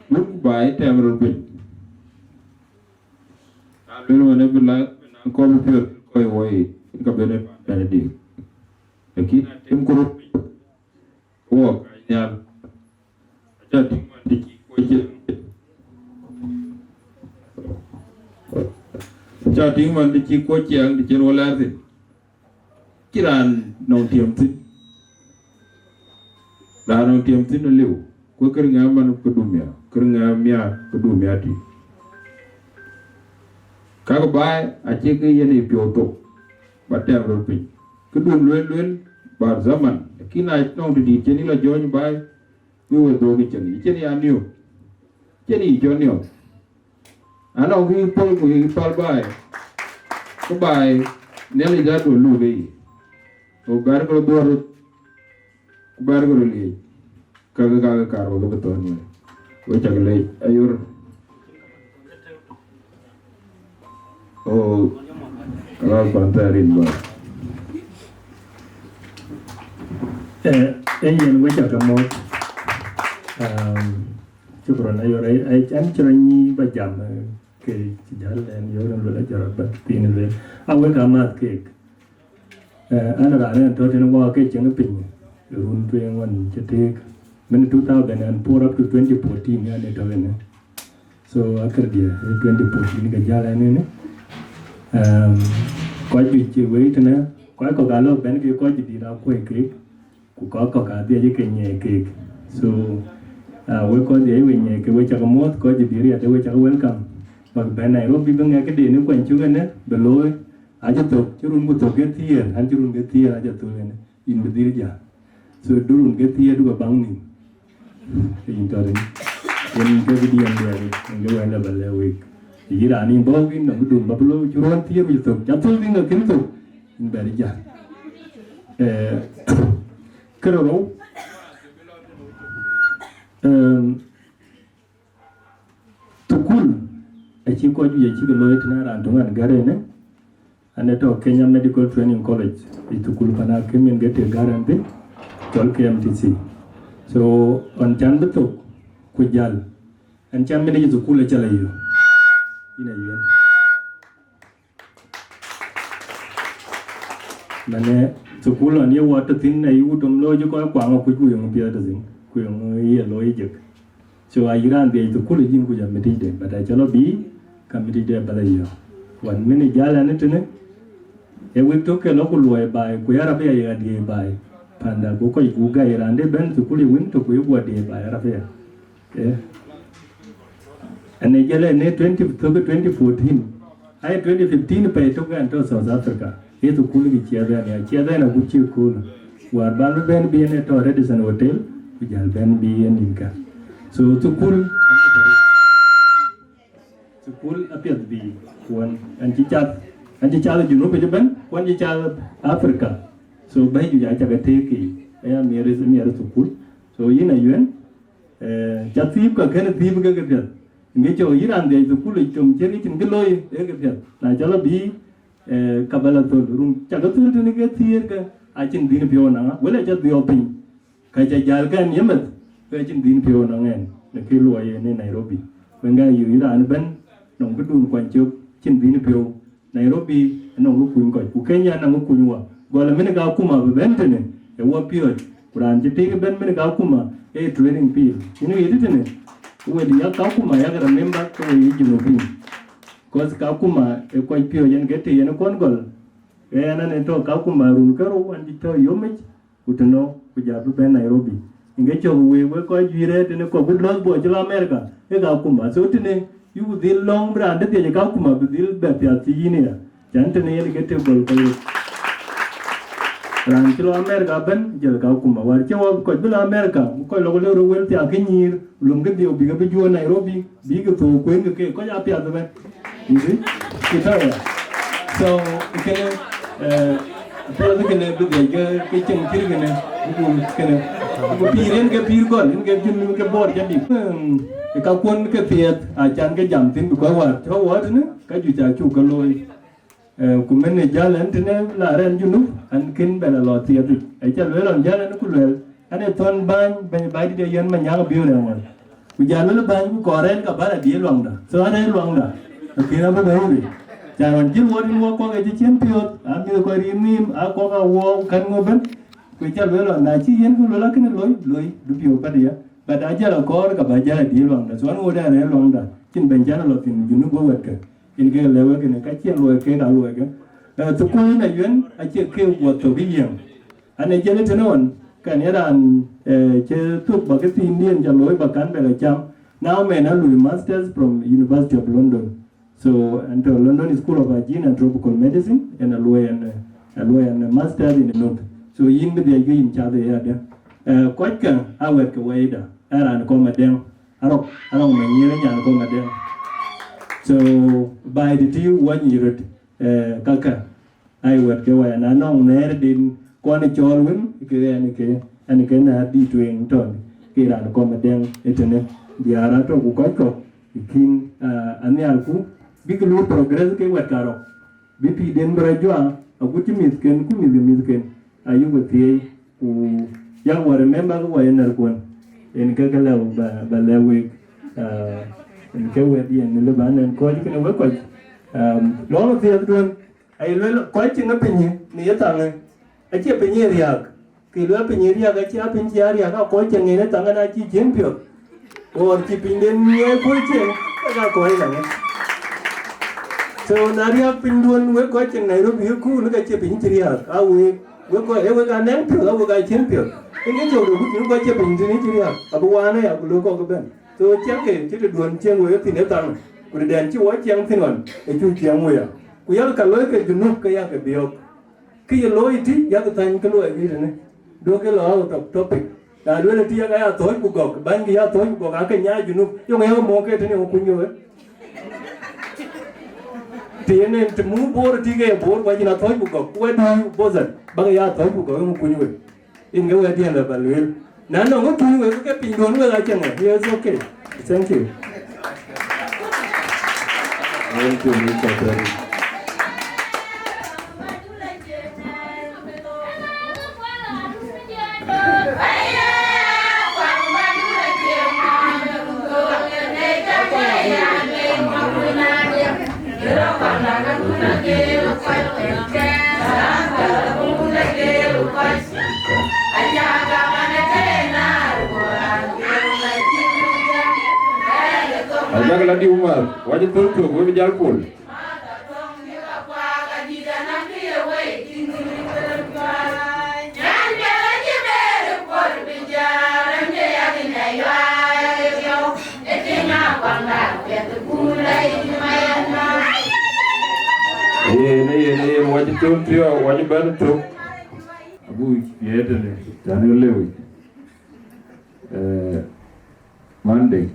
wun baai tɛm röt piny. Na luel wën ë bï la kɔm piöth kɔc woi, ka ben ë pɛ̈n dik. Lakin tim ku röt, wɔ kany nhial. Aca tïŋ man të cï kuɔc ciɛɛŋ. Aca tïŋ man të cï kuɔc ciɛɛŋ, të cïn wɔ lɛɛr thïn. Cï raan nɔŋ tiɛm thïn. Raan nɔŋ tiɛm thïn aliu. Ku kërë ŋɛ̈ɛ̈m man këdu mia, kërë ŋɛ̈ɛ̈m mia këdu mia tï. Ka ke baai acie ke yen ë piɔ̈u thok, ba tɛm röt piny. Këdun lueel lueel, bar zaman, lakin na nɔŋ të dït cïn ë lɔ jɔ̈ɔ̈ny baai, wï we dhuk ë cïn, ë cïn ya niöp, cïn yï cɔl niɔp. Anɔŋ kï pɔ̈l ku yï päl baai, ku baai, Nhialic dhatu aluk ë yic. Ku bɛ̈ɛ̈r ke röt dhuɔ̈r röt, ku bɛ̈ɛ̈r ke röt liec, kakë, kakë kaar wek bï thɔ̈n wei. Wek cak leec, ayor. Oh, kalas, pan thɛɛr rin bä. Eh, eh, yen wek cak mɔ̈ɔ̈th. Um, shukran, ayor, ai, ai, an cï rɔt nyi ba jam, eh, ke cï jäl ɛn yor en luel ajɔr ba thin luel. A wek amath kek. Eh, an raan en tɔ̈ tënë wɔ ke cieŋ piny, run tueŋ ɣɔn cï tëëk. Min two thousand and four up to twenty fourteen, an ë tɔ̈ ënë. So, akër dië, ë twenty fourteen ke jäl ɛn ënë. Ehm, kɔc juëc cï wei tënë, kɔc kɔ̈k aa lɔ bɛ̈n ke kɔc dït aa kuɔ̈i keek, ku kɔc kɔ̈k aa dhiëc ke nyiɛɛi keek. So, ah, wek kɔc dhiëc we nyiɛɛi ke we cak muɔ̈ɔ̈th, kɔc dït riɛt we cak welcome. Bäk bɛ̈n Nairobi bï ŋɛk këden ë kuany cuk ënë, bï looi, acï thök, cï run ku thök ke thiëër, an cï run ke thiëër acï thök ënë, yïn bï dhil jäl. So, du run ke thiëër du ke baŋ nïm. Yïn tɔ̈ rïn. Yen ke bï diɛɛm diɛɛr, yen ke wɛ̈n lɔ ba lɛ̈k wek. Yïn raan yïn bɔ̈ yïn nɔm dun ba bï lɔ cï ruɔ̈n thiëër ku cï thök, ca thöl yïn akën thök, yïn bɛ̈n ë jäl. Eh, kërë rou, em, thukul acï kɔc juëc acï ke looi tënë raan töŋ an gär ënë, an ë tɔ Kenya Medical Training College, ë thukul pan akïm yen ke të gär ɛn thïn, cɔl K M T C. So, ɣɔn can bï thök ku jäl, ɛn can mɛn ë thukul acä lɔ yök. Yïn a yuen. Mane thukul ɣɔn ye wɔ tɔ̈ thïn, ayï wut dom looi cï kɔc kuaŋ akuc ku yöŋ piɛth tɔ̈ thïn, ku yöŋ ye looi jek. So ayï raan dhiëc thukul ë yïn kuc a miticde, but acä lɔ bï, ka miticde ba lɔ yök. Wan min ë jäl ɛn ë tënë, ee wek tök ke lɔ ku luɔi baai, ku ya rap ya ye ɣa diëëc baai. Panda, go kɔc, go gäi raan de bɛ̈n thukul ye wën tök ku ye guɔ diëëc baai rap ya. Eh. Ɛn ë jël ɛn ë twenty, thök twenty fourteen. Ai twenty fifteen pɛi tök ɛn tɔ̈ South Africa. Ye thukul kï ciɛth ɛn ya, ciɛth ɛn agut cï kööl. Wäär ban bï bɛ̈n bï ɛn ë tɔ̈ Radisson Hotel, ku jäl bɛ̈n bï ɛn nïn ka. So thukul, thukul apiɛth bï kuɔn. Ɛn cï cath, ɛn cï cath Junub ëcï bɛ̈n, kuɔn cï cath Africa. So bɛ̈i juëc acä ke tëëk kï, aya miɛr, miɛr thukul. So yïn a yuen, eh, ca thiip ka kën thiip ke ke piɛth. Ŋic cɔk yïn raan dhiëc thukul ë com ciëër ke cïn kë looi, ee ke piɛth. Na cä lɔ bï, eh, ka bä lɔ thöl, run cä ke thöl tënë ke thiëër ke, acïn dhïn piɔ̈u naŋa, wël acä dhiɔp piny, ka cä jäl kɛn yemeth, ke acïn dhïn piɔ̈u naŋ ɛn, në kë luɔi en ë Nairobi. Wëŋ aa yï raan ëbɛ̈n, nɔŋ këdun kuany cök, cïn dhïn piɔ̈u. Nairobi anɔŋ kë kuny kɔc, ku Kenya anɔŋ kë kuny wɔ. Gɔl min ka kuma bï bɛ̈n tënë, ë wɔ piɔ̈ɔ̈c. Ku raan cï tik bɛ̈n min ka kuma, ee training field. Yïn ɣet tënë, ku wël yak ka kuma yak remember ke we yï Junubin. Cause ka kuma ë kɔc piɔ̈ɔ̈c yen ke të yen kuɔn gɔl. Ɣɛn an ë tɔ̈ ka kuma run ke rou an cï tɔ̈ yomic, ku tënɔ, ku jɔ bï bɛ̈n Nairobi. Ŋic cɔk wek, wek kɔc juëc rɛ̈ɛ̈r tënë kɔc, ku lɔ̈th bɔ̈ cï lɔ America, ke ka kuma. So tënë, yuku dhil lɔ̈ŋ bï raan dë dhiëc ë ka kuma bï dhil bɛ piath cï yïn ya. Can tënë yen ke të gɔl kɔc röt. Raan cï lɔ America bɛ̈n, jël ka kuma. Wäär cï wɔ kɔc bï lɔ America, ku kɔc lɔ ku lëu röt wël thiak kë nyïïr, lum kë dhiëu bï ke bï juöör Nairobi, bï ke thou kueen ke keek, kɔc aa piath ëbɛ̈n. You see? Cï tɔ̈ ya. So, kënë, eh, piath kënë bï dhiëc ke, ke cieŋ cït kënë, ku kënë. Ku pïïr en ke pïïr gɔl, en ke jun ke bɔɔr cä dïk. Hmm, ka kuɔn ke piɛth, a can ke jam thïn, because wäär tɔ̈ wɔ tënë, ka juëc acuk ke looi. Eh, ku min ë jäl ɛn tënë la rɛn Junub, ɛn kën bɛ la lɔ thiëëth yic. Acä lueel ɣɔn jäl ɛn ku lueel, ɛn ë thɔn bäny, bɛ̈ny baai dït ë yen Manyaŋ Biöör ë ŋɔl. Ku jal lueel bäny ku kɔɔr rɛn ka bä la diëël luaŋda. So an rɛn luaŋda, akën abï bɛ wëu. Ca ɣɔn cïn wɔ rin wɔ kɔk ë cï cien piɔ̈ɔ̈th, a mïth kɔc rin nhïïm, a kɔk a wɔ kän ŋö bɛ̈n. Ku ca lueel ɣɔn, na cï yen ku lueel akënë loi, loi, du piɔ̈u pädië. But a jäl a kɔɔr ka bä jäl a diëël luaŋda. So an ŋot ë rɛn luaŋda, cïn bɛ̈ny can a lɔ thïn Junub bä wɛ̈tkë. Yen ke lɛ̈k wek kënë, ka cïn luɔi kek aa luɔi ke. Eh, thukul yen ayuen acie kek guɔ thök ë yiëŋ. An ë jël ë tënë ɣɔn, kɛn ye raan, eh, cï thök bä ke thiindiɛn ca looi bä kan bɛ lɔ cam. Now mɛn a lui masters from University of London. So ɛn tɔ̈ London School of Hygiene and Tropical Medicine, ɛn a luɔi ɛn, eh, a luɔi ɛn masters in North. So yïn bï dhiɛc ke yïn cath ë yadë. Eh, kɔckë a wɛ̈t ke wɛɛcda, ë raan kɔm adɛŋ. Arɔk, arɔk ma nyiëër nyan kɔŋ adɛŋ. So, baai dï tï wɔ nyïïr röt, eh, kakë, ai wɛ̈t ke waya na nɔŋ nɛɛr din kɔn ë cɔɔl wën, ke ɛn ke, ɛn ke nɛɛr dï tueŋ tɔn, ke raan kɔm adɛŋ ëtënë, diaar atɔ̈ ku kɔc kɔ̈k, kïn, ah, anhiarku, bïk luur progress ke wɛ̈t karɔk. Bï pïïrden bï rɔt juak, agut cï mïthken ku mïth ë mïthken, ayuk ë thiëëc, ku yak wɔ remember ke wɔ ye nɛ̈rkuɔn. Yen ke ke lëu ba, ba lɛ̈k week, ah, yen ke wɛ̈t yen lëu ba nɛn kɔc kënë wek kɔc. Um, lɔɔr thiëëthduön, aye luel kɔc cï ŋa piny në ye thaŋë, acie piny ye riääk. Ke lueel piny ë riääk, acï a piny cï a riääk, a kɔc cï ŋen ë thaŋ ɛn acï ciën piɔ̈ɔ̈th, or cï pinyden ŋiɛc kuöc cieŋ, ke ka kɔc ënɔŋ. So na riääk pinyduön, wek kɔc cieŋ Nairobi ë kööl, ke cie piny cï riääk, a wek, wek kɔc, ee wek a nɛŋ piɔ̈ɔ̈th, a wek a ciën piɔ̈ɔ̈th. Ë ke cök de kuc cïn kɔc cie piny tïn cï riääk, abï waan aya ku lok kɔ̈k ëbɛ̈n. So ciɛŋkë cï tëduön cieŋ wek thïn ë thaŋ, ku tëdɛn cï wɔ ciɛŋ thïn ɣɔn, ë cuk ciɛŋ wek ya. Ku yak ka looi ke Junub ke yak ke biɔ̈ɔ̈k. Kë ye looi tï, yak thäny kë luɔi bï tënë. Duökï lɔ out of topic. Na luel ë tï yak aya thɔ̈c ku gɔ̈k, bäny kë ya thɔ̈c ku gɔ̈k, aake nyaai Junub, yöŋ yak mɔ̈ɔ̈ŋ ke tënë ŋö kuny ke we. Të yen en të muk Bor tï ke ye Bor, ku acïn athɔ̈c ku gɔ̈k, ku we dui bother, bäk ya thɔ̈c ku gɔ̈k, yöŋ kuny we. Yen ke wɛ̈tdiɛ̈n lɔ ba lueel. Na nɔŋ ŋö kuny we, ke piny duön we acïn ŋö, yes, okay. Thank you. Thank you, Mister Perry. Ajak la diu mar, wajë thöl tök, wek jal pol. Yen, yen, yen, wajë thöl tök, wajë bɛ̈n tök. Abu yetënë, tani lewi. Eh, Monday.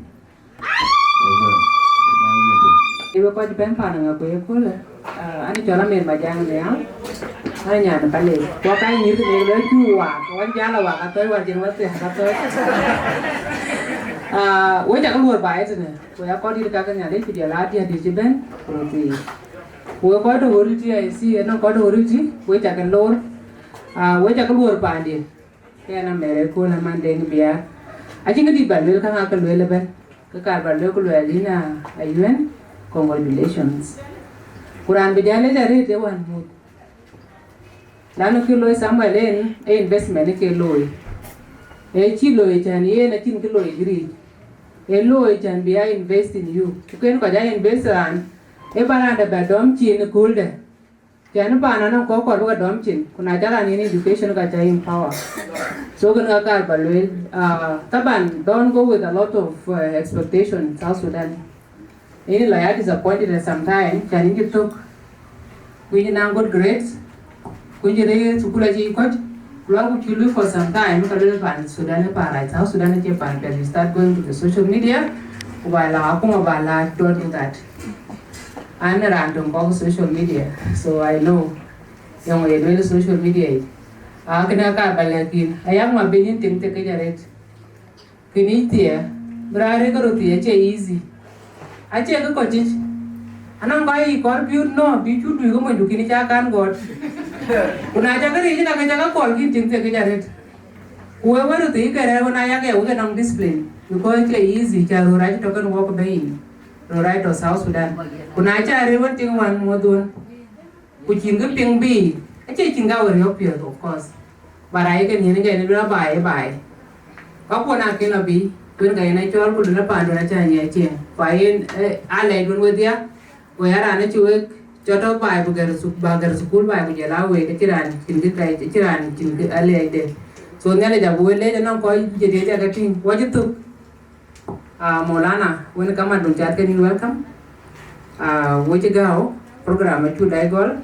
Iwe kɔc bɛ̈n pan ŋa ku ye köölë. Ah, ani cɔl Amer Majaŋ Nhial. Ani nyan Pale. Wa ka nyir ni le cu wa, wa jala wa ka toy wa jin wa te ka toy. Ah, we jak luor ba etene. We ya kɔc dir ka ka nyale ku jala dia di ci ben. Ku ti. We kɔc do wori ti ai si, na kɔc do wori ti, we jak lor. Ah, we jak luor pa ndi. Ke na mere ku na man deng biar. Aci ŋa di ba luel ka ŋa ka luel ben. Ke kar ba luel ku luel ina ayuen. Congratulations. Kuran bi jale jare te wan mut. Lanu kë looi Samuel en, e investment ke looi. E cï looi cän yen acïn kë looi giric. E looi cän bï a invest in you. Ku kën kɔc a invest raan, e ba raan dɛ bɛ dɔm cin ë kööldɛ. Cän paan anɔŋ kɔc kɔɔr bï ke dɔm cin, ku na cä raan yen education ka cä empower. So kën ka kaar ba lueel, ah, taban, don't go with a lot of, uh, expectation in South Sudan. Yen lɔ ya disappointed at some time, cän yïn cï thök, ku yïn cï naŋ good grades, ku yïn cï rëër thukul acï kɔc, ku lɔ ku cï lui for some time, ka luel pan Sudan ë pan rac, South Sudan acie pan piɛth. You start going to the social media, ku ba la akuma ba la, don't do that. An raan töŋ kɔk social media, so I know yɔŋ ye luel social media yic. A kënë ka ba lɛ̈k yïn, ayak ma ben yïn tiŋ thiekic arëët. Kënë thiɛ, bï raan rëër ke röt thiɛ acie easy. Acie kë kɔc yic. Anɔŋ kɔc yic kɔɔr bï nɔ̈k, bï cu dui ke monydu kïn ca kan gɔɔt. Ku na ca ke riëëc, na ke ca ke kɔɔr kïn tiŋ thiekic arëët. Ku wek wën röt thii ke rɛ̈ɛ̈r wën aya ke wek ke nɔŋ discipline, because acie easy, ca röör acï tɔ̈ kën wɔk bei yic. Röör acï tɔ̈ South Sudan. Ku na ca rëër wën tiŋ wän muɔ̈th wën. Ku cïn kë piŋ bï, acie cïn ka wën riɔ̈k piɔ̈th, of course. But ayek nyin ke ni bï lɔ baai, baai. Ka kuɔn akën lɔ bï, kuën ka yen acɔl ku lënë paandu na ca nyiɛc cieŋ. Ku ayen, eh, alɛc duön wedhia, ku ya raan acï wek cɔt tɔ̈ baai ku gɛr thu-, ba gɛr thukul baai ku jɔl a wek, acï raan cïn kë kɛc, acï raan cïn kë alɛɛcde. So Nhialic abï wek leec anɔŋ kɔc jëdiɛ̈ ca ke tïŋ, wɔ cï thök. Ah, Maulana, wën kamat dun cath ke nïn welcome. Ah, wec gäu, program acu dai gɔl.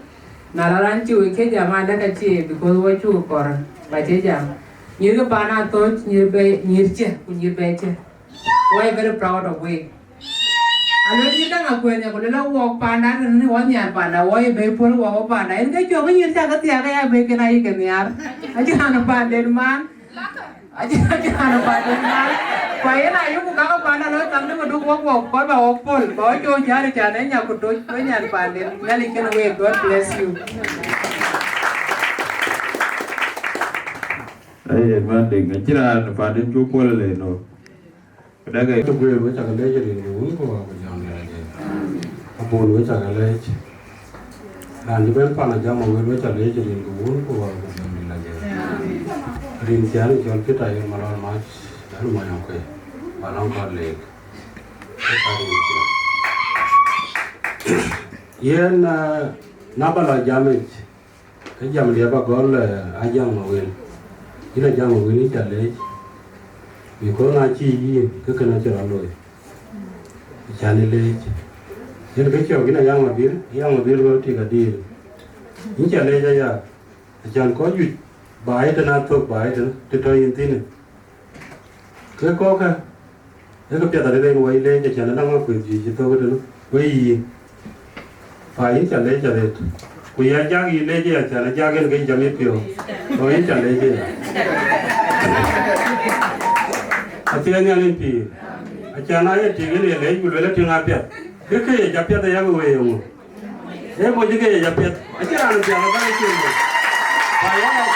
Na la raan cï wek ke jam, alɛ̈k acie, because wɔ cuk kɔɔr ba cï jam. Nyïïr ke paan athöc, nyïïr bɛ, nyïïr cë, ku nyïïr bɛ cë. Wɔ very proud of we. Alo, nyïïr daŋ akuën ya, ku lëlë wɔk panda, ni wɔ nhiar panda, wɔ ye bɛ puɔl wɔ panda. En ke cɔk nyïïr cä ke thiaak ya bɛ kën ayï ke nhiar. Acï raan panden man. Acï, acï raan panden man. Ku yen ayuku ka panda lɔ kam ni ku duk wok wok, kɔn ba wok pol, ba wok cɔk jari can ë nyaku toc, ku nyan panden. Nhialic kën wek, God bless you. Aye, man ding, acï raan panden cu pol le no. Këdäk ë tök wël, wek cak leec rin ke Wun ku Wä ku Jɔŋdït Lajik. Abun, wek cak leec. Raan cï bɛ̈n pan ajam wël, wek cak leec rin ke Wun ku Wä ku Jɔŋdït Lajik. Rin thiaan cɔl Peter Ayɔl Malɔl Mac, anu manyɔŋ ke, ba lɔŋ kɔn leek. Yen, ah, na ba lɔ jamic, ke jam liɛp agɔl, eh, Ajaŋ Mawel. Yïn Ajaŋ Mawel, yïn ca leec. Because na cï yïn, ke kën acï rɔt looi. Can ë leec. Yen ke cɔk yïn Ajaŋ Mabil, Ajaŋ Mabil ke tik adil. Yïn ca leec aya. Acan kɔc juëc, ba ë tën athök, ba ë tën, të tɔ yïn thïn. Ke kɔ̈kkë, ee kë piɛth arëët en wɔ yï leec, acän ë däŋ akuëth juëc cï thök ëtënë, wëi yï, pa yïn ca leec arëët. Ku ya jak yï leec ë acän ë jak en ke yï jam yï piɔ̈u, go yïn ca leec ëya. Athiɛɛn nhial en pïïr, acän aa ye tik en ye leec ku luel ë tiŋ apiɛth, ke kë ye ca piɛth ë yak wëi eeŋö? Ee moc ke ye ca piɛth, acïn raan piɛth abä ecin moc. Pa yak,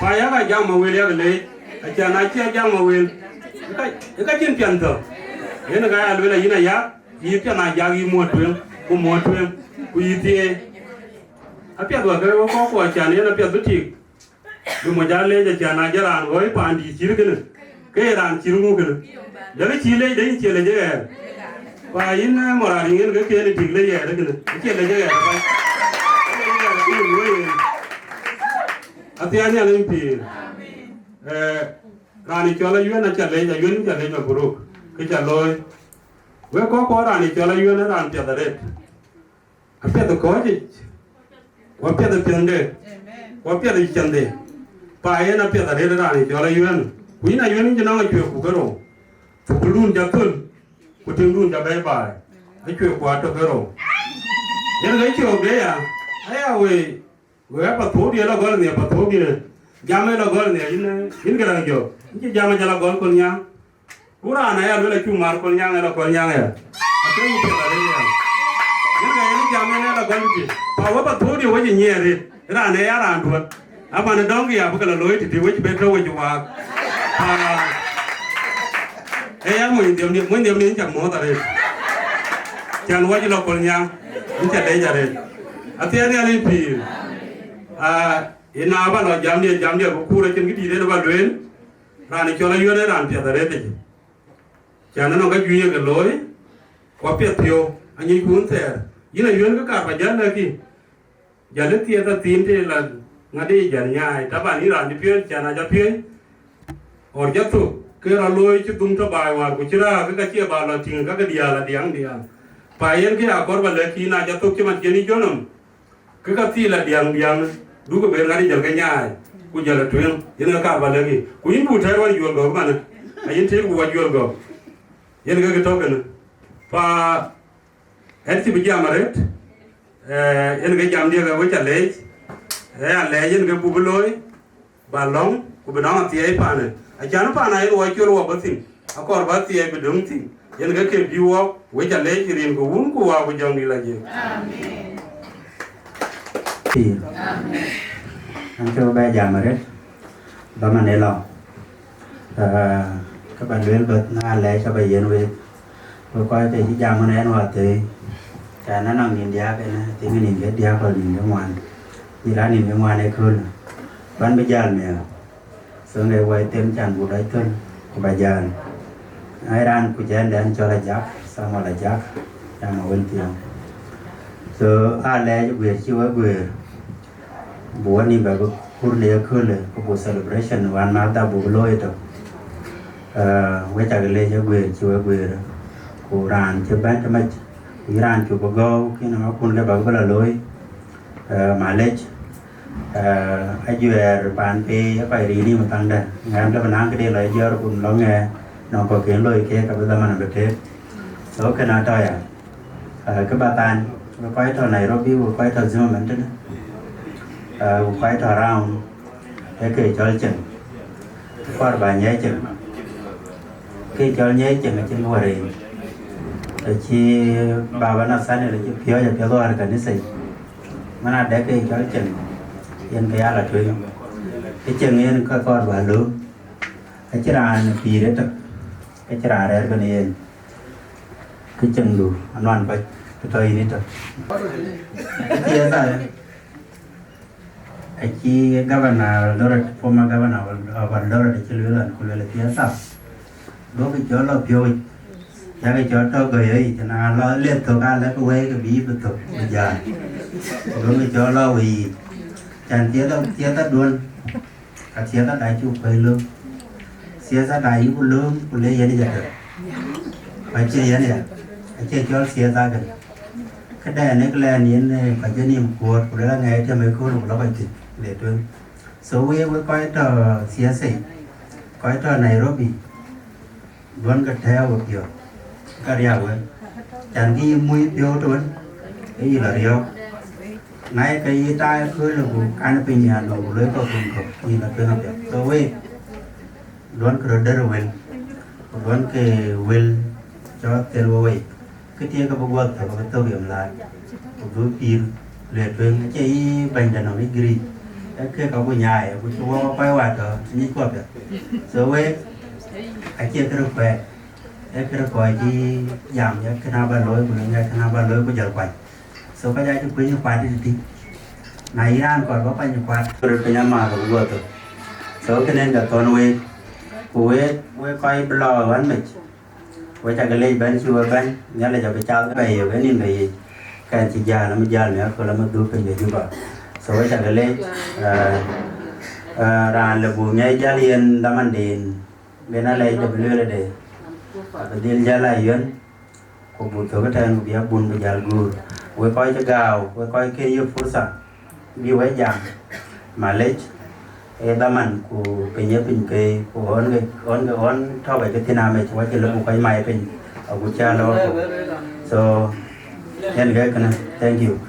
pa yak a jam ma wël yak leec, acän acï a jam ma wël, ë ka, ë ka cïn piɛth thɔ. Yen ka ya luel ayïn aya, yï piɛth a jak yï muɔ̈t tueŋ, ku muɔ̈t tueŋ, ku yï thieei. Apiɛth wä ke wä kɔ̈k ku acän yen apiɛth bï tik. Bï moc aa leec acän a jɔ raan ɣɔ̈i paandït cït kënë, ke ye raan cït ŋu kënë? Dɛ̈kë cï leec de yïn cie lec ë ɣɛɛr. Pa yïn, eh, morar yïn ke kën ë tik lec ɣɛɛr kënë, acie lec ë ɣɛɛr apac. Athiɛɛn nhial en pïïr. Eh, raan ë cɔl Ayuën aca leec, Ayuën ca leec mabruk, kë ca looi. Wek kɔ̈k kuɔ raan ë cɔl Ayuën ë raan piɛth arëët. Apiɛth ë kɔ̈ɔ̈c yic, ku apiɛth ë piɛ̈nde, ku apiɛth ë ciɛɛŋde. Pa yen apiɛth arëët raan ë cɔl Ayuën. Ku yïn Ayuën yïn cï nɔŋ acuëëk ku ke rou. Thukuldun ca thöl, ku tiŋdun ca bɛ̈i baai. Acuëëk ku atök ke rou. Yen ke cöök de ya, aya wei, wei apathuucdiɛ̈ lɔ gɔl nhial, apathuucdiɛ̈. Jam ë lɔ gɔl nhial, yïn, yïn Garaŋ Jɔk. Yïn cï jam ë jɔl a gɔl Kolnyaŋ. Ku raan aya luel acuk mar Kolnyaŋ ë lɔ Kolnyaŋ aya. Akëc ku piɛth arëët ya. Yen ka yen jam yen ë lɔ gɔl tï. Pa wä pa thuucdiɛ̈ wä cï nyiɛɛr arëët. Raan ë ya raan duɔ̈t. Aman ë dɔ̈ŋkï ya bï ke lɔ looi tïtï wec bë tɔ̈u wec waak. Pa, ë ya mony dhiëm ni, mony dhiëm ni cak muɔ̈ɔ̈th arëët. Can wä cï lɔ Kolnyaŋ. Yïn ca leec arëët. Athiɛɛn nhial en pïïr. Ah, yen na ba lɔ jamdiɛ̈, jamdiɛ̈ ku kuur acïn kë dïït en ba lueel. Raan ë cɔl Ayuën ë raan piɛth arëët yic. Cän ënɔŋ ka juëc ye ke looi, ku apiɛth piɔ̈u, anyicku wun thɛɛr. Yïn Ayuën kë kaar ba jäl lɛ̈k yï. Jäl ë thiëëth athiin të la ŋadï jäl nyaai, taban yïn raan cï piööc, cän aca piööc. Ɣɔr jɔ thök, ke rɔt looi cï dhum tɔ baai wäär, ku cï raak, ke ka cie ba lɔ tïŋ, ka ke diaal adiaŋ diaal. Pa yen kë akɔɔr ba lɛ̈k yïn, na jɔ thök cï man cïn yï jɔ̈ nɔm. Ke ka thil adiäŋdiäŋ, dukï ben ŋadï jäl ke nyaai, ku jäl ë tueŋ, yen ke kaar ba lɛ̈k yï. Ku yïn buk tɛ̈ɛ̈r wä juöl gɔ̈k manë, ayïn tëëk ku wä juöl gɔ̈k. Yen ke kë tɔ̈ kënë. Pa ɣɛn cï bï jam arëët, eh, yen ke jamdiɛ̈ ke wec alɛɛc, eh, alɛɛc yen ke buk bï looi. Ba lɔ̈ŋ, ku bï nɔŋ athiɛɛi paanë. Acan paan ayen wɔ col wɔ bɔ̈ thïn, akɔɔr bä athiɛɛi bï döŋ thïn. Yen ke ke bï wɔk, wec alɛɛc rin ke Wun ku Wä ku Jɔŋdït Lajik. Amen. Pïïr. An cï bɛ jam arëët, dhaman ë lɔ. Ah, kë ba lueel bɛ̈th na alɛɛc abä yiɛ̈n week. Wek kɔc ke cï jam ɣɔn ɛn wäthëëi, cän anɔŋ nïn diäk en, I think nïn ke diäk or nïn ke ŋuan, yï raan nïn ke ŋuan ëköölë, bän bï jäl miäk. So, ŋɛ wai them cän buk dɔc thöl, ku ba jäl. Ai raan kuc ɛn dɛn cɔl Ajak, Samuel Ajak, jam awën thiɔ̈ɔ̈ŋ. So, aa lɛɛc guëër cï wek guëër. Buk wä nïm bɛ bï kur në ye köölë, ku buk celebration wan mäthda buk looi tök. Eh, wek cak leec ë guëër cï wek guëër, ku raan cï bɛ̈n tëmec, ku yïn raan cuk bï gɔ̈u, kïn ë makun ke bäk bï lɔ looi. Eh, malec, eh, ajuɛɛr paan pei ë kɔc riin nïm ë thaŋdɛ̈, ŋɛ̈ɛ̈m lëu bï naŋ këde lɔ jɔ̈ɔ̈r kun lɔ ŋɛ̈ɛ̈, nɔŋ kɔ̈k kën looi keek, abï dhaman abï tëëk. So, kën atɔ̈ ya. Ah, kë ba than, wek kɔc tɔ̈ Nairobi, wek kɔc tɔ̈ Zimmerman tënë, ah, wek kɔc tɔ̈ round, ee kë cɔl cieŋ. Kɔɔr ba nyiɛc cieŋ. Kë cɔl nyiɛc cieŋ acïn wär en. Acï baba Nathaniel acï piɔ̈ɔ̈c apiɛth wäär kanitha yic. Man adɛ̈ kë cɔl cieŋ, yen kë ya la tueŋ. Kë cieŋ yen ka kɔɔr ba lööm. Acïn raan pïïr ëtök, acïn raan rɛ̈ɛ̈r kenë yen. Kë cieŋdu anuan kɔc, kë tɔ̈ yïn ëtök. Thiatha, acï governor Eldoret, former governor of Eldoret, acï lueel ɣɔn ku lueel thiatha. Duɔ̈kkï cɔl lɔ piööc, yakï cɔl tɔ̈ gɔ̈i yic, na lɔ leth thök, aa lɛ̈k wɛ̈i ke bï bï thök, bï jäl. Duɔ̈kkï cɔl lɔ wei yic. Can thiatha, thiatha duön. Ka thiatha da cuk kuɛ̈i lööm. Thiatha da yïku lööm ku le yen jatök. Ku acie yen ya. Acie cɔl thiatha kën. Këdɛn ë këlɛn yen, eh, ka jɔ nïm kuɔ̈ɔ̈t ku le la ŋɛɛi tiëm ë kööl ku lɔ kɔc thïn le tueŋ. So wek, wek kɔc tɔ̈ thiatha yic, Kɔc tɔ̈ Nairobi, duɔ̈n ke tɛ̈ɛ̈u ë piɔ̈u, ka riääk wek, can kë yï muc piɔ̈u tɔ̈ wën, ke yï lɔ riɔ̈ɔ̈k. Na ye ke yï taai ëköölë ku kan piny nhial nɔm ku loi kɔ̈k kun kɔ̈k, yï lɔ tueŋ apiɛth. So wek, duɔ̈n ke röt dɛ̈t wël, ku duɔ̈n ke wël cɔk thel wek wei. Kë tïŋ ke bï guɔ thök, bï thök yom laar, ku bï pïïr lueel tueŋ, acie yï bɛ̈nyde nɔm yic giric, ee kek abï nyaai, ku cï wɔ kɔc wa tɔ̈ nyic kuɔ piɛth. So wek, acie kërë kuɛɛt, ee kërë kɔc cï jam, ee kënë aba looi, ku ŋɛk kënë aba looi, ku jɔl kuany. So kɔc acï kuëny kuat tëtï. Na yïn raan kɔɔr ba kuany kuat, röt piny amääth, ku guɔ thök. So kënë en ke thɔ̈n wek, ku wek, wek kɔc bï lɔ ɣän mec. Wek cä ke lec bɛ̈n cï wek bɛ̈n, Nhialic abï cath bɛ yök ë nïn ke yic. Kɛn cï jäl, amï jäl miäk köl, amï dhuk piny de Juba. So wek cä ke lec, eh, eh, raan lë buk ŋiɛc jäl yen dhamanden, ben alɛc de bï lueel ade. Abï dhil jäl a yön, ku buk thök ëtɛ̈ɛ̈n, ku bï abun bï jäl guur. Wek kɔc cï gääu, wek kɔc kën yök fursa, bï wek jam, malec, ee dhaman ku piny ee piny ke, ku ɣɔn ke, ɣɔn ke, ɣɔn tɔ̈ ke cï thïn amec, wacï lëu buk kɔc mai piny, agut cä lɔ. So, yen ke kënë, thank you.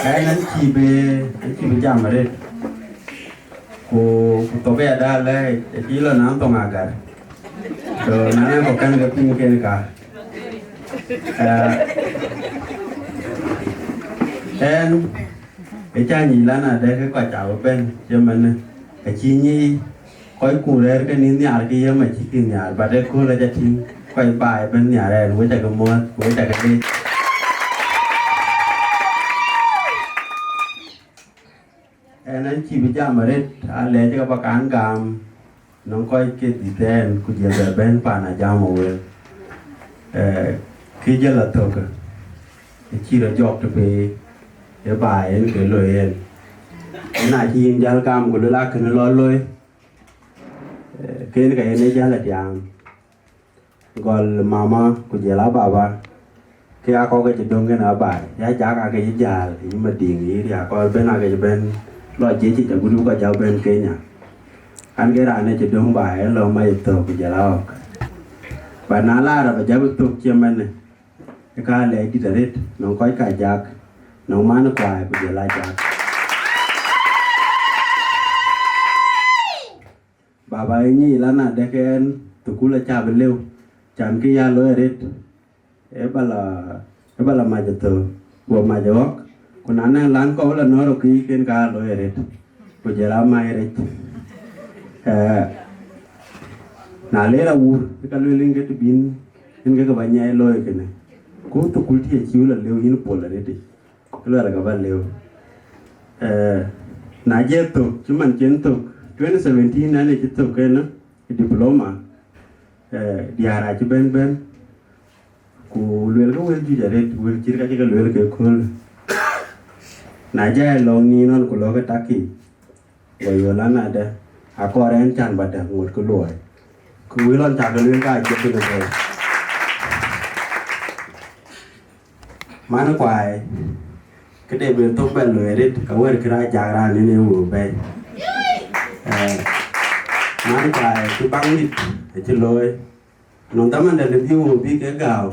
Ɣɛn, ɣɛn cïï bï, ɣɛn cïï bï jam arëët. Ku, ku thok aya da lɛ̈k, ë cï lɔ nɔn thoŋ agar. So, na nɔŋ kɔ̈k kɛn ke piŋ kën ka. Eh, ɣɛn, ë cä nyic lan adɛ̈ ke kɔc cä bï bɛ̈n cï mënë, acï nyic kɔc ku rɛ̈ɛ̈r ke nïn nhiaar ke yem acï kï nhiaar, but ëkööl acä tïŋ kɔc baai ëbɛ̈n nhiaar ɣɛn, wek cä ke muɔ̈ɔ̈th, wek cä ke leec. Ɣɛn, ɣɛn cïï bï jam arëët, alɛɛc ke ba kan gam nɔŋ kɔc ke dhïth ɣɛn, ku jël bɛ bɛ̈n paan ajam ë wël. Eh, kë jäl a thök, ë cï rɔt jɔk të pe ë baai en ke loi en. Ëna cï yïn jäl gam ku luel akënë lɔ loi, eh, ken ka yen ë jäl a tiaam. Gɔl mama ku jël a baba, ke a kɔk ke cï döŋ kën a baai, ya jak a ke cï jäl, yï Madiŋ, yï riak kɔc ben a ke cï ben lɔ jiëc yic agut bï kɔc jak ben Kenya. An ke raan ë cï döŋ baai, ë lɔ mac ë thök ku jël a ɣɔk. Ba na laar aba jak bï thök cï mɛnë, ë ka lɛc dït arët, nɔŋ kɔc ka jak, nɔŋ man kuaai ku jël a jak. Baba ë nyic lan adek ɛn thukul acä bï lëu, can kë ya loi arët, ë ba la, ë ba la mac ë thök, guɔ mac ë ɣɔ̈k, ku na nɛn lan kɔ̈u la nɔ̈ɔ̈r ë kïï ken ka loi arët, ku jël a mac rec. Eh, na le la wur, ë ka lueel yen ke të bïn, yen ke ke ba nyiɛc looi kënë. Ku thukul tï acï la lëu yïn pol arët yic. Luɛl ka ba lëu. Eh, na jɛ thök, cï man cen thök, twenty seventeen an ë cï thök kenë, diploma, eh, diäär acï bɛ̈n bɛ̈n, ku luel ke wël juëc arët, wël cït ka cï ke luel ke kööl. Na jɛ lɔ̈ŋ nïn nɔn ku lɔ̈k ë taki, go yöl an adë, akɔɔr ɛn can ba dë ŋot kë luɔi. Ku wël ɣɔn cak luel ka cï thïn ëbɛ̈n. Man kuaai, këde ben thok bɛn loi arët, ka wër kë rac jak raan en ee wëu bɛ̈i. Eh, man kuaai, cï baŋ nït acï looi. Nɔn dhamandɛ lë bï wëu bï ke gääu,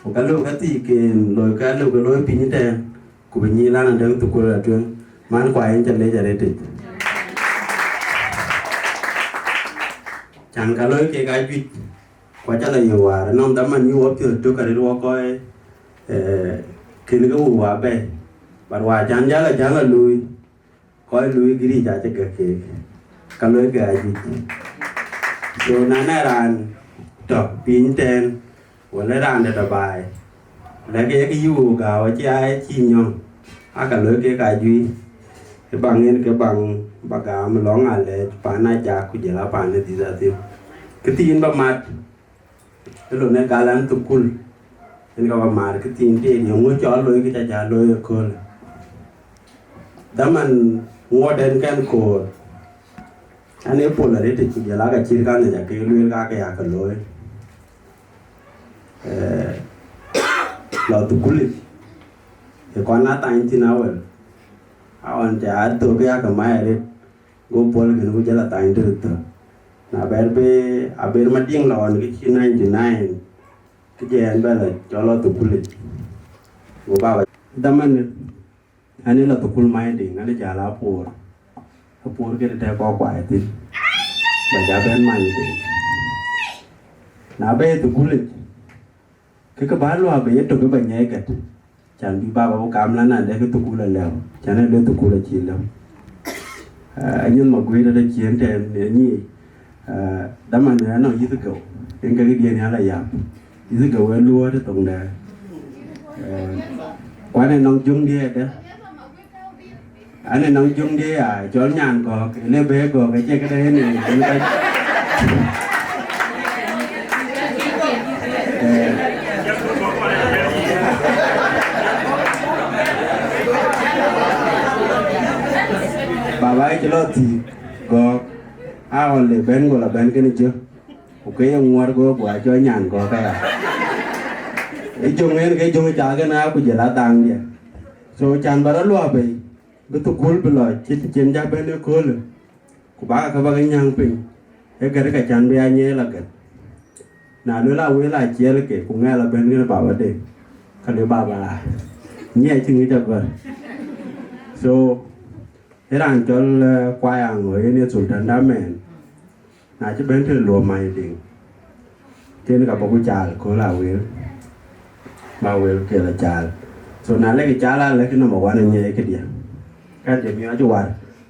ku ka lëu ka thii ken loi, ka lëu ke looi piny tɛ̈ɛ̈n, ku bï nyic lan adäŋ thukul atueŋ. Man kuaai, en ca lec arët yic. Can ka loi kek ajuëc, ku aca la yök wäär, nɔn dhaman yï wɔ piɔ̈ɔ̈th tök arët wɔ kɔc, eh, kën ke wëu wa bɛ̈i. But wa can jäl a jäl a luui, kɔc luui giric acï gäk keek, ka loi ke ajuëc. So na nɛ raan tɔ̈ piny tɛ̈ɛ̈n, wala raan dɛ̈ tɔ̈ baai, lɛ̈k ye kë yï wëu gääu acï aa cï nyɔ̈ŋ, aa ka loi kek ajuëc, ë baŋ en ke baŋ ba gam lɔ̈ŋ alɛɛc paan ajak ku jël a paan ë dhïth athiu. Kë thiin ba mat, ë lon ë gal an thukul, en ka ba mat kë thiin tëën, yeŋö cɔl loi kë ca jäl looi ëköölë. Dhaman ŋuɔt en kɛn koor, an ë pol arët yic ku jël aa ka cït kan yic ake lueel ka ke ya ke looi. Eh, lɔ thukulic, ë kɔn a thany thïn awël, a ɣɔn ca a thök ya ke mac arët, go pol kën ku jël a thany tëde thök. Na bɛr be, aber Madiŋ lɔ ɣɔn ke cï ninety nine, ke jɛ ɛn bɛ la cɔl lɔ thukulic. Go baba dhaman An ë la thukul Madiŋ, an ë jäl a puur. A puur këde tɛ̈ kɔk kuaai thïn. Ba ja bɛ̈n Madiŋ. Na bɛ ye thukul yic, ke ke bä luaak bɛ ye tök ë ba nyɛɛi gät. Can bï baba bï kam lan adë ke thukul alëu. Can ë lueel thukul acï lëu. Ah, anyuth ma guëër rɔt acï en tɛ̈n ë nyic. Ah, dhaman ë anɔŋ yïth geu, en ke këdiën ya la yam. Yïth geu ë luɔɔt ë thoŋdɛn. Eh, ku an ë nɔŋ jöŋdiɛ̈ adë. An ë nɔŋ jöŋdiɛ̈ ya cɔl nyan gɔ̈k, ë le bɛ gɔ̈k, acie këde en en, en ka. Eh. Baba ë cï lɔ thïïk gɔ̈k. A ɣɔn le bɛ̈n, go la bɛ̈n kënë jö, ku ke ye ŋuɔ̈t, go guɔ cɔl nyan gɔ̈k aya. Ë jöŋ en ke jöŋ ë cath kënë, a ku jël a dhaŋdiɛ̈. So can bä rɔt luɔ̈k bei, bï thukul bï lɔ cït cïn ja bɛ̈n ëköölë, ku bä ke bä ke nyääŋ piny, ë gät ke can bï a nyiɛɛl agät. Na luel a wël a ciɛɛl ke, ku ŋɛɛl a bɛ̈n kënë baba de, ka luel baba a nyiɛɛc cïn ŋic agɔ̈r. So, ë raan cɔl, eh, Kuai Aŋö, yen ye sultan da mɛn. Na cï bɛ̈n tëde luɔp Madiŋ, tënë ka bä ku caal kööl a wël, bä wël ke la caal. So na lɛ̈k caal a lɛ̈k number one anyiɛɛi këdiɛ̈. Ka jɔ miɔɔc war,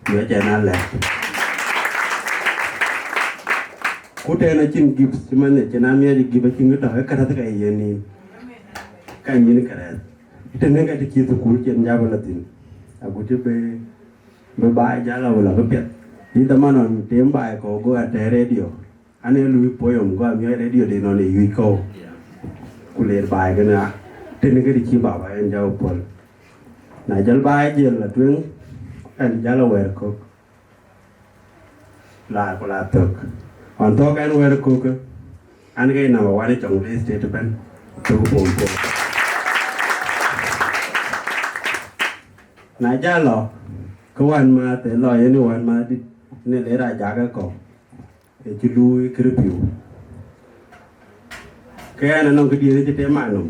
miɔɔc ɛn a lɛ̈k. Ku tɛ̈n acïn gift, cï man cïn a miɔɔc gift acïn kë tɔ̈, ë kärɛth ka ye yen nïn. Ka nyin kärɛth. Tënë ka të cï thukul cïn jabë la thïn. Agut cï bï, bï baai jäl a wël abï piɛth. Yïn dhaman ɣɔn tem baai kɔ̈u go a tɛ̈ radio. An ee lui poem, go a miɔɔc radio de nɔn ee yuc kɔ̈u. Ku leer baai kënë a tënë këdï cï baba en jɔ puɔ̈l. Na jɔl baai jël la tueŋ, ɛn jal a wɛ̈ɛ̈r kök, la ku la thök. Ɣɔn thök ɛn wɛ̈ɛ̈r kök, an ke number one ë Jonglei State ëbɛ̈n, thök pom pom. Na jal lɔ, ke wän maath ë lɔ yen ë wän maath dït, në leer a jakë kɔ̈u, ë cï luui kërë piu. Ke ɛn anɔŋ këdiɛn ë cï tem anɔm.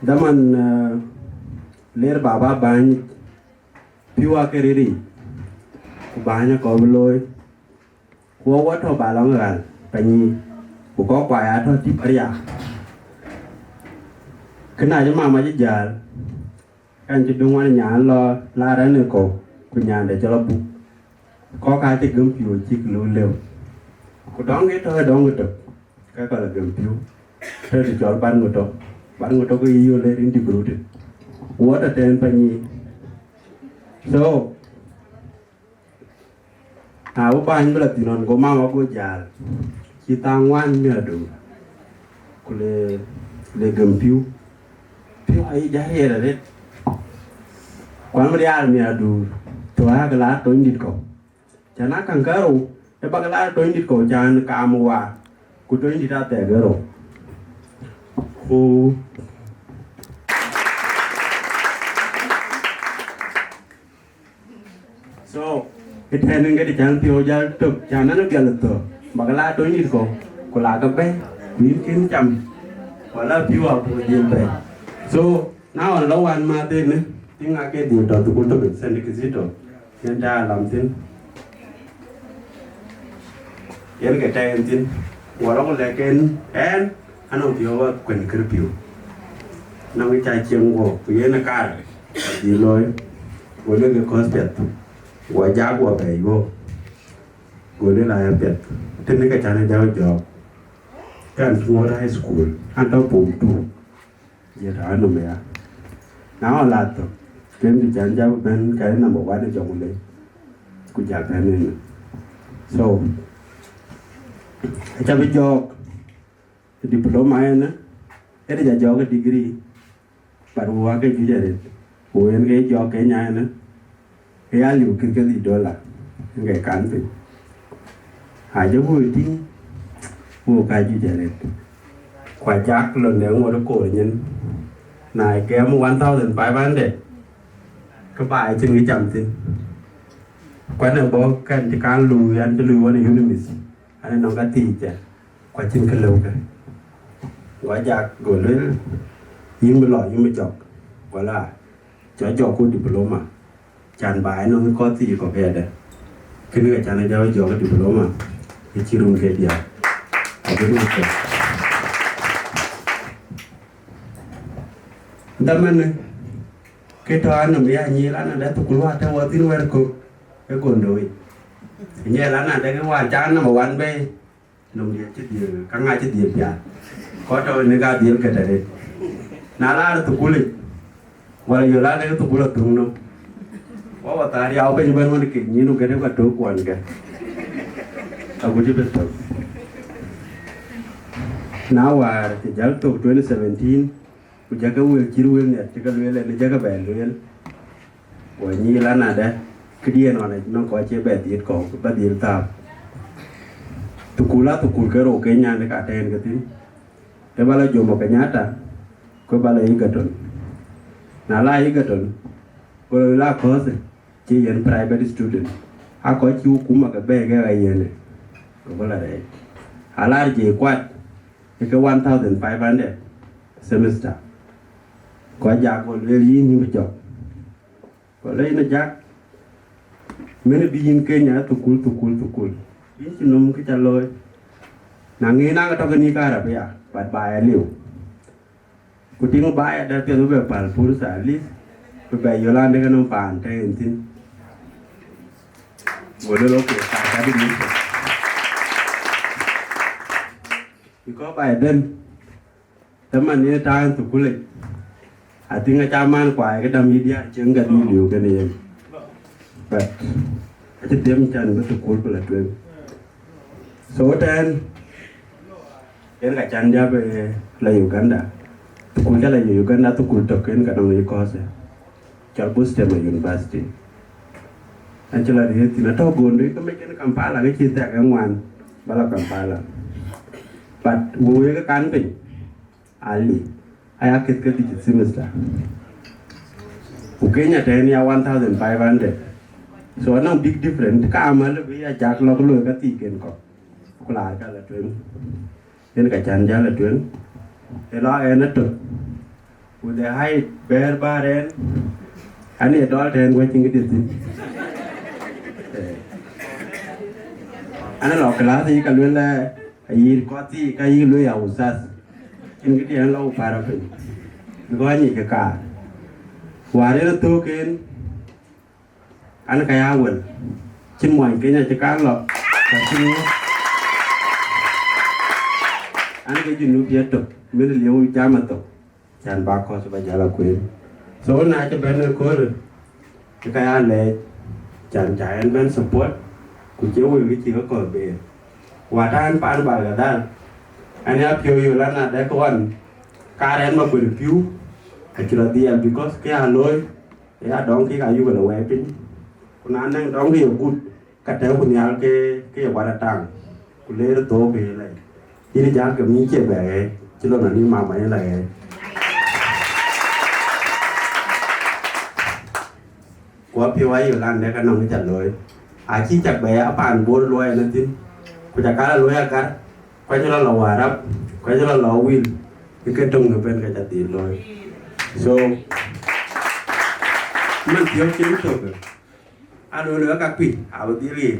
Dhaman, eh, leer baba bäny, piu ake riric, ku bäny akɔ̈u bï looi. Ku wɔ wɔ tɔ̈ ba lɔŋ ɣäl panyï, ku kɔ̈k kua ya tɔ̈ tïp aria. Kë na cï mama cï jäl, ɛn cï bï ŋuan nyan lɔ laar ɛn ë kɔ̈u, ku nyande cï lɔ buk. Kɔ̈k aa cï gëm piu cïk lëu lëu. Ku dɔŋ ë tɔ̈ ë dɔŋ ë tök, ke kɔc lɔ gëm piu. Tɔ̈ të cɔl bän ŋö tɔ̈, bän ŋö tɔ̈ ke yï yöl ë rin dï group. Wɔ tɔ̈ tɛ̈n panyï. So, na bï bäny bï la thïn ɣɔn, go mama go jäl, cï thaŋ ŋuan miäkduur, ku le, le gëm piu. Piu ayï jal riɛl arëët. Kuan bï rial miäkduur, thou aa ke laar tony dït kɔ̈u. Cän a käŋ kärou, ë bak laar tony dït kɔ̈u cän kaam waar, ku tony dït athɛɛk ë rou. Ku So, ëtɛ̈ɛ̈n ŋet cän piɔ̈u jäl tök, cän an, pial thök, bak la tony dït kɔ̈u, ku la ke bɛ̈i, ku yïn kën cam, wala piu abuk jël bɛ̈i. So, na ɣɔn la wän mäthënë, piŋ ake dhil tɔ̈ thukul tök Saint Kizito, yen ta alam thïn. Yen ke tɛ̈ɛ̈n thïn, wala ku lɛ̈k en, ɛn, anɔŋ piɔ̈u akuën kërë piu. Nɔŋ ca cieŋ guɔ, ku yen ë kaar, adhil looi, go lek ë kɔ̈th piɛth, go jak guɔ bɛ̈ɛ̈i guɔ, go lek la ya piɛth. Tënë ke cän ë jɔk jɔɔk, ke an Ŋot High School, an tɔ̈ form two, jël raan nɔm ya. Na ɣɔn la thök, kën të cän jak bɛ̈n ka ë number one ë Jonglei, ku jak bɛ̈n ënë. So, aca bï jɔɔk, diploma ënë, ënë ja jɔɔk ë degree, but wɔ ake juëc arëët. Ku yen ke jɔɔk Kenya ënë, ke ya liu kït ke dhil dollar, yen ke kan piny. Ajɔ woi tïŋ, wok ka juëc arëët. Ku ajak lon de ŋot ë koor nyin, na gɛm one thousand five hundred, ke baai cïn kë cam thïn. Ku an ë bɔ̈ kɛn cï kan luui, an cï luui ɣɔn ë UNMISS, an ë nɔŋ ka thiic cɛ. Ku acïn kë lëukë. Go ajak go lueel, yïn bï lɔ, yïn bï jɔk, wala cɔ jɔk ku diploma, cän ba ënɔŋ kɔ̈th thii kɔ̈k ëyadɛ̈. Kënë ke cän ë jɔ jɔk diploma, ë cï run ke diäk. Abï run ke. Dhamënë, ke tɔ̈ anɔm ya nyiël an, adɛ̈ thukul wä tɛ̈ wɔ thïn wɛ̈r kök, ë Gondou yic. Nyiël an, adɛ̈ ke wä cä number one bɛ̈i, nɔm diɛt cï dhiël, ka ŋa cï dhiël piath. Kɔc tɔ̈ ënë ka dhiël gɛt arëët. Na laar thukul yic, wala yöl an, ke thukul athöŋ nɔm. Wä wä thaar yau piny ëbɛ̈n wën ke nyin ku gɛ̈t ë ka tök kuɔn kë. Agut cï bï thök. Na wäär cï jäl thök twenty seventeen, ku jɔkë wël cït wël nhiaar cï ke lueel, ënë jɔkë bɛ lueel. Ku nyiël an, adɛ̈, këdiɛ̈n ɣɔn nɔŋ kɔc cie bɛ dhiëth kɔ̈u, bä dhiëth thääp. Thukul aa thukul ke rou Kenya në ka tɛ̈ɛ̈n ke thïn. Të bä la Jomo Kenyatta, ku bä la Egerton. Na la Egerton, ku la kɔ̈th, cï yen private student. Aa kɔc cï hukuma ke bɛ̈ɛ̈i ke ɣa yen, ku bä la rɛɛc. Alaar J KUAT, ke one thousand five hundred semester. Ku ajak go lueel yïn yïn bï jɔk. Ku lɔ yïn ajak, mënë bï yïn Kenya thukul, thukul, thukul. Yïn cï nɔm kë ca looi. Na ŋic naŋ tɔ̈ ke nïïk Arabia, but ba ya liu. Ku tiŋ ba ya dɛ̈ piɛth bï bɛ päl pur thalith, bï bɛ yöl an, dek ënɔm paan tɛ̈ en thïn. Go lueel, okay, ka ka dï mïth. Because by then, tëman ye taŋ thukul yic, I think aca man kuai ke dam yï diäär cieŋ gɛt yï liu kënë yen. But acï them can bï thukul ku la tueŋ. So tɛ̈ɛ̈n, Yen ka can jap, eh, la Uganda. Thukul ca la Uganda, thukul tök yen ka nɔŋ yï kɔ̈ɔ̈th, eh, cɔl Busitema University. An cï la riëëth thïn, atɔ̈ Gondwe, ke mec yen Kampala, ke cï thɛk ë ŋuan, ba la Kampala. But we wek kan piny, ali, aya keth ke dït semester. Ku Kenya tɛ̈n ya one thousand five hundred. So anɔŋ big different, ka amal bï ya jak lɔk looi ka thiiken kɔ̈k. Ku laar ka la tueŋ. Yen ka can jal a tueŋ. Ë lɔ ɛn atök. Ku the height bɛɛr bäär ɛn. An ye dɔl tɛ̈n wec cïn këdï thïn. Eh. An lɔ class yï ka luel, eh, ayï kɔth yï ka yï luel ya usas. Cïn këdï ɛn lɔ ku pär apiny. Bï kɔc nyic ke kaar. Wäär yen athök en, an ka ya wël, cïn muɔny Kenya cï kaŋ lɔ, ka cïn ŋö. An ke Junub ye tök, min lieu jam athok, can ba kɔc ba jal a kueer. So na cï bɛ̈n ëköölë, cï ka ya lɛɛc, can ca ɛn bɛ̈n support, ku cie wël kë cï ke kɔ̈th beer. Wat an paan Bargadal, an ya piɔ̈u yöl an adɛ̈k ɣɔn, kaar ɛn ma kuël piu, acï rɔt dhiɛl, because kë ya looi, ya dɔŋ kek ayuk ëlë wɛɛi piny. Ku na nɛŋ dɔŋ kë ye gut, ka tɛ̈ɛ̈u ku nhial ke, ke ye kuat ataŋ. Ku leer thok ke ye lɛc. Yïn jal ke mï cie bɛ ɣɛɛc, cï lon anï mama yen la ɣɛɛc. Ku apiɔ̈u ayök an dɛ̈k anɔŋ kë ca looi. Acï cak bɛ ya paan Bor luɔi ënɔnthiin. Ku ca ka la looi agar, ku acï lɔ lɔ Warap, ku acï lɔ lɔ Wil, ke ke töŋ ëbɛ̈n ke ca dhil looi. So, man thiɔ̈k cïn tök, aluel wek ka kuc, abï dhil ɣet,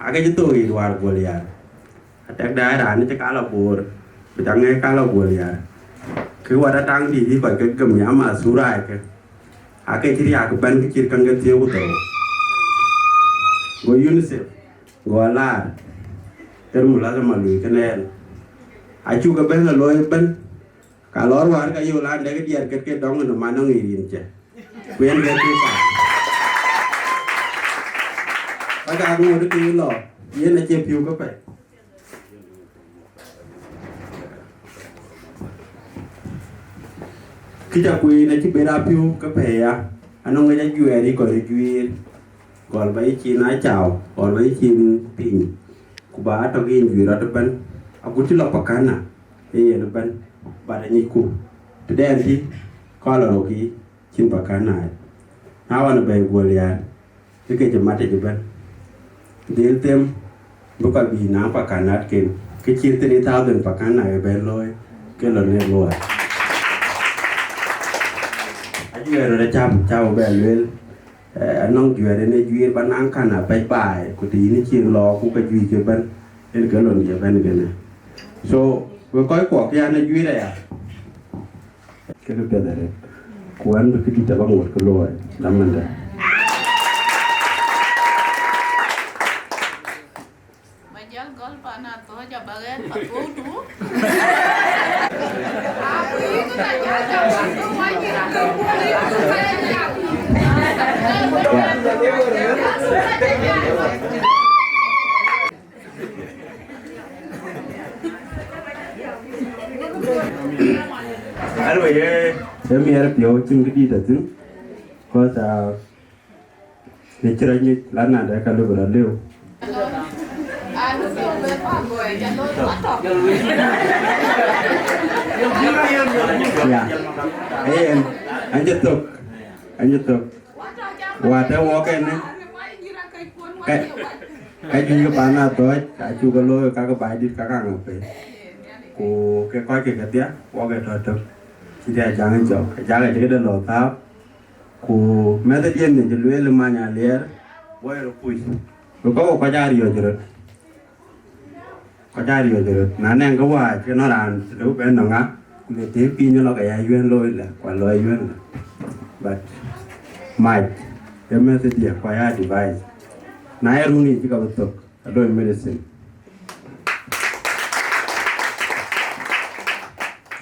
ake cï thok ɣet wäär guöl yar. Atɛk daai raan cï ka lɔ Bor, bï ca ŋɛk ka lɔ guöl yar. Kë wat ataŋ dït yï kɔc ke gem ya ma thuraai ke, ake cï riaak bɛ̈n kë cït käŋ ke thiëëu ku dhorou. Go UNICEF, go alaar, ken mu lazima lui kënë ɛn. Acuk ëbɛ̈n la looi ëbɛ̈n, ka lɔɔr wäär ka yöl an dɛ̈k diɛɛr ket ke dɔŋ ënɔm anɔŋ ë rin cë. Ku yen ke pïu ka. Ka gak ŋot ë pïu lɔ, yen acie pïu ke pɛ̈i. Kë ca kueen acï ben a pïu ke pɛ̈i ya, anɔŋ ŋic ajuɛɛr yï kɔc juiir. Gɔl ba yï cin a cau, gɔl ba yï cin piny, ku ba a tɔ̈k yïn juiir rɔt ëbɛ̈n, agut cï lɔ pakana, ee yen ëbɛ̈n, bat anyicku, tëdɛn tï, kɔl arökï, cïn pakana. Na ɣɔn ë bɛ̈i guöl yar, ke ke cï mat yic ëbɛ̈n. Dhil them, bï kɔc bï naŋ pakana ken, ke cï three thousand pakana ëbɛ̈n looi, ke lɔ nek luɔi. Ajuɛɛr rɔt acä, cä bɛ lueel, eh, anɔŋ juɛɛr en ë juiir ba naŋ kan apɛc baai, ku të yïn cieŋ lɔ ku ke juic ke bɛ̈n, en ke lon ye bɛ̈n kënë. So, we kɔc kuɔ ke an ë juiir aya. Kek piɛth arëët. Ku an bï këdït abä ŋot ke luɔi, lamandɛ. Ba jäl gɔl pan Athɔ̈ɔ̈c aba ɣɛɛr pa thuɔɔudu. Anyway, ye, ye miɛr piɔ̈u cïn këdït athïn. Cause, uh, në cï rɔt nyuc, la nadë ka lëu bï rɔt lëu. Ya. Yen, an cï thök, an cï thök. Wat ë wɔ kɛn, ka, ka juëc ke pan Athɔ̈ɔ̈c, acuk ke looi, ka ke baai dït, ka kaŋ apɛi. Ku ke kɔc ke kedhia, wɔ ke tɔ̈ tök. Cï dï Ajaŋ jɔk, Ajaŋ acï këde lɔ thääp. Ku mɛthëdiɛn ë cï lueel ë many aliɛɛr, wɔ ye rɔt kuc. Ku kɔc, kɔc aa riɔ̈c röt. Kɔc aa riɔ̈c röt. Na nɛŋ kë wääc, ke nɔn raan tëde bɛ̈n nɔŋ ŋa, ku le tëëk piny lɔ ke ya yuɛ̈n looi lɛ, ku alɔ yuɛ̈n lɛ. But mac, ke mɛthëdiɛ, ku aya advice. Na ye run yic cï ka bï thök, aloi medicine.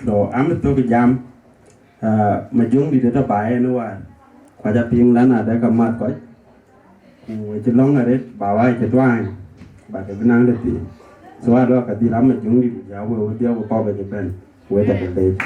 So, am thök jam, ah, Majöŋdït ë tɔ̈ baai en wäär. Ku aca piŋ lan adë ka math kɔc. Ku ëcï lɔ̈ŋ arëët ba wä cï tuany, ba ke bï naŋ dë thii. So, aduɔ̈k ka dhil amat jöŋdït, ku jɔ wek wedhie ku kɔ̈k ke cï bɛ̈n, wek aca ke leec.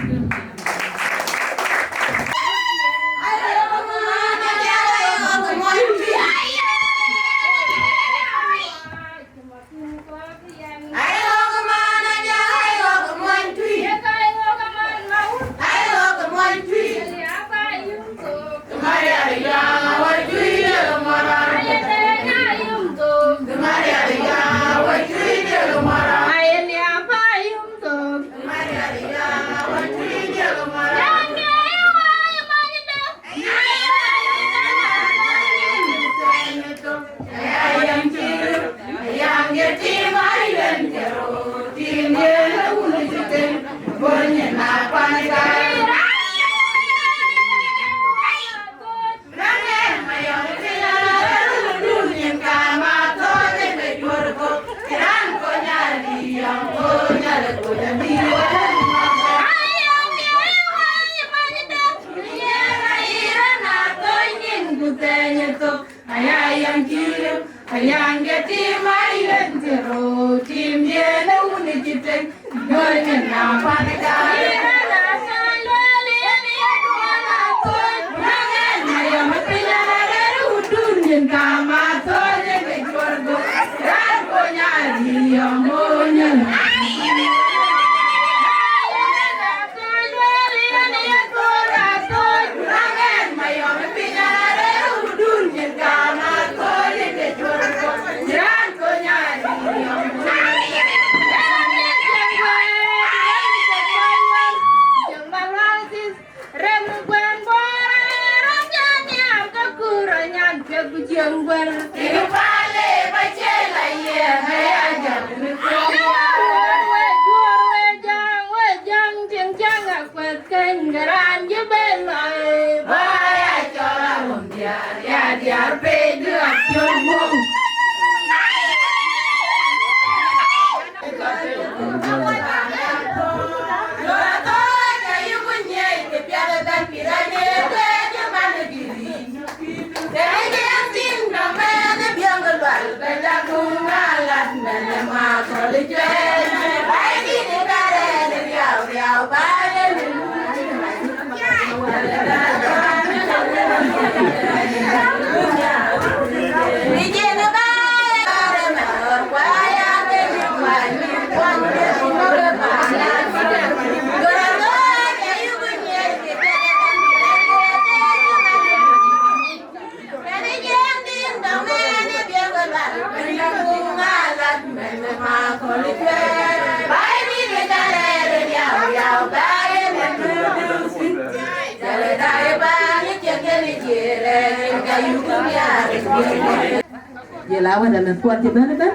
Jël a wɛ̈t amɛ̈th kuɔn cï bɛ̈n ëbɛ̈n,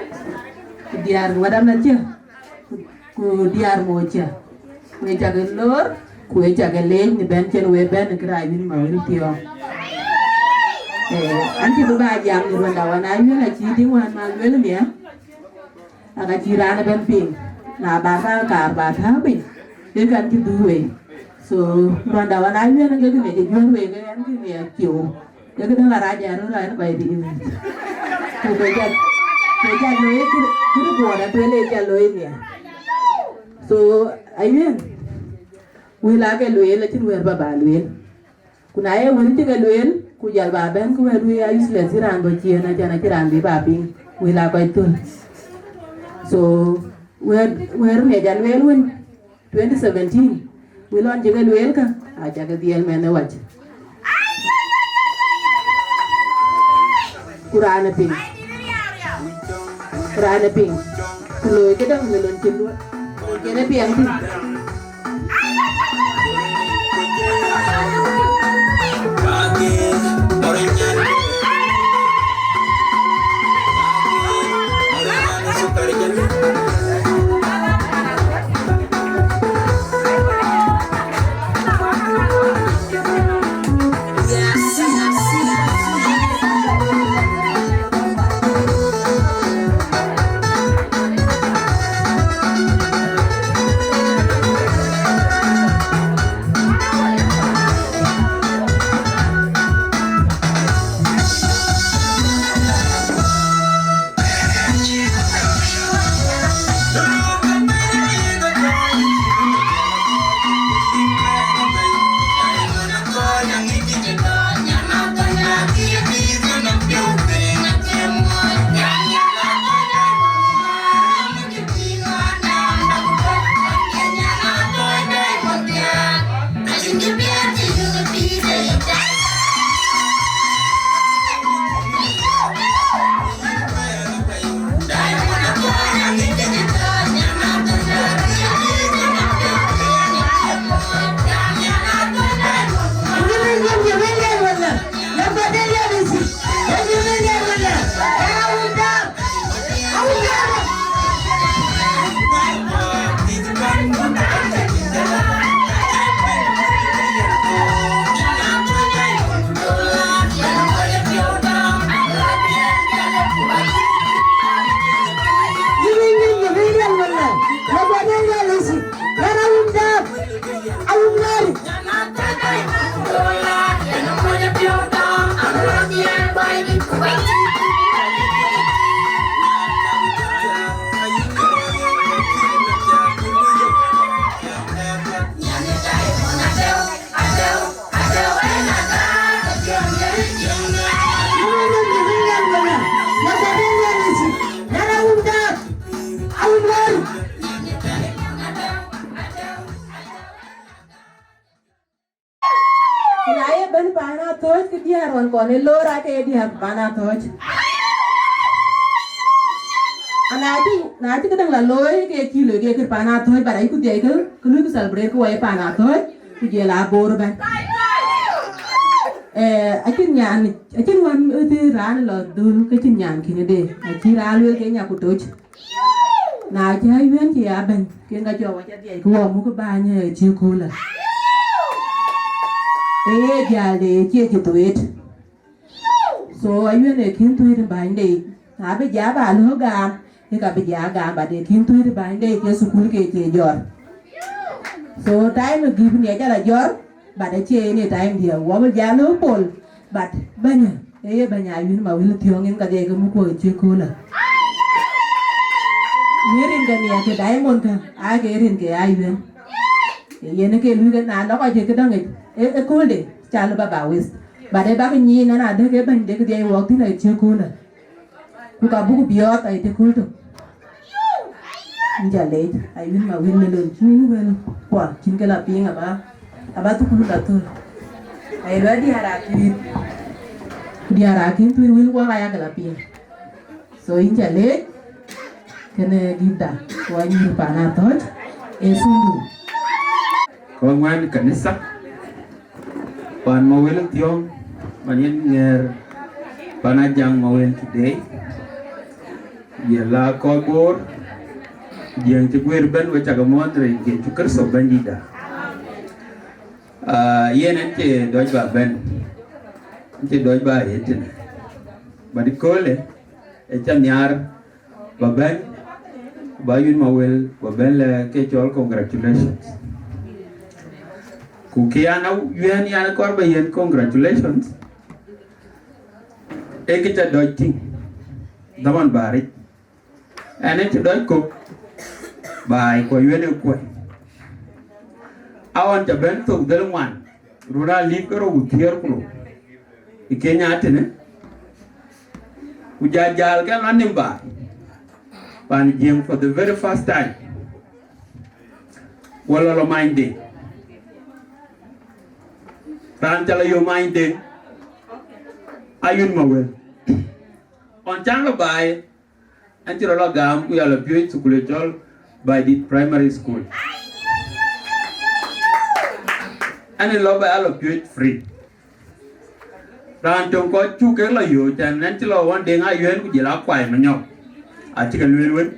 ku diäär wɛ̈t amɛ̈th cï, ku diäär moc cï. Ku ë cak ë lor, ku ë cak ë leec në bɛ̈n cïn wek bɛ̈n ë kërac wïn ma wën thiɔ̈ɔ̈ŋ. Eh, an cï bï ba jam në ruɔ̈nda wän a yuel acï dï wän ma luel miɛ̈. Aka cï raan ëbɛ̈n piŋ, na ba tääu kaar ba tääu piny, ke kɛn cï dhuk wei. So, ruɔ̈nda wän a yuel ke kënë cï juëër wei ke ɛn kënë aciu. Ke këdäŋ arac ë röt raan kɔc dïït. Ku ke jal, ke jal looi kë, kë guɔ̈ɔ̈r atuel ë jal looi nhial. So, ayuel, wël ake lueel, acïn wël ba ba lueel. Ku na ye wël cï ke lueel, ku jal ba bɛ̈n, ku wël wï a useless, cï raan bɔ̈ ciëën, acän acï raan bï ba piŋ, wël aa kɔc thöl. So, wël, wël ŋic a lueel wën, twenty seventeen, wël ɣɔn cï ke lueel kä, aca ke dhiɛl mɛnh ë wac. Ku raan ë piŋ. Raan ë piŋ, ku looi këdäŋ në lon cïn duɔ̈t, lon cïn ë piɛŋ thïn. Ruɔn kɔn ë loor ake ye diäär pan Athɔ̈ɔ̈c. Ana cï, na cï këdäŋ la looi ke cï looi ke kër pan Athɔ̈ɔ̈c, but ayï ku dhiɛc ke, ke lui ku celebrate ke wɔ ye pan Athɔ̈ɔ̈c, ku jël aboor ëbɛ̈n. Eh, acïn nyan, acïn wän ëtï raan lɔ dhöl ke cïn nyan kïn ëde. Acï raan lueel ke nya ku toc. Na cï Ayuën cï ya bɛ̈ny, ke ŋa cɔk wɔ cä dhiɛc ku wɔ muk bäny ë cï köölë. Ee ye jäl de cie cï thueet. So Ayuën ee kïn thueet bäny de yic. Na bï ja ba lɔ gam, ke ka bï ja gam, but ee kïn thueet bäny de yic, ke thukul ke cie jɔt. So time ë gïp ni acä la jɔt, but acie yen ë time diɛ̈, wɔ bï ja lɔ pol, but bɛ̈nyë, ee ye bɛ̈ny Ayuën Mawël Thiɔ̈ŋ yen ka dhiɛc ke muk wɔ cï köölë. Në rin ke miɛt ke Diamond kä, aa ke rin ke Ayuën. Ee yen ke luui ke na lɔ kɔc ke këdäŋ yic, ë, ë köölde, cä lɔ ba ba waste. But ë bäk nyiin ëna dëk ë bɛ̈ny dek dhiɛc wɔ thïn ë cï köölë. Ku ka buk biɔɔth ai të kööl tök. Yïn ca leec, Ayuën Mawël Lelon, cïn yïn wël kuɔl, cïn ke la piŋ aba, aba thukul la thöl. Ai luɔi diäär akïn, ku diäär akïn thuëër wël kuɔl aya ke la piŋ. So yïn ca leec, kënë gift da, ku anyïïr pan Athɔ̈ɔ̈c, ee thundu. Kɔc ŋuan kanitha, pan Mawël Thiɔ̈ŋ, man yen ŋɛ̈ɛ̈r pan Ajaŋ Mawël today. Ye la kɔc Bor, Jiëëŋ cï guëër bɛ̈n, we cak muɔ̈ɔ̈th në rin Yecu Kërtho Bɛ̈nydïtda. Ah, yen ɛn cie dɔc ba bɛ̈n, ɛn cie dɔc ba ye tënë. But ëköölë, ë ca nhiaar ba bɛ̈n, ba Ayuën Mawël, ba bɛ̈n lɛ̈k ke cɔl congratulations. Ku kë yan Ayuën yan kɔɔr ba yiɛ̈n congratulations, ee kë ca dɔc tïŋ, dhaman bäär yic. Ɛn ë cï dɔc kök, baai ku Ayuën ë kuɔ̈c. Aɣɔn ca bɛ̈n thok dhël ŋuan, run alip ke rou ku thiëër ku rou. Ë Kenya tënë, ku ja jäl ke lɔ nim baai, pan Jiëëŋ for the very first time. Wala lɔ Many Deŋ. Raan ca lɔ yök Many Deŋ, Ayuën Mawël. Ɣɔn can lɔ baai, ɛn cï rɔt lɔ gam ku ya lɔ piööc thukul ë cɔl Baidit Primary School. Ɛn ë lɔ ba ya lɔ piööc free. Raan töŋ kɔc cuk kek lɔ yööc, ɛn, ɛn cï lɔ ɣɔn Deŋ Ayuën ku jël Akuai Manyɔk, acï ke lueel wën.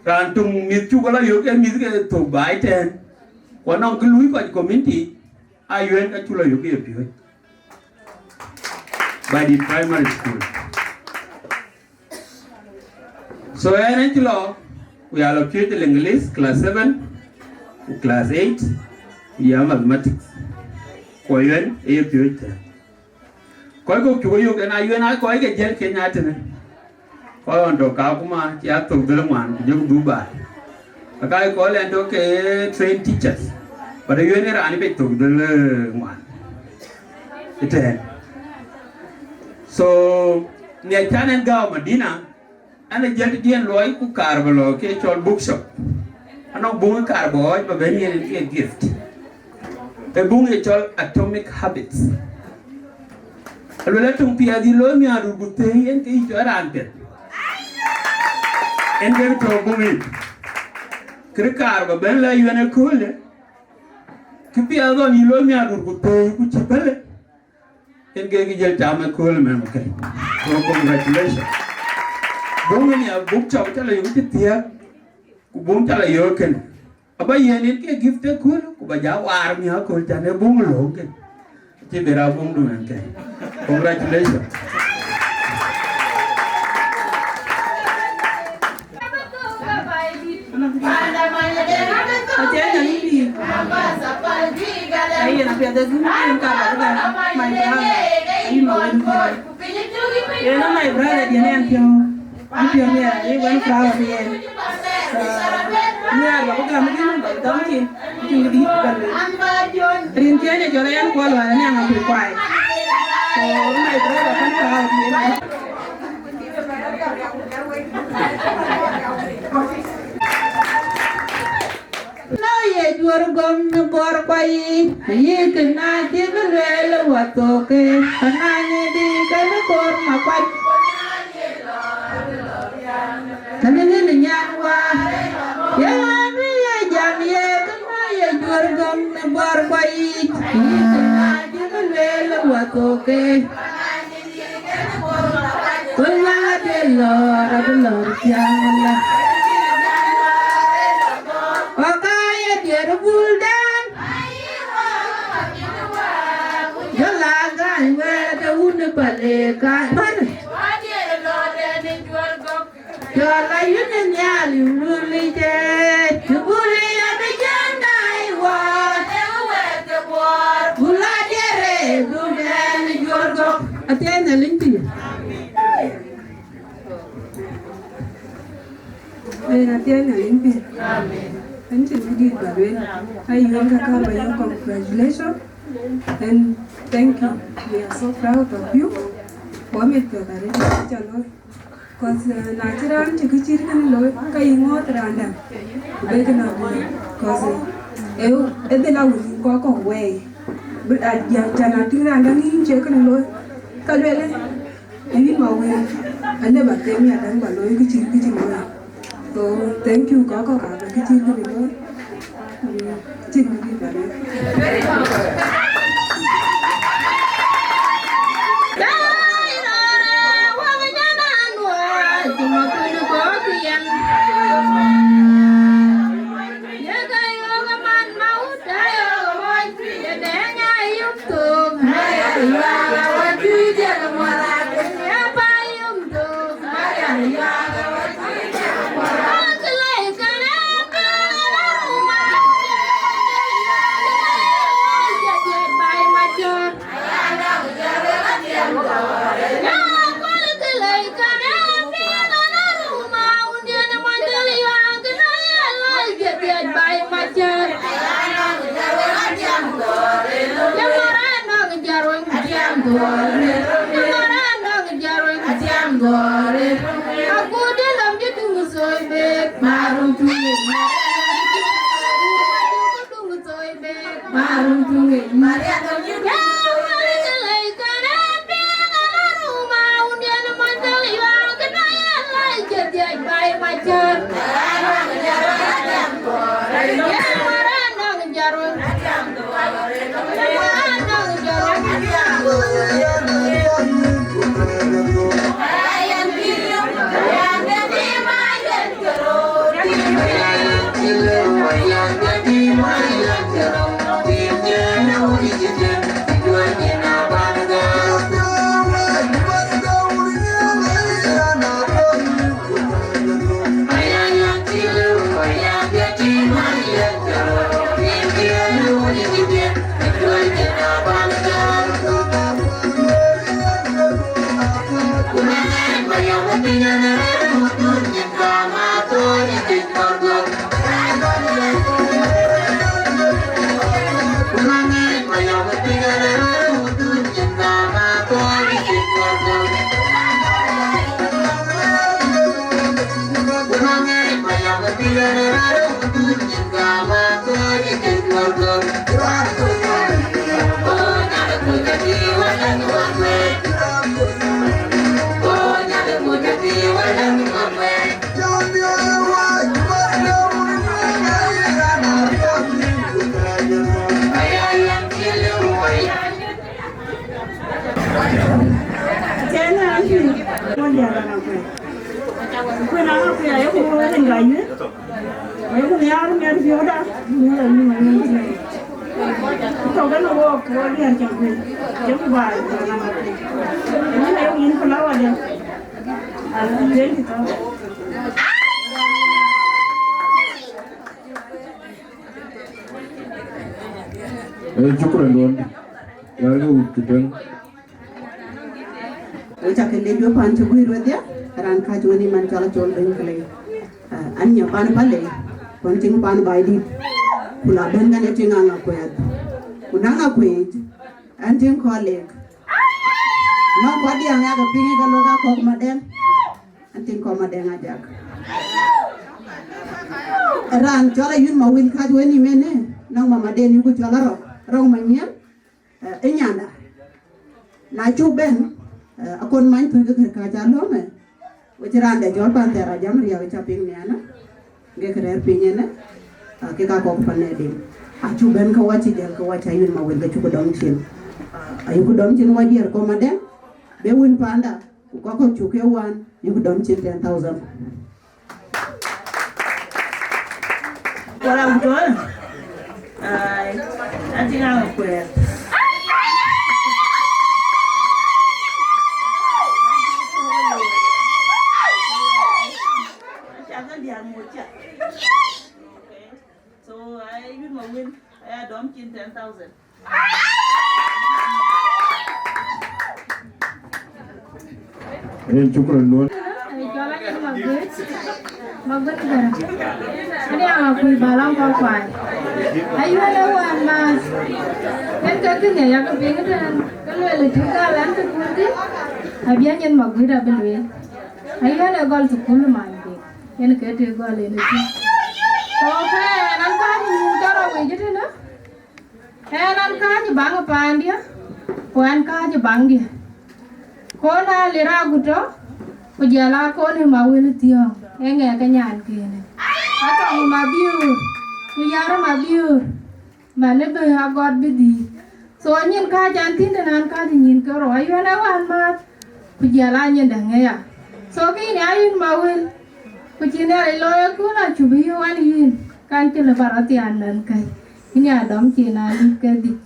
Raan töŋ mïth cuk ke lɔ yööc ke mïth ke thök baai tɛ̈ɛ̈n, ku anɔŋ kë luui kɔc community, Ayuën ka cuk lɔ yök ke ye piööc. Baidit Primary School. So ɛn ë cï lɔ, ku ya lɔ piööc English class seven, ku class eight, ku ya mathematics. Ku Ayuën ë ye piööc tɛ̈n. Kɔc kɔ̈k cuk yök ɛn Ayuën aa kɔc ke jiël Kenya tënë. Kɔc ɣɔn tɔ̈ Kakuma cï a thok dhël ŋuan ku jɔku dhuk baai. Aka kɔc lɛn tɔ̈ ke trained teachers. But Ayuën ë raan ë bec thok dhël, eh, ŋuan ëtɛ̈ɛ̈n. So, ŋiɛc can ɛn gääu Madina, ɛn ë jël tëdiɛn luɔi ku kaar bï lɔ ke cɔl bookshop. Anɔŋ buŋ ë kaar bï ɣɔɔc ba bɛ̈n yen ke gift. Ë buŋ ye cɔl Atomic Habits. Aluel atuŋ piɛth yï looi miäk röt ku thëi yen ke yï cɔl raan piɛth. Yen ke tɔ̈ buŋ yic. Kërë kaar ba bɛ̈n lɔ Ayuën ëköölë. Kë piɛth ɣɔn yï looi miäk röt ku thëi ku cï pëlë. Yen ke kë jël cam ëköölë mɛn ke. So congratulations. Buŋ yen ya bookshop ca lɔ yök cï thiëëk. Ku buŋ ca lɔ yök kënë. Aba yiɛ̈n yen ke gift ëköölë, ku ba ja waar miäk akööl can ë buŋ lööŋ kën. Cï bï raan buŋdu mɛn ke. Congratulations. Acie nyan ë pïïr. Ayen apiɛth ë dhum yen ka ba bï gam, my brother. Ayï ma wën. Yen a my brother diɛn ɛn piɔ̈u. An piɔ̈u miɛt, ayï wɛn proud yen. So, miɛt ba bï gam ë dhum, ba bï dɔm cin. Cin kë dït bɛ̈n. Rin cien ë jɔl a yɛn kuɔl wään, aniaŋ a kuc kuai. So, my brother kan proud yen. No, ye Juɔ̈r gɔ̈m në bɔr kuayic, ayï kë na cï bï lueel ë wathok, ke ka na nyin dï kën koor makuac. Tënë ŋïn nyan wä, ye ɣɛn bï ye jam ye kë na ye juɔ̈r gɔ̈m në bɔr kuayic, ayï kë na cï bï lueel ë wathok, ke Wël wä de lɔ̈ɔ̈r, abï lɔ̈ɔ̈r thiäŋ wala. Wä ka ye diɛɛr buldan. Jɔl a gäny wɛ̈ɛ̈t ë wun ë pale ka bär. Jɔl a yïn ë nhial yïn wun ë cë. Yïn wun ë ya bï jɛn dai wä. Bula diɛɛr ë buldan juɔ̈r gɔ̈k. Athiɛɛny Nhialic pïïr. Yen athiɛɛny Nhialic pïïr. Ɣɛn cïn bï dït ba lueel. Ayï ɣɛn ka kar ba yɔ̈ɔ̈k congratulation and thank you. We are so proud of you. Wɔ mit piɔ̈th arëët ca looi. Cause, uh, na cï raan cï kë cït kënë looi, ka yï ŋɔ̈ɔ̈th raan dɛ̈, ku bek kënë abï. Cause, uh, ë, ë dhil a wël yïn kɔc kɔ̈k wɛɛi. Bï, a, ja, ja na tïŋ raan dɛ̈ yïn cie kënë looi, ka lueel, Yïn ma wël, a never them ya däŋ ba looi kë cïn kë cïn looi. So, thank you, kɔc kɔ̈k ka bï kë cïn kë cïn looi. Mm, cïn kë cïn ba looi. Tena anti moja la makwe. Kwe na makwe ayo ko ren ga yue. Ayo ko yar mer bioda. Ni la ni ma ni. Ko ga no wo ko dia cha kwe. Ke ku ba na makwe. Ni ayo yin ko la wa de. Al twenty to. Eh, shukran don. Yar ga wut ku tueŋ. Wek ca ke lec wek pan cï guiir wedhie, raan kääc wën yï man cɔl Acol Bɛ̈ny Kelei. Ah, an nya pan Palei, ku an tiŋ pan Baidït, ku la bɛ̈n ŋɛn ë tiŋ Aŋakuɛɛth. Ku na Aŋakuɛɛth, an tiŋ Kɔlek. Nɔŋ kuat diäŋ yak piŋ ë ke lok Akɔk Madɛŋ. An tiŋ Kɔk Madɛŋ Ajak. Raan cɔl Ayuth Mawil kääc wën yï mene. Nɔŋ mamaden yuku cɔl Arɔk, Arɔk Manyiɛn, eh, ë nyanda. Na cuk bɛ̈n, eh, akon many thöc ke kër kääc alöömë, we cï raan dɛ cɔl Panther Ajam Riak ca piŋ miɛnë, ke kë rɛ̈ɛ̈r piny ënë, ah, kek aa kɔc pan Nɛɛdim. Acuk bɛ̈n ke wɔ cï jäl ke wɔ ca yïn Mawël ke cuk dɔm cin. Ah, ayuku dɔm cin wɔ diɛɛr kɔmadɛn, be wën panda, ku kɔc kɔ̈k cuk ke wan, yuku dɔm cin ten thousand. Wala wutɔɔlë. Ai, ati ŋa kuɛɛr. Aca ke diäk ŋot ca. Okay. So, ai, yïn Mawël, aya dɔm cin ten thousand. Yen cukran duɔ̈n. Cɔl anyïn Maguëc, Maguëc Gära. Ade aŋa kuc ba lɔŋ kɔ̈k kuany. Ayuɛn ë wään maath. Yen ke kënë yak piŋ tɛ̈n, ke lueel ë tïŋ gal ɛn thukul thïn. Abï anyïn Maguëc abï lueel. Ayuɛn ë gɔl thukul many bï. Yen ke të gɔl en ë tïŋ. Ku ke ɛn an, kääc nyïn ke rɔt wec ëtënë. Ɛn an, kääc baŋ ë paandiɛ̈, ku ɛn kääc baŋdiɛ̈. Kon aa lir agut tɔ̈, ku jɔl aa kon ë Mawël thiɔ̈ɔ̈ŋ, ee ŋɛk ke nyankënë. Atɔŋ ë Mabiöör, ku yär ë Mabiöör, man ë bï agɔt bï dhiëëth. So nyin kääc an, thïn tënë an, kääc nyin ke rou, ayuɛn ë wään maath, ku jɔl aa nyin däŋ aya. So kë yïn aa yïn Mawël, ku cï Nhialic looi ëkööl acuk bï yök an yïn, kan cï lë ba rɔt thiaan nɔn käi. Yïn ya dɔm cin aa lip ke dhic.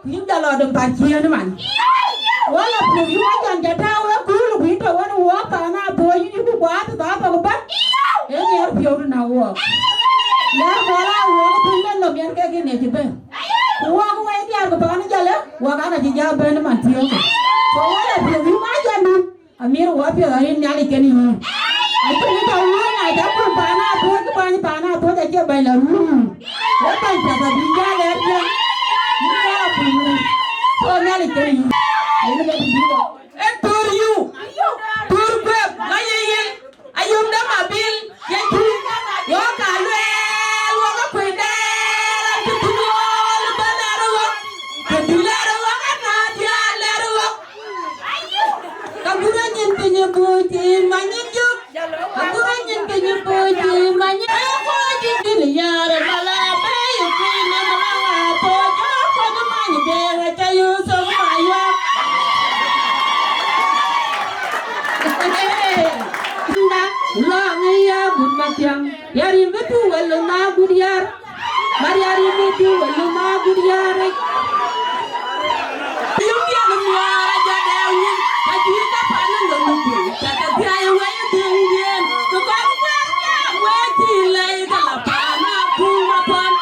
Ku yïn jɔ lɔ dom pan ciëën man. Wala piɔ̈u yï wä jɔn jɔ tääu ë kööl, ku yïn tɔ̈ wën wɔ pan Athooc, yïn ku kuaath thathok bɛ̈n. Ee nhiɛɛr piɔ̈u na wɔ. Nhiɛɛr bɔ̈ la wɔ, ku piny lɔ nɔm yɛn kek yïn ë cï bɛ̈n. Ku wɔk wɛi diäär ku pan jɔl ë, wɔk an acï jɔ bɛ̈n man thiɔ̈k. Ku wala piɔ̈u yï wä jɔn dun. Amir, wɔ piɛth arït Nhialic kën yïn. Acïn ë tɔ̈ wun na cä kuny pan Athooc, bäny pan Athooc acie bɛ̈ny la run. Ee bɛ̈ny piɛth abï jal ë piɛth. Yïn jal a kuny wun. So Nhialic kën yïn. Yen ke bï bï wɔ. Ee thöör yu. Thöör guëp, la ye yen. Ayom däm abil, ye cuny. Wɔ ka lueel, wɔ ka kuëny dɛɛr, acï kuny wɔ lë bä lɛ̈r wɔ. Kë dï lɛ̈r wɔ, ana diaal lɛ̈r wɔ. Ka gurä nyin piny ë bööc, cï many ë jök. Ka gurä nyin piny ë bööc, cï many ë bööc, cï dïn yäär ë mala, bɛ̈ɛ̈i ë kuïn ë mala, bööc ë kuɔth many deŋ, aca Yusuf Mayuak. Nda, lɔŋ ë ya gut mathiaŋ, ya rim bï tu wël na gut yar. Maria rimiti wëlu ma gut yare. Yum diɛn miɔɔr ajɔ dɛɛu nyin, ka juic ka pan lɔ lupiny, ka ke thiai wei dhiëŋ dhiën, ku kɔc kuɛɛr jam wei cï lɛi, ka la pan a kuum apuɔn.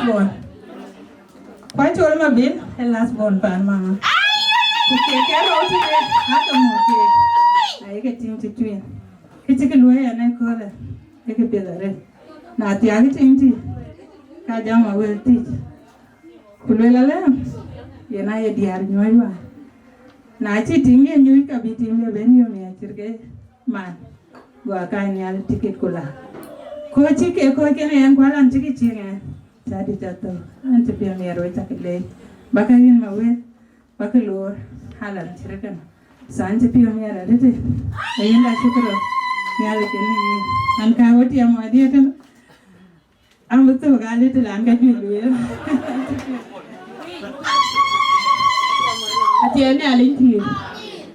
Bon. Ku Acol Mabil, ë last born pan mama. Ku kek ke rou tëde, ake muk kek. Ayeke tïŋ cï tueŋ. Kë cï kë luɔ̈i yen ëköölë, ke kë piɛth arëët. Na thiak tïŋ tï, ka jam awël tïc. Ku luel alë, yen aye diäär nyuɔ̈ɔ̈c wään. Na cï tïŋ ye nyuc, ka bï tïŋ ye ben yom ya cït ke man. Go akac nhial tikit ku la. Kɔc cï ke kɔc kene yen, ku alan cï kë cieŋ yen. Cä dï cä thou, an cï piɔ̈u miɛt wec cä ke leec. Bä ke yïn ma wël, bä ke loor, alan cï rëkën. Than cï piɔ̈u miɛt arëtë, ayen da cï kërɔ mial kën ë yen. An, ka wä tiɛm wadiɛ̈ tën, an, bï thok alit lan ka juëc lueel. Athiɛɛn Nhialic pïïr.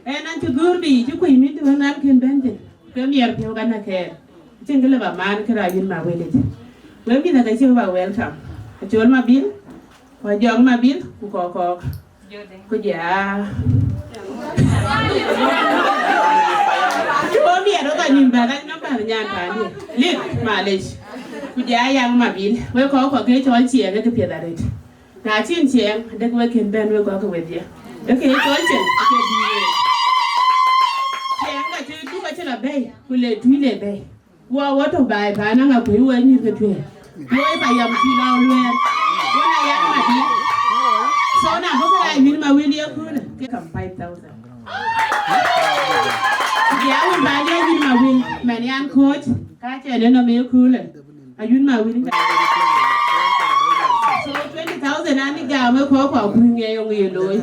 Ɣɛn an cï dhuur bï cï kuc mit wën an kën bɛ̈n thïn, ke miɛt piɔ̈u ka näk kɛɛr. Cïn kë lë bä maan kërac yïn ma wëlic. Wek mïth ake cï bä welcome. Acol Mabil, ku Ajɔŋ Mabil, ku Kɔkɔɔk. Ku ja. Cï wo miɛt wek anïm bä rac nɔm bä nyan paani. Lik, malic. Ku ja Ayaŋ Mabil, wek Kɔkɔɔk ke cɔl ciɛɛŋ ke piɛth arëët. Na cïn ciɛɛŋ, dek wek kën bɛ̈n wek kɔ̈k ke wedhie. Wek ke cɔl ciɛɛŋ, ke bï wek. Ciɛɛŋ ka cï duk acï la bɛ̈i, ku le tui le bɛ̈i. Wɔ wɔ tɔ̈ baai paan aŋa kuëi wɔ nyïïr ke tuëë. Wɔ ë payam cï la luɛɛr. Wɔ na yak Mabil. So na bɔ̈ kërac yïn ma wël ye köölë, ke kam five thousand. Ya wën ba ya yïn ma wël, mɛn yan kɔ̈ɔ̈c, ka cɛ në nɔm ye köölë. Ayun ma wël. So twenty thousand an ë gam ë kɔ̈k kɔ̈k kuëŋ ye yɔŋ ye looi.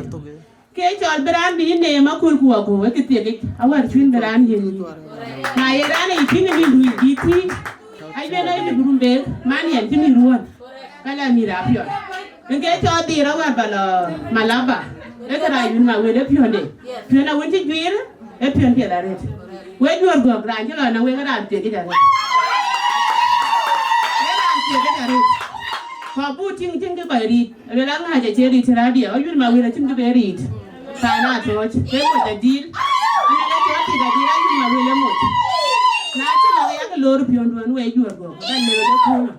Ke cɔl bï raan bï neem aköl ku wakɔ̈u, wek kë thiekic, awär cuïn bï raan yen yic. Na ye raan ë yï piŋ ë bï luui bï tïŋ, ayen ë lip rum beek, man yɛn cï mïth ruɔ̈n, ka la mïth apiɔl. Ë ke cɔl dhil awär bä lɔ Malaba, ë kërac yïn ma wël ë piɔ̈nde, piɔ̈n awën cï juiir, ë piɔ̈n piɛth arëët. Wek juɔ̈r gɔ̈k raan cï lɔ në wek raan thiekic arëët. Ë raan thiekic arëët. Kɔc buk tïŋ tïŋ kë kɔc riit. Aluel aŋäc acie riit cï radiɛ, ayun ma wël acïn kë be riit. Than atɔ̈ɔ̈c, ke moc adïl. Aluel acï rɔt tik adïl, ayun ma wël ë moc. Na cï lɔ̈k yak lor piɔ̈nduön wek juɔ̈r gɔ̈k, bä lëu ë köölë.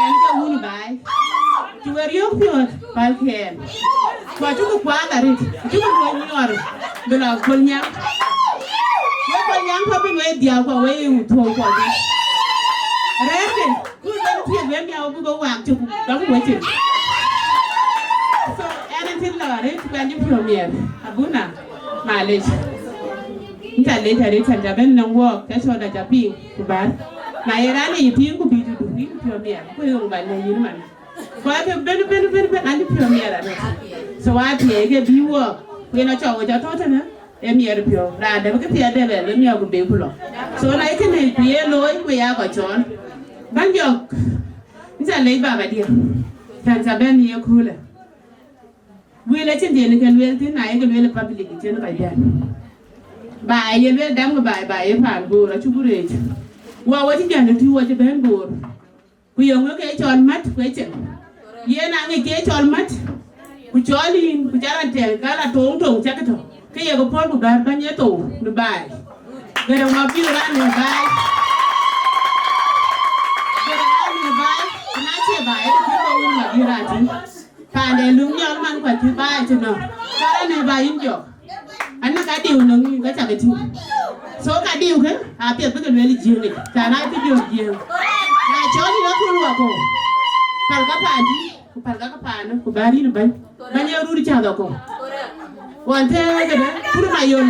Ɛn ke wun baai. Cï we riɔ̈ɔ̈k piɔ̈ɔ̈th, päl kɛɛl. Ku acuk kuaath arëët, acuk luɔi nyuɔɔr, bï lɔ Kolnyaŋ. Wek Kolnyaŋ kɔ̈k bï wek dhiau, ku wek thuɔɔu kɔ̈k. Rɛ̈ɛ̈rkë. Ku ben thiëëk ben miau bï bä waak cök dɔm wecin. So ɛn ë thïn lɔ arëët ku ɛn cï piɔ̈u miɛt abuna. Malec. Nta lec arëët cän ca ben nɔŋ wɔɔk ca cɔɔt aca piŋ ku bär. Na ye raan ë yï piŋ ku bï tudu yïn piɔ̈u miɛt ku yöŋ bä lɛ̈k yïn man. Ku ake ben ben ben ben an cï piɔ̈u miɛt arëët. So wa thiëëk ke bï wɔɔk ku yen acɔk wec atɔ̈ tënë. Ë miɛt piɔ̈u, raan dɛ̈ bï këthiɛɛr dɛ̈ bɛ lɔ miɔɔk ku bek ku lɔ. So na ye kënë ku ye looi ku ya kɔc cɔɔl. Bän jɔk, nca lec baba diɛ, cän ca bɛ̈n ye köölë. Wël acïn diɛn ke lueel thïn, na ye ke lueel public cïn kɔc bɛ̈n. Ba ye lueel dam ku ba, ba ye paan Bor acuk reec. Wɔ wɔ cï jän ë tui wɔ cï bɛ̈n Bor. Ku yöŋ ke cɔl mät ku ecin. Yen aŋic ke cɔl mät, ku cɔl yïn, ku ca rɔt tɛ̈k, ka la toŋ toŋ cak tɔ̈. Ke ye ke puɔ̈l ku bär bäny ye thou në baai. Gërë ŋɔ bï raan në baai. Gërë raan në baai, ku na cie baai, ke bï wun ma bï raan tïŋ. Paande luŋ nyɔl man ku acï baai cï nɔ̈k. Ka raan në baai yïn jɔk. An, na ka diu nɔŋ yïn, ka cak tïŋ. So ka diu kë, apiɛth bï ke lueel Jiëëŋ yic, cän aa cï jɔt Jiëëŋ. Na cɔl yïn aköl wakɔ̈u, päl ka paan dï, ku päl ka paan, ku bär yïn bäny. Bäny ee rut cath akɔ̈u. Ɣɔn tëë këdë, kur mayol.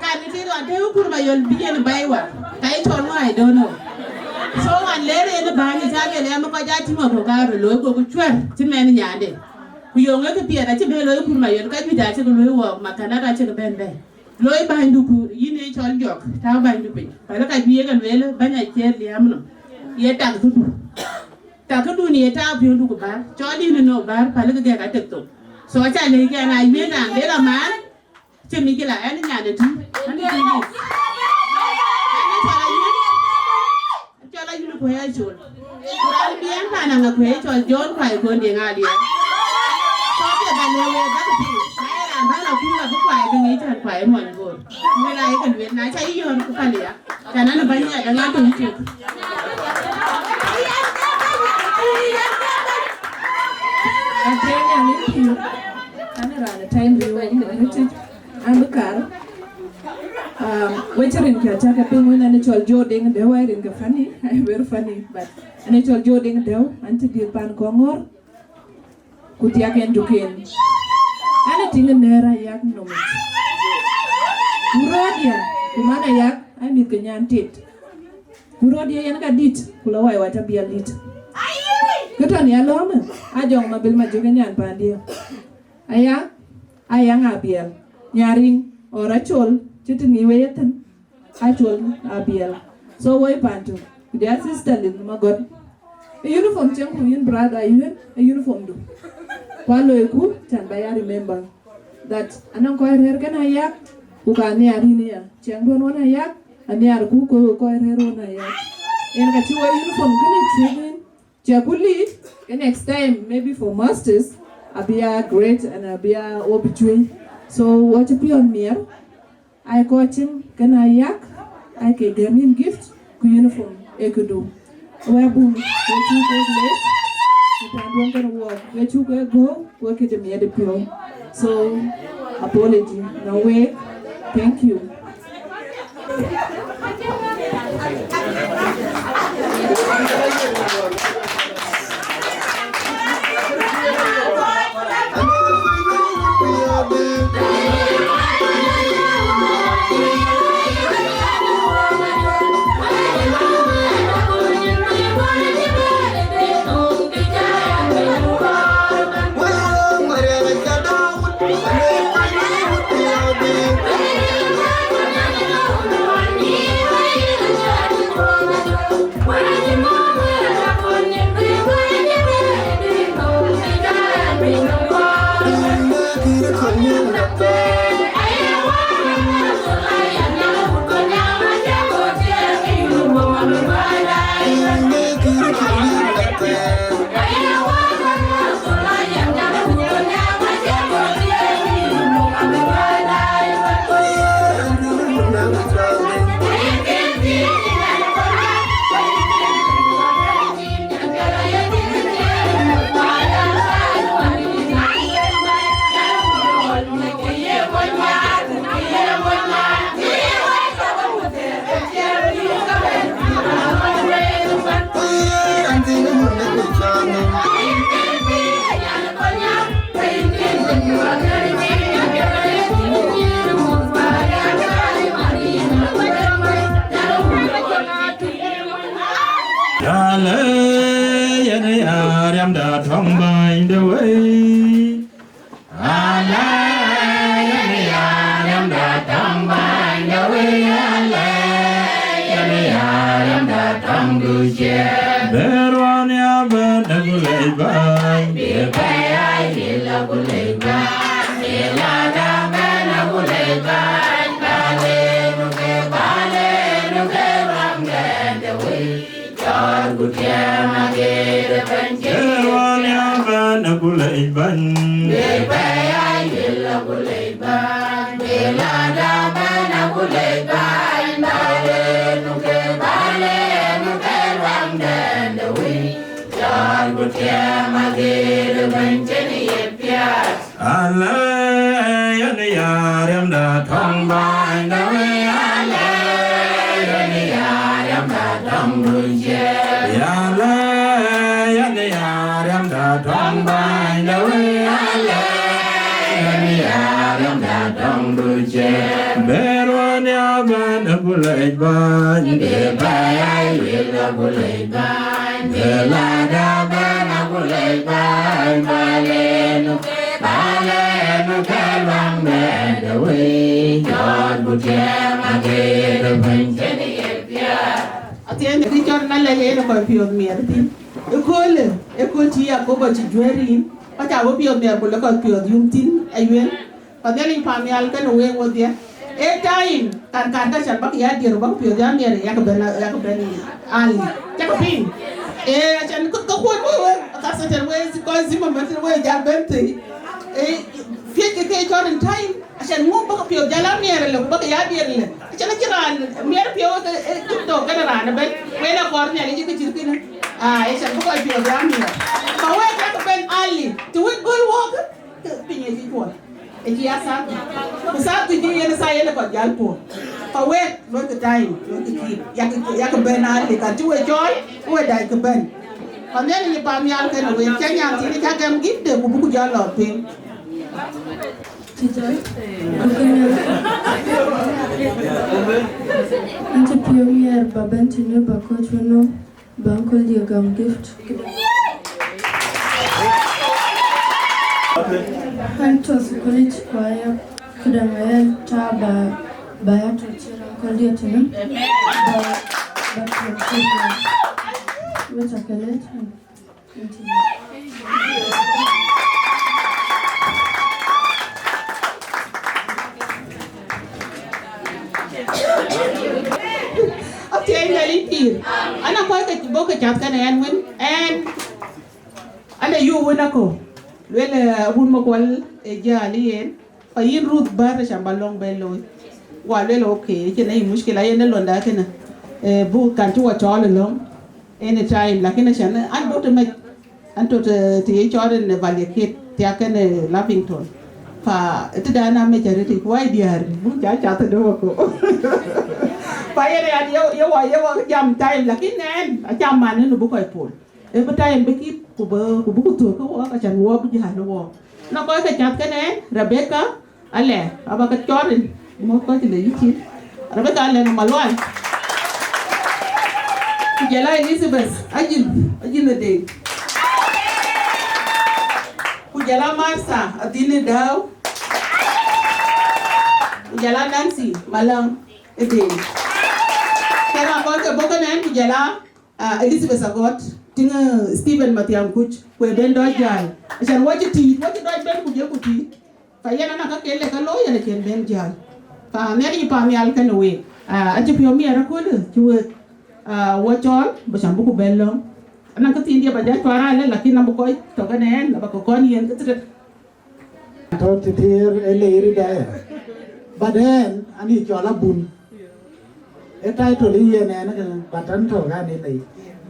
Kan ë tït ɣɔn tëë kur mayol bï yen bäi wa, ka ye cɔl ŋö, I don't know. So ɣɔn ler yen bäny, ca lueel ɣɛn bï kɔc aa tïŋ wakɔ̈u ka röt looi, goku cuɛ̈r cï mɛn nyande. Ku yöŋ ë këpiɛth acï bɛ̈n looi kur mayol, ka juëc acï ke luöi wɔɔk, ma kanat acï ke bɛ̈n bɛ̈i. Loi bänydu ku yïn ë cɔl jɔk, tääu bänydu piny. Päl ka juëc ye ke lueel, bäny acie liääm nɔm. Ye tak këdu. Tak këdun ye tääu piɔ̈ndu ku bär. Cɔl yïn ënɔ bär, päl ke gɛk atek thok. So aca lëk ɛn a wiëëk raan de la määr, cï mic la ɛn nyan ë tïŋ. Ɛn ë tïŋ. Ɛn ë cɔl ayïn. Cɔl ayïn kuɛ̈ɛ̈ col. Ku raan bï ɛn paan aŋa kuɛ̈ɛ̈ cɔl John Kuai Kɔn Deŋ Aliɛɛr. Cɔl piɛth ba lëu wek bäk piny. Na ye raan bä la kuur abï kuai bï ŋic tɛ̈n kuai ë muɔny Bor. Wek aa ye ke lueel na ca yï yɔ̈ɔ̈r ku päl ya. Can an bäny ya, ka ŋa tuny tuk. Atiɛɛny an ë pïïr, an ë raan ë time riëëu wek në tic, an bï kar. Um, wek cï rin kë acä ke piŋ wën, an ë cɔl Joe Deŋ Dɛ̈u, ai rin ke funny, ai very funny, but an ë cɔl Joe Deŋ Dɛ̈u, an cï dhiëth pan Kɔŋɔ̈ɔ̈r. Ku thiak en duken. An, ë tïŋ ë nɛ̈ɛ̈r Ayak nɔm yic. Ku röördï, ku man Ayak, ai mïth ke nyan tit. Ku röördï yen ka dït, ku lɔ wai wai tɔ Abiɛl dït. Kë tɔ̈ në alɔ̈ɔ̈më, Ajɔŋ Mabil Majök ë nyan paandiɛ̈. Ayak, Ayaŋ Abiɛl, Nyariŋ, or Acol, cï tïŋ ë wei ethïn. Acol Abiɛl. So woi pantu, ku dia sister lin ma gɔt. E uniform cieŋ ku yin brother yin, e uniform du. Ku aloi ku can ba ya remember that anɔŋ kɔc rɛ̈ɛ̈r kën Ayak, ku ka nhiar yin ya. Cieŋ duɔ̈n wën Ayak, anhiar ku ku kɔc rɛ̈ɛ̈r wën Ayak. Yen ka cï woi uniform kënë cuëc yin. Cä ku lead, ke next time, maybe for masters, abï ya great and abï ya wɔ bï cuëc. So wɔ cï piɔ̈ɔ̈th miɛr, ai kɔc cïn kën Ayak, ai ke gɛ̈m yïn gift, ku uniform, ee këdu. Wek bum, wek cuk wek leec, ku tɛ̈n duɔ̈n kën wɔɔk, wek cuk wek gɔ̈u, wek këde miɛt ë piɔ̈u. So, apology, na wek, thank you. Yale, yɛn ya riɛmda tɔŋ bäny de wei. Ala, yɛn ya riɛmda tɔŋ bäny de wei, ala, yɛn ya riɛmda tɔŋ du ciɛ. Bɛ̈ɛ̈r wan ya bɛ̈n de ku lec bäny. Bï bɛ̈ɛ̈i ya yï la ku lec bäny. Bï la da bɛ̈n de ku lec bäny. Bale nu ke, bale nu ke bäny de wei. Cɔɔr ku tiɛɛm ageer ë bɛ̈ny cïn. Ee wan ya bɛ̈n ku lec bäny. Bï bɛ̈ɛ̈i ya yï la ku lec bäny. Bï la da bɛ̈n ku lec bäny. Bale nu ke, bale nu ke luaŋdɛn de wei. Cɔɔr ku tiɛɛm ageer ë bɛ̈ny cïn ye piath. Ala, yɛn ya riɛmda tɔŋ bäny de wei, ala, yɛn ya riɛmda tɔŋ du ciɛ. Ala, yɛn ya riɛmda tɔŋ bäny de wei, ala, yɛn ya riɛmda tɔŋ du ciɛ. Bɛ̈ɛ̈r wan ya bɛ̈n ku lec bäny. Bï bɛ̈ɛ̈i ya yï la ku lec bäny. Bï la da bɛ̈n ku lec bäny. Bale nu ke, bale nu ke luaŋdɛn de wei. Cɔɔr ku tiɛɛm ageer ë bɛ̈ny cïn ye piath. Athiɛɛny de kë cɔl na lɛc yen ë kɔc piɔ̈ɔ̈th miɛt thïn. Ëköölë, ëkööl cï Yakobo cï juëër yïn, kɔc aa bï piɔ̈ɔ̈th miɛt ku lek kɔc piɔ̈ɔ̈th yum thïn ayuel. Ka Nhialic paannhial kenë wek wodhie. Ee time, kan, kan ka can bäk ya dier, bäk piɔ̈ɔ̈th ya miɛt, yak bɛ̈n, yak bɛ̈n ali. Cak piŋ. Ee, acan kë, kë kuɔn wek, wek, ka Satan wek, kɔc zima mɛt wek jal bɛ̈n thëi. Ee, piɛc ke ke cɔl in time, acan ŋu bäk piɔ̈ɔ̈th jal a miɛt lë, ku bäk ya dier lë. Acan acïn raan miɛt piɔ̈u ke, ee, An ëbën, wën akɔɔr Nhialic ke cït kënë. Aa, ë cän bï kɔc piɔ̈ɔ̈th ya miɔɔr. Ka wek yak bɛ̈n early. Të wën gɔl wɔɔk, ke piny acï cuɔl. Acï ya thaa dhïc. Ku thaa dhïc yen thaa yen kɔc jäl puɔ̈u. Ka wek, luɔikë time, luɔikë keep. Yak, yak bɛ̈n early. Ka cï we cɔɔl, ke we dac kë bɛ̈n. Ka Nhialic paan nhial kënë wek, cä nyan thïn cä gɛm gift de, ku buku jäl lɔ piny. Teacher, an cï piɔ̈u miɛɛr ba bɛ̈n tënë ba kɔc wën nɔm ba uncle diɛ gam gift. An tɔ̈ thukul yic ku aya këdäŋ aya ta ba, ba ya tɔ̈ cï uncle diɛ tënë ba, ba piɔ̈u kënë. Wek ca ke lec. Athiɛɛny Nhialic pïïr. An, akɔc ke bɔ̈ ke cath kënë ɛn wën, ɛn, an, ayuuc wën akɔ̈u. Lueel, eh, wun Makuɔl ë jäl yen. Ka yïn Ruth bär, cam ba lɔ̈ŋ bɛ looi. Wa lueel, okay, cïn ayï mushkila, yen ë londa kënë. Eh, bu kan cï wa cɔɔl ë lɔ̈ŋ anytime, lakin acän an bɔ̈ të mec, an tɔ̈ të, të ye cɔɔl ë në Valley Kit, thiak kënë Lavington. Fa tëdan a mec arëtic, wai diäär, bu ca cath ë döŋ akɔ̈u. Fa yen an, ye, ye wa, ye wa jam time, lakin ɛn, acam man ë nu bï kɔc pol. Ee bï time bï kït, ku bï, ku bï ku thök ke wɔɔk, acän wɔɔk bï jäl ë wɔɔk. Na kɔc ke cath kënë ɛn, Rebecca, alɛ, aba ke cɔɔl rin, mɔ̈k kɔc le yï cin. Rebecca alɛ në Malual. Ku jɔl a Elizabeth, ajïn, ajïn ë Deŋ. Ku jɔl a Martha, adhil ë Dääu. Ku jɔl a Nancy, Maläŋ ë Deŋ. Kënë akɔc ke bɔ̈ kënë ɛn, ku jɔl a Ah, Elizabeth Agot, tiŋ, eh, Stephen Mathiang Kuc, ku ë ben dɔc jäl. Acän wacï tiit, wacï dɔc ben ku jëku tiit. Ka yen ana ka kele ka looi, yen acïn ben jäl. Ka Nhialic paan nhial kënë week. Ah, acï piɔ̈u miɛɛr aköl, cï week, ah, wɔ cɔɔl, bï cam buku ben lɔ̈ŋ. Ana ka thiin diɛ ba jal cuar alë, lakin na bï kɔc tɔ̈ kënë ɛn, aba ke kɔn yen ke thït. Tɔ̈ tëtëër ë leer ë daya. But ɛn, an yï cɔl Abun. Ë title ë yen ɛn kënë, but an tɔ̈ ɣan ë lei.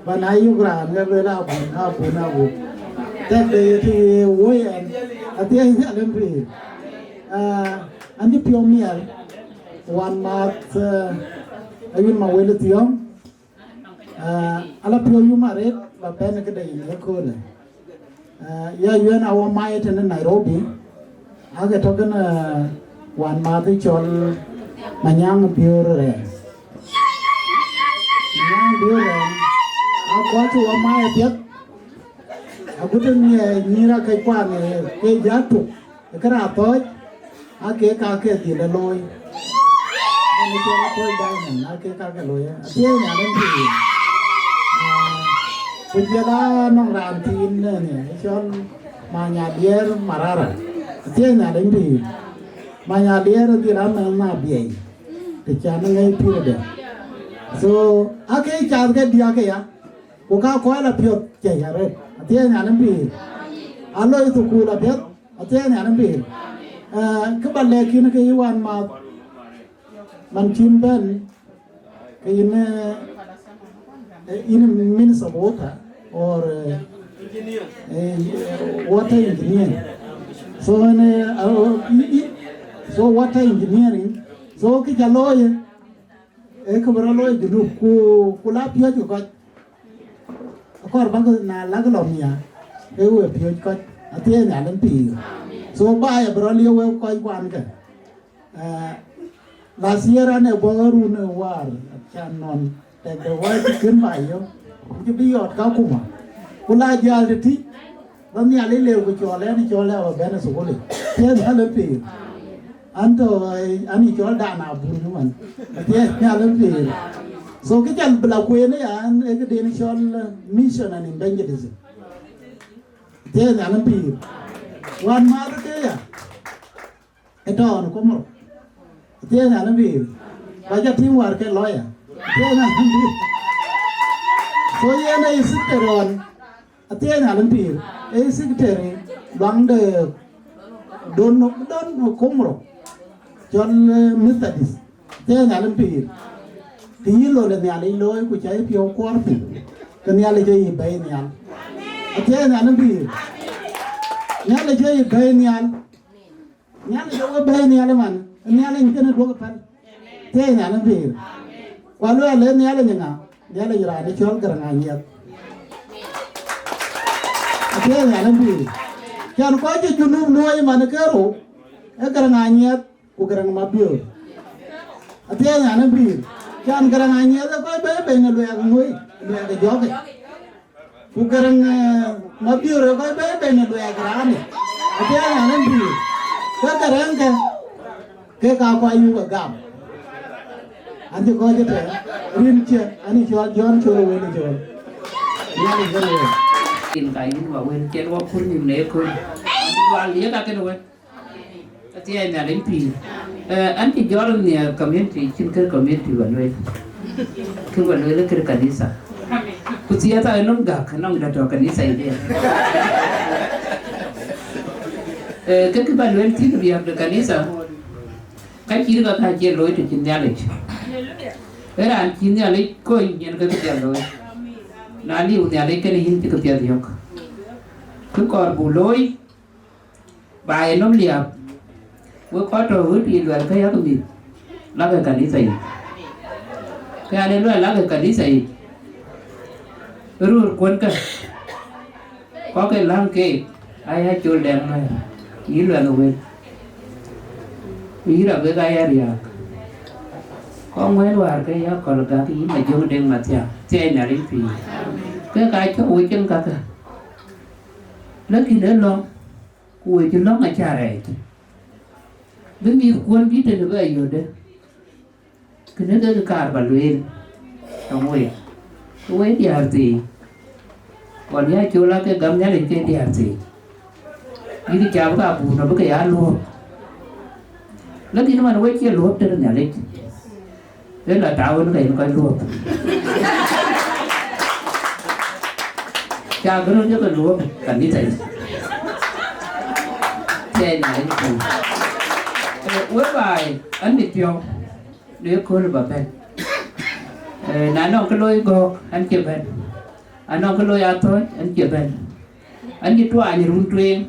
But na yök raan ke lueel Abun, Abun, Abun. Tɛ̈k de ye të ye woi ɛn, athiɛɛny Nhialic pïïr. Ah, an cï piɔ̈u miɛɛr, wan maath, eh, Ayuen Mawel Thiɔ̈ŋ. Ah, ala piɔ̈u yum arëët ba pɛ̈n këde yïn ëköölë. Ah, ya Ayuen awɔ mai tënë Nairobi, ake tɔ̈ kënë, ah, wan maath cɔl Manyaŋ Biöör Rɛɛr. Manyaŋ Biöör Rɛɛr, akɔc wɔ mai apiɛth, agut ë nhiɛɛr nyïïr akëc kuan, eh, ke jä tuk. Ë kë raan thɔ̈ɔ̈c, aa kek ka ke dhil ë looi. Ënë cɔl Athɔ̈ɔ̈c Diamond, aa kek ka ke looi, athiɛɛny Nhialic pïïr. Ah, ku jɔl a nɔŋ raan thiin ënë, ë cɔl Many Adiɛɛr Marara, athiɛɛny Nhialic pïïr. Many Adiɛɛr adhil a mɛnh na biɛi, të can ŋɛc pïïrde. So, aa kek cath ke diäk aya, ku ka kɔc la piɔ̈th cäc arëët, athiɛɛny Nhialic pïïr. Aloi thukul apiɛth, athiɛɛny Nhialic pïïr. Eh, kë ba lɛ̈k yïn ke yï wan maath, man cïn bɛ̈n, ke yïn, eh, eh, yïn Minister of Water or, eh, eh, water engineer. So, ënë, eh, oh, i, i, so water engineering. So, kë ca looi, ee kë bï rɔt looi Junub, ku, ku la piɔ̈ɔ̈c ke kɔc. Akɔɔr bäk na lak lɔ mia, ke we piööc kɔc, athiɛɛny Nhialic pïïr. So, ba ya bï rɔt liëu wek kɔc kuan kë. Eh, last year an ë bɔ̈ run ë wäär, can nɔn, tɛ̈k de wä cï kën ba yök, cï bï yɔt ka kuma. Ku la jäl tëtï, ba Nhialic lëu ku cɔɔl ɛn, cɔɔl ë ba bɛ̈n ë thukul yic. Athiɛɛny Nhialic pïïr. An tɔ̈, eh, an yï cɔl Dan Abun ëmën. Athiɛɛny Nhialic pïïr. So, kë can bï la kueen aya, an, ee këden cɔl, eh, mission and evangelism. Athiɛɛny Nhialic pïïr. Wan maath ke ya, ë tɔ̈ ɣɔn Komoro. Athiɛɛny Nhialic pïïr. Ba jɔ tïŋ wäär ke lawyer. Athiɛɛny Nhialic pïïr. So, yen ë secretary ɣɔn. Athiɛɛny Nhialic pïïr, ee secretary luaŋ de don, don Komoro, cɔl, eh, Methodist. Athiɛɛny Nhialic pïïr. Të yï lol ë Nhialic looi ku cä yï piɔ̈u kuɔɔr piny, ke Nhialic ë yï bɛ̈ɛ̈i nhial. Athiɛɛi Nhialic pïïr. Nhialic ë yï bɛ̈ɛ̈i nhial. Nhialic ë we bɛ̈ɛ̈i nhial ëman, Nhialic kënë duɔ̈k päl. Athiɛɛi Nhialic pïïr. Ku aluɛɛl ë Nhialic ë ŋa? Nhialic raan ë cɔl Garaŋ Anyiɛth. Athiɛɛi Nhialic pïïr. Cän kɔc cï Junub luɔ̈i man ë kerou, ë Garaŋ Anyiɛth ku Garaŋ Mabiöör. Athiɛɛi Nhialic pïïr. Cän Garaŋ Anyiɛth ë kɔc bɛ̈ɛ̈i bei në luɛɛk ŋoi, luɛɛk ë jɔ̈ɔ̈k. Ku Garaŋ, eh, Mabiöör ë kɔc bɛ̈ɛ̈i bei në luɛɛk raanë. Athiɛɛi Nhialic pïïr. Ke Garaŋkë, ke ka kɔc yuk ë gam. An cï kɔc ëtɛ̈ɛ̈n, rin cië, an ë cɔl Jɔn Col Wël Col. Nhialic bɛ̈n wël. Rin ka yïn wa wël, cïn wa kur nhïïm në ëkööl. Dual ye ka kënë wën. Athiɛɛi Nhialic pïïr. Eh, an cï jɔt nhiɛɛr community, cïn kë community ba lueel. Kë ba lueel kë kanitha. Ku thiatha ë nɔm gäk, nɔm dä tɔ̈ kanitha yic. Eh, kë kë ba lueel thïn biäk de kanitha. Ka cït ka ka cie looi të cïn Nhialic. Ë raan cïn Nhialic kony yen ke kë piɛth looi. Na liu Nhialic kënë yïn cï kë piɛth yök. Kë kɔɔr bu looi, ba ye nɔm liääp, wek kɔc tɔ̈ ɣöt yic luɛl ke yak mïth, lakë kanitha yic. Ke an, ë luɛl lakë kanitha yic, röör kuɔnkë, kɔc ke läŋ keek, aya col dɛŋ mɛ̈ɛ̈r, yï luɛl ë wël, yï rap wek aya riääk. Kɔc ŋuɛ̈ɛ̈n wäär ke ya kɔl gäk, yï Majöŋ Deŋ Mathiaŋ, thiɛɛi Nhialic pïïr. Ke ka cɔk wec cïn kakë, lakin ë lɔ̈ŋ, ku we cï lɔ̈ŋ acä rɛɛc, bï mïthkuɔn bï tënë bɛ yötde. Kënë ke kë kaar ba lueel tɔŋ wek, ke wek diäär thii, ɣɔn ya col ake gam Nhialic ke diäär thii, bïk cam ka buur nɔ bï ke ya luɔ̈ɔ̈p. Lakin man wek cie luɔ̈ɔ̈p tënë Nhialic. Ë la tau wën ke yen kɔc luɔ̈ɔ̈p. Cak röt ye ke luɔ̈ɔ̈p kanitha yic. Thiɛɛi Nhialic pïïr. Eh, we baai, an mit piɔ̈u në ëkööl ba bɛ̈n. Eh, na nɔŋ kë looi Gɔ̈k, an cï bɛ̈n. Na nɔŋ kë looi Athɔ̈ɔ̈c, an cï bɛ̈n. An cï tuaany run tueŋ.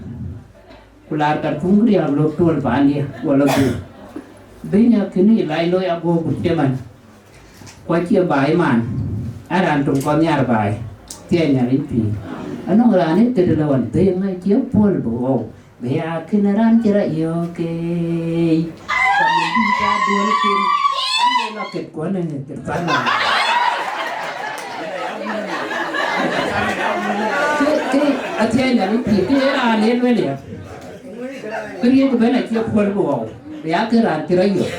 Ku laar Kartum riääk lok tuɔl paandiɛ, wala dhuk. Bï nya kënë yï lac looi aguɔ gut cï man. Ku acie baai man, an raan töŋ kɔn nhiaar baai, thiɛɛi Nhialic pïïr. Anɔŋ raan ë ket ëlë ɣɔn dhëëŋ acie puɔl bï ɣɔu, bï ya kënë raan cï rɔt yɔ̈ɔ̈k keei. Ka mïth dït aa duɔl ken, an, bï lɔ ket kuɔn ë ket paan nɔm. Ke, ke, athiɛɛi Nhialic pïïr, ke ye raan ë lueel ya. Këriëëc ëbɛ̈n acie puɔl bï ɣɔu, bï ya kë raan cï rɔt yök.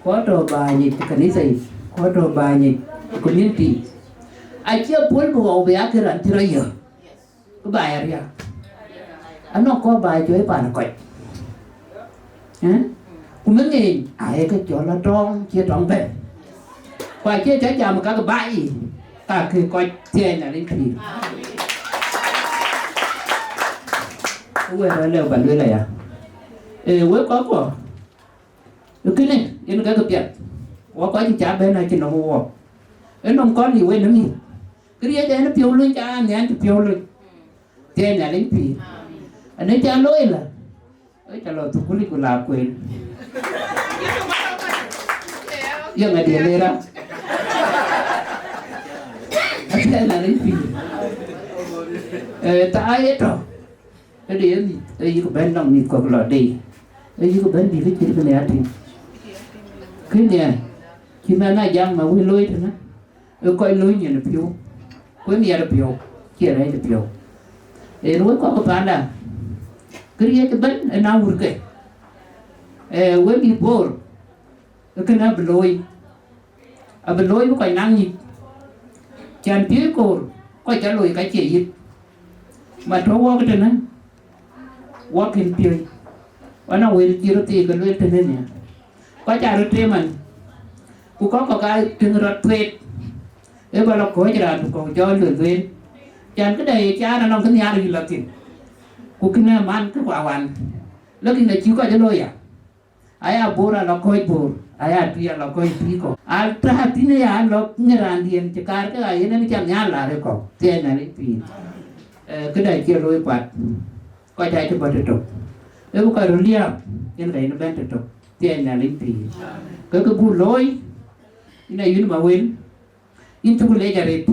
Kɔc tɔ̈ bääny yic kanitha yic, kɔc tɔ̈ bääny yic community yic, acie puɔl bï ɣɔu bï ya kë raan cï rɔt yök. Kë baai ariääk. Anɔŋ kɔc baai cuɔi pan kɔc. Eh? Ku më ŋeeny, aye ke cɔl atɔŋ, cie tɔŋ bɛ̈n. Ku acie cä jam kak baai, ka ke kɔc thiɛɛi Nhialic pïïr. Ku wɛ̈t rɔt lëu ba lueel aya. Ee, wek kɔc kuɔ, ee kënë, yen ke kë piɛth. Wɔ kɔc cï ca bɛ̈n acï nɔm wɔ. Ee nɔm kɔn liu en ë mïth. Këriëëc en piɔ̈u löny, ca nhial cï piɔ̈u löny. Thiɛɛi Nhialic pïïr. Anë ca looi la, ee ca lɔ thukul ku la kueen. Ye ŋa diɛ̈ lera? Athiɛɛi Nhialic pïïr. Ee, thaa ye tɔ̈. Ee de ye mïth, ee yïk bɛ̈n nɔŋ mïth kɔ̈k lɔ dei. Ee yïk bɛ̈n bï kë cït kënë ya tïŋ. Kënë ya, cï mɛn a jam ma wëi looi tënë. Ee kɔc lööny yen piɔ̈u, ku ë nhiɛɛr piɔ̈u, cie rɛɛc piɔ̈u. Ee, wek kɔc ke panda, këriëëc ëbɛ̈n ë na wurke. Ee, wek mïth Bor, ee kënë abï looi, abï looi bï kɔc naŋ nyic. Cän piööc koor, kɔc ca looi ka cie yith. Ma tɔ̈ wɔk tënë, wɔk kën piööc, ɣɔn a wël cï röt thii ke lueel tënë nhial. Kɔc aa röt tëë man, ku kɔc kɔ̈k aa tïŋ rɔt thueet, ee bä lɔ kɔ̈ɔ̈c raan kɔ̈u jɔ lueel lueel. Cän këdë ye caan anɔŋ kë nhiaar yï lɔ thïn, ku kënë man kë kua wan, lakin acï kɔc ë looi ya. Aya Bor ala kɔc Bor, aya Tui ala kɔc Tui kɔ̈k. Al tɔ̈ tïnë ya lɔ ŋic raandiɛ̈n cï kaar ke ɣa yen ënë ca nhial laar ë kɔ̈k, thiɛɛi Nhialic pïïr. Eh, këdë acie looi kuat, kɔc acï bɔ̈ tëtök. Ee bï kɔc röt liääp, yen ka yen bɛ̈n tëtök, thiɛɛi Nhialic pïïr. Ke kë buk looi, yïn a yïn Mawël, yïn cuk leec arëët,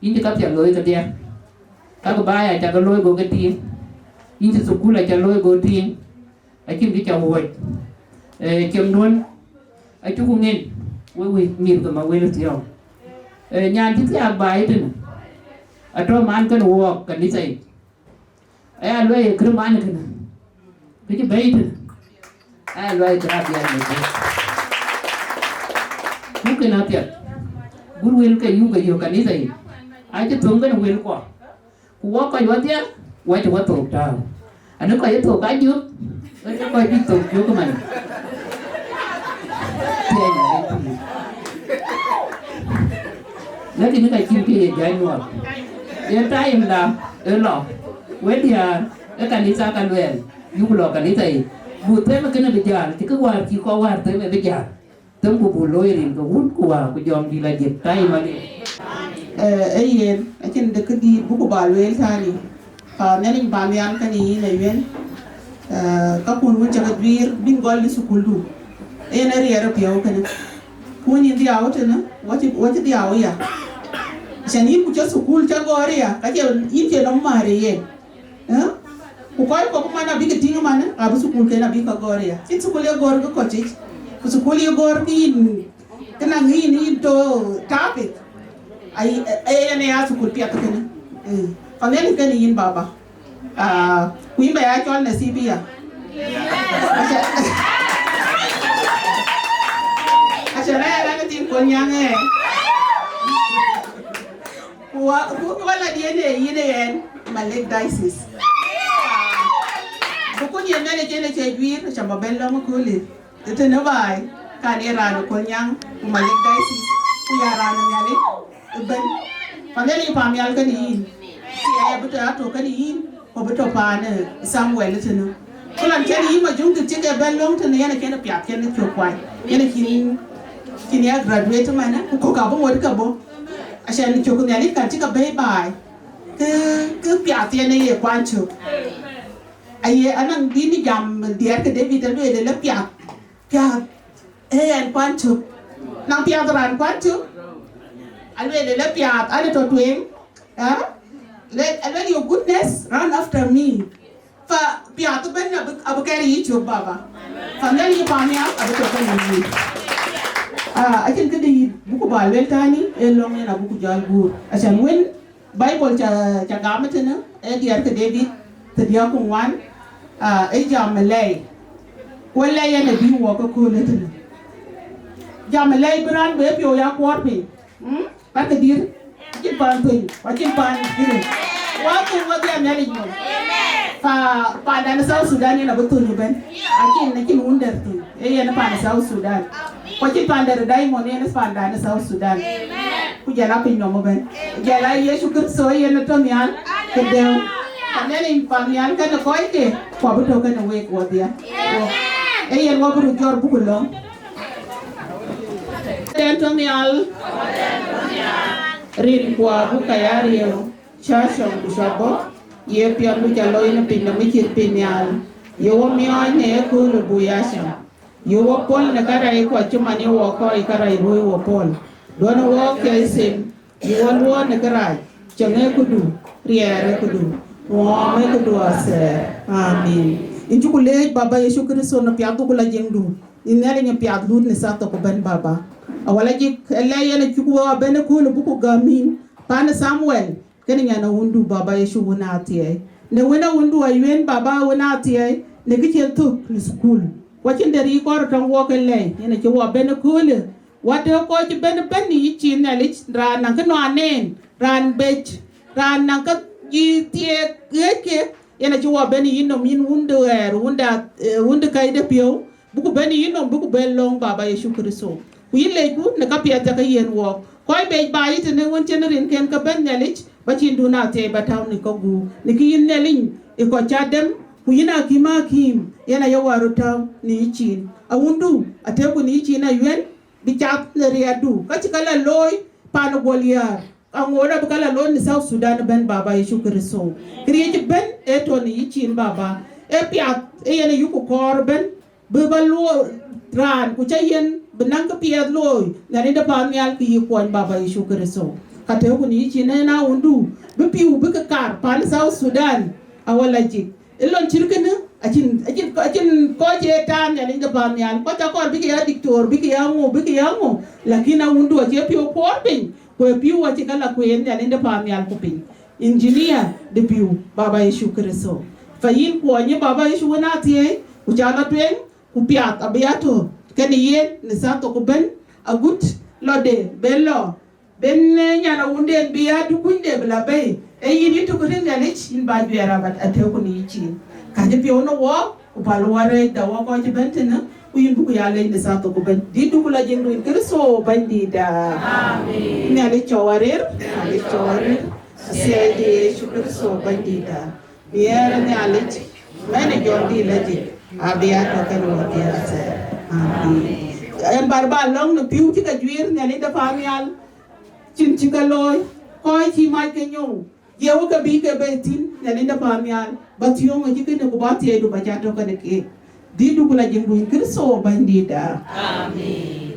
yïn cï kapiɛth looi kedhie. Ka kë baai aca ke looi go ke tiiŋ, yïn cï thukul aca looi go tiiŋ, acïn kë ca wuɔ̈c. Eh, cemduön acuk ŋic, wek wïc mïth ke Mawël thiɔ̈k. Eh, nyan cï thiaak baai tënë, atɔ̈ man kënë wɔɔk kanitha yic. Aya luɔi ë kërë man kënë, kë cï bɛ̈i tënë, aya luɔi ë kërë apiɛth në kë. Ku kënë apiɛth, gur wël ke yuk ke yök kanitha yic, acï thöŋ kënë wëlkuɔ. Ku wɔ kɔc wɔdhia, wɔ cï wɔ thok tääu. Ani kɔc ë thok ka jök, wek ke kɔc bï thok jök man. Tiɛɛi Nhialic pïïr. Lakini ka cïn kë ye jai nyuɔɔth. Yen taimda ë lɔ, we diäär, ë kanitha ka luɛɛl, yuk lɔ kanitha yic. Buk them ë kënë bï jäl, cï kë wäär cï kɔc wäär them ë bï jäl. Them ku buk looi rin ke wun ku wä ku jɔŋ dït la jëk taim aliu. Eh, ee yen, acïn de këdït buku ba lueel tani. Pa Nhialic ba nhial kënë yïn ë yen. Eh, ka kun wun cä ke juiir bïn gɔl në thukuldu. Yen ë riɛɛr ë piɔ̈u kënë. Kun yïn dhiau tënë, wacï, wacï dhiau ya. Cän yïn ku cä thukul cä gɔɔr ya, ka cï yïn cï nɔm määr ë yen. Eh? Ku kɔc kɔ̈k man abï ke tïŋ man, abï thukulken abï ke gɔɔr ya. Cïn thukul ye gɔɔr ke kɔc yic. Ku thukul ye gɔɔr ke yïn, ke naŋ yïn, yïn to topic. Ai, eh, eh, yen ya thukul piɛth kënë. Eh. Fa Nhialic kënë yïn baba. Ah, ku yïn ba ya cɔl Nasibia. Aca, aca na ya raan tïŋ Kolnyaŋ ë. Ku wa, ku, ku wala diɛn ë yïn ë ɣɛn, Malek Diocese. Ku kun yen mɛn ë cen ë cɛ juiir, aca ba bɛn lɔ̈ŋ ë kööl ë. Tëtënë baai, kan ye raan ë Kolnyaŋ, ku Malek Diocese, ku ya raan ë Nhialic ëbɛ̈n. Fa Nhialic paan nhial kënë yïn. Cie abï tɔ ato kënë yïn, ku bï tɔ paan ë Samuel tënë. Ku lan cɛn yïn Majöŋdït cï ke bɛn lɔ̈ŋ tënë yen ë cïn piath cïn ë cök kuany. Yen ë cïn, cïn ya graduate manë, ku kɔ̈k abï ŋot ke bɔ̈. Acan cök Nhialic kan cï ke bɛ̈i baai. Kë, kë piath yen ë ye kuany cök. Aye, anɔŋ bï në jam diɛɛr ke David alueel ëlë piath, piath, ee ɣɛn kuany cök. Nɔŋ piath raan kuany cök. Alueel ëlë piath, an ë tɔ tueŋ. Ah? Le, alueel, your goodness run after me. Fa piath ëbɛ̈n abï, abï kɛ̈r yï cök, baba. Fa Nhialic paan nhial abï tɔ kenë yï. Ah, acïn këdï buku ba lueel tani, ee lɔ̈ŋ yen abuku jäl guur. Acan wën Baibol ca, ca gam tënë, ee diɛɛr ke David, thiërdiäk ku ŋuan, ah, ee jam ë lɛi. Ku ë lɛi yen ë bï wɔ ke kööl tënë. Jam ë lɛi bï raan bë piɔ̈u ya kuɔɔr piny. Mm? Bäk ke dïr, acïn paan thöny, ku acïn paan dïr. Wa thöny wa dhiam Nhialic mɔ̈u. Pa, pandan South Sudan yen abï thöny ëbɛ̈n. Acïn, acïn wun dɛ̈t thöny. Ee yen pan South Sudan. Ku acïn pan dɛ̈t Diamond, yen pandan South Sudan. Ku jɔl a piny nɔm ëbɛ̈n. Jɔl a Yecu Kërtho yen tɔ nhial, ke dɛ̈u. Ka Nhialic pan nhial kenë kɔcke, ku abï tɔ kenë wek wodhia. Ee yen wa bï röt jɔt buku lɔ̈ŋ. Yen tɔ nhial, rin ku abuk ka ya riëëu, cä cɔm ku cä bɔ̈, ye piɔ̈ndu ca looi në piny nɔm ë cït piny nhial, ye wo miɔɔc në ëkööl ë buk ya cam. Yï wo pɔ̈l në kärɛc kuɔ cï man ye wo kɔc kärɛc ruöi wo pɔ̈l. Duɔ̈në wo kiɛc thïn, yï wo luɔ̈ɔ̈r në kërac, ceŋ ee këdu, riɛɛr ee këdu, ŋuɔɔm ee këdu athɛɛr. Amin. Yïn cuku leec Baba Yecu Kërtho në piathdu ku la jiëŋdu, yïn Nhialic ë piath lut në thaa thok ëbɛ̈n Baba. Awala jik ë lɛ̈i yen acuk wo abɛ̈n ëkööl buku gäm yïn, pan Thamuel, kenë nyan awundu Baba Yecu wun athiɛɛi. Në wën awundu ayuɛ̈n Baba wun athiɛɛi, në kë cï en thök në thukul. Ku acïn dɛ̈t yï kɔɔr tɔŋ wɔ ke lɛ̈i, yen acï wɔ bɛ̈n ëköölë. Wä tëë kɔc cï bɛ̈n bɛ̈n yï cï Nhialic, raan naŋ kë nɔn en, raan bec, raan naŋ kë yï thieek ɣëëc kek, yen acï wɔ bɛ̈n yï nɔm yïn wundu ɣɛɛr, wundu, eh, wundu kɛ̈cde piɔ̈u. Buku bɛ̈n yï nɔm, buku bɛ̈n lɔ̈ŋ Baba Yecu Kërtho. Ku yïn lecku në käpiɛth cä ke yiɛ̈n wɔɔk. Kɔc bec ba yï tënë wën cïn rinken ke bɛ̈n Nhialic, ba cïndun athiɛɛi ba tääu në kɔ̈k guur. Në kë yïn Nhialic ë kɔc cä dem, Ku yïn akïm akïm, yen aye wär röt tääu në yïcin. Awundu, atëëku në yïcin ayuɛn, bï cath në riɛtdu. Ka cï ka la looi, pan ë guɔ liäär. Aŋoot abï ka la looi në South Sudan ëbɛ̈n, Baba Yecu Kërtho. Këriëëc ëbɛ̈n ee tɔ̈ në yïcin, Baba. Ee piath, ee yen ayuku kɔɔr ëbɛ̈n, bï ba luɔ̈ɔ̈i raan, ku ca yen bï naŋ kë piɛth looi, Nhialic de paannhial, kë yï kuɔny, Baba Yecu Kërtho. Ka tëëku në yïcin yen Awundu, bï pïu bï ke kar pan South Sudan, awala jik. Ë lon cït kënë, acïn, acïn, acïn kɔc ë taam, Nhialic de paannhial. Kɔc akɔɔr bï ke ya diktor, bï ke ya ŋö, bï ke ya ŋö. Lakin Awundu acie piɔ̈u kuɔɔr piny, ku ë pïu acï ka la kueen, Nhialic de paannhial ku piny. Engineer de pïu, Baba Yecu Kërtho. Fa yïn kuɔny, Baba Yecu, wën athiëëi, ku ca la tueŋ, ku piath abï ya tɔ̈ kenë yen në thaa thok ëbɛ̈n, agut lɔde ben lɔ, ben, eh, nyan Awunden bï ya dukunyde bï la bei. Ee yïn yï tök rin Nhialic, yïn ba juɛɛr abat, atëëku në yïcin. Ka cï piɔ̈u në wɔɔk, ku päl wär rɛɛc da wɔ kɔc cï bɛ̈n tënë, ku yïn buku ya leec në thaa thok ëbɛ̈n. Dït duku la jiŋ rin Kërtho Bɛ̈nydïtda. Amen. Nhialic cɔk arëër, Nhialic cɔk arëër. Athiɛɛi de Yecu Kërtho Bɛ̈nydïtda. Nhiɛɛr ë Nhialic, mɛn ë jɔŋdït lajik, abï ya tɔ̈ kenë wɔ diɛɛr athɛɛr. Amen. Yen bär ba lɔ̈ŋ në pïu cï ke juiir, Nhialic de paannhial, cïn cï ke looi, kɔc cï mac ke nyou, ye wek ke bï ke bei thïn, Nhialic de paannhial, ba thiöŋ acï kënë ku ba thiëëcdu ba ca tɔ̈ kenë keek. Dït duku la jiŋ rin Kërtho Bɛ̈nydïtda. Amen.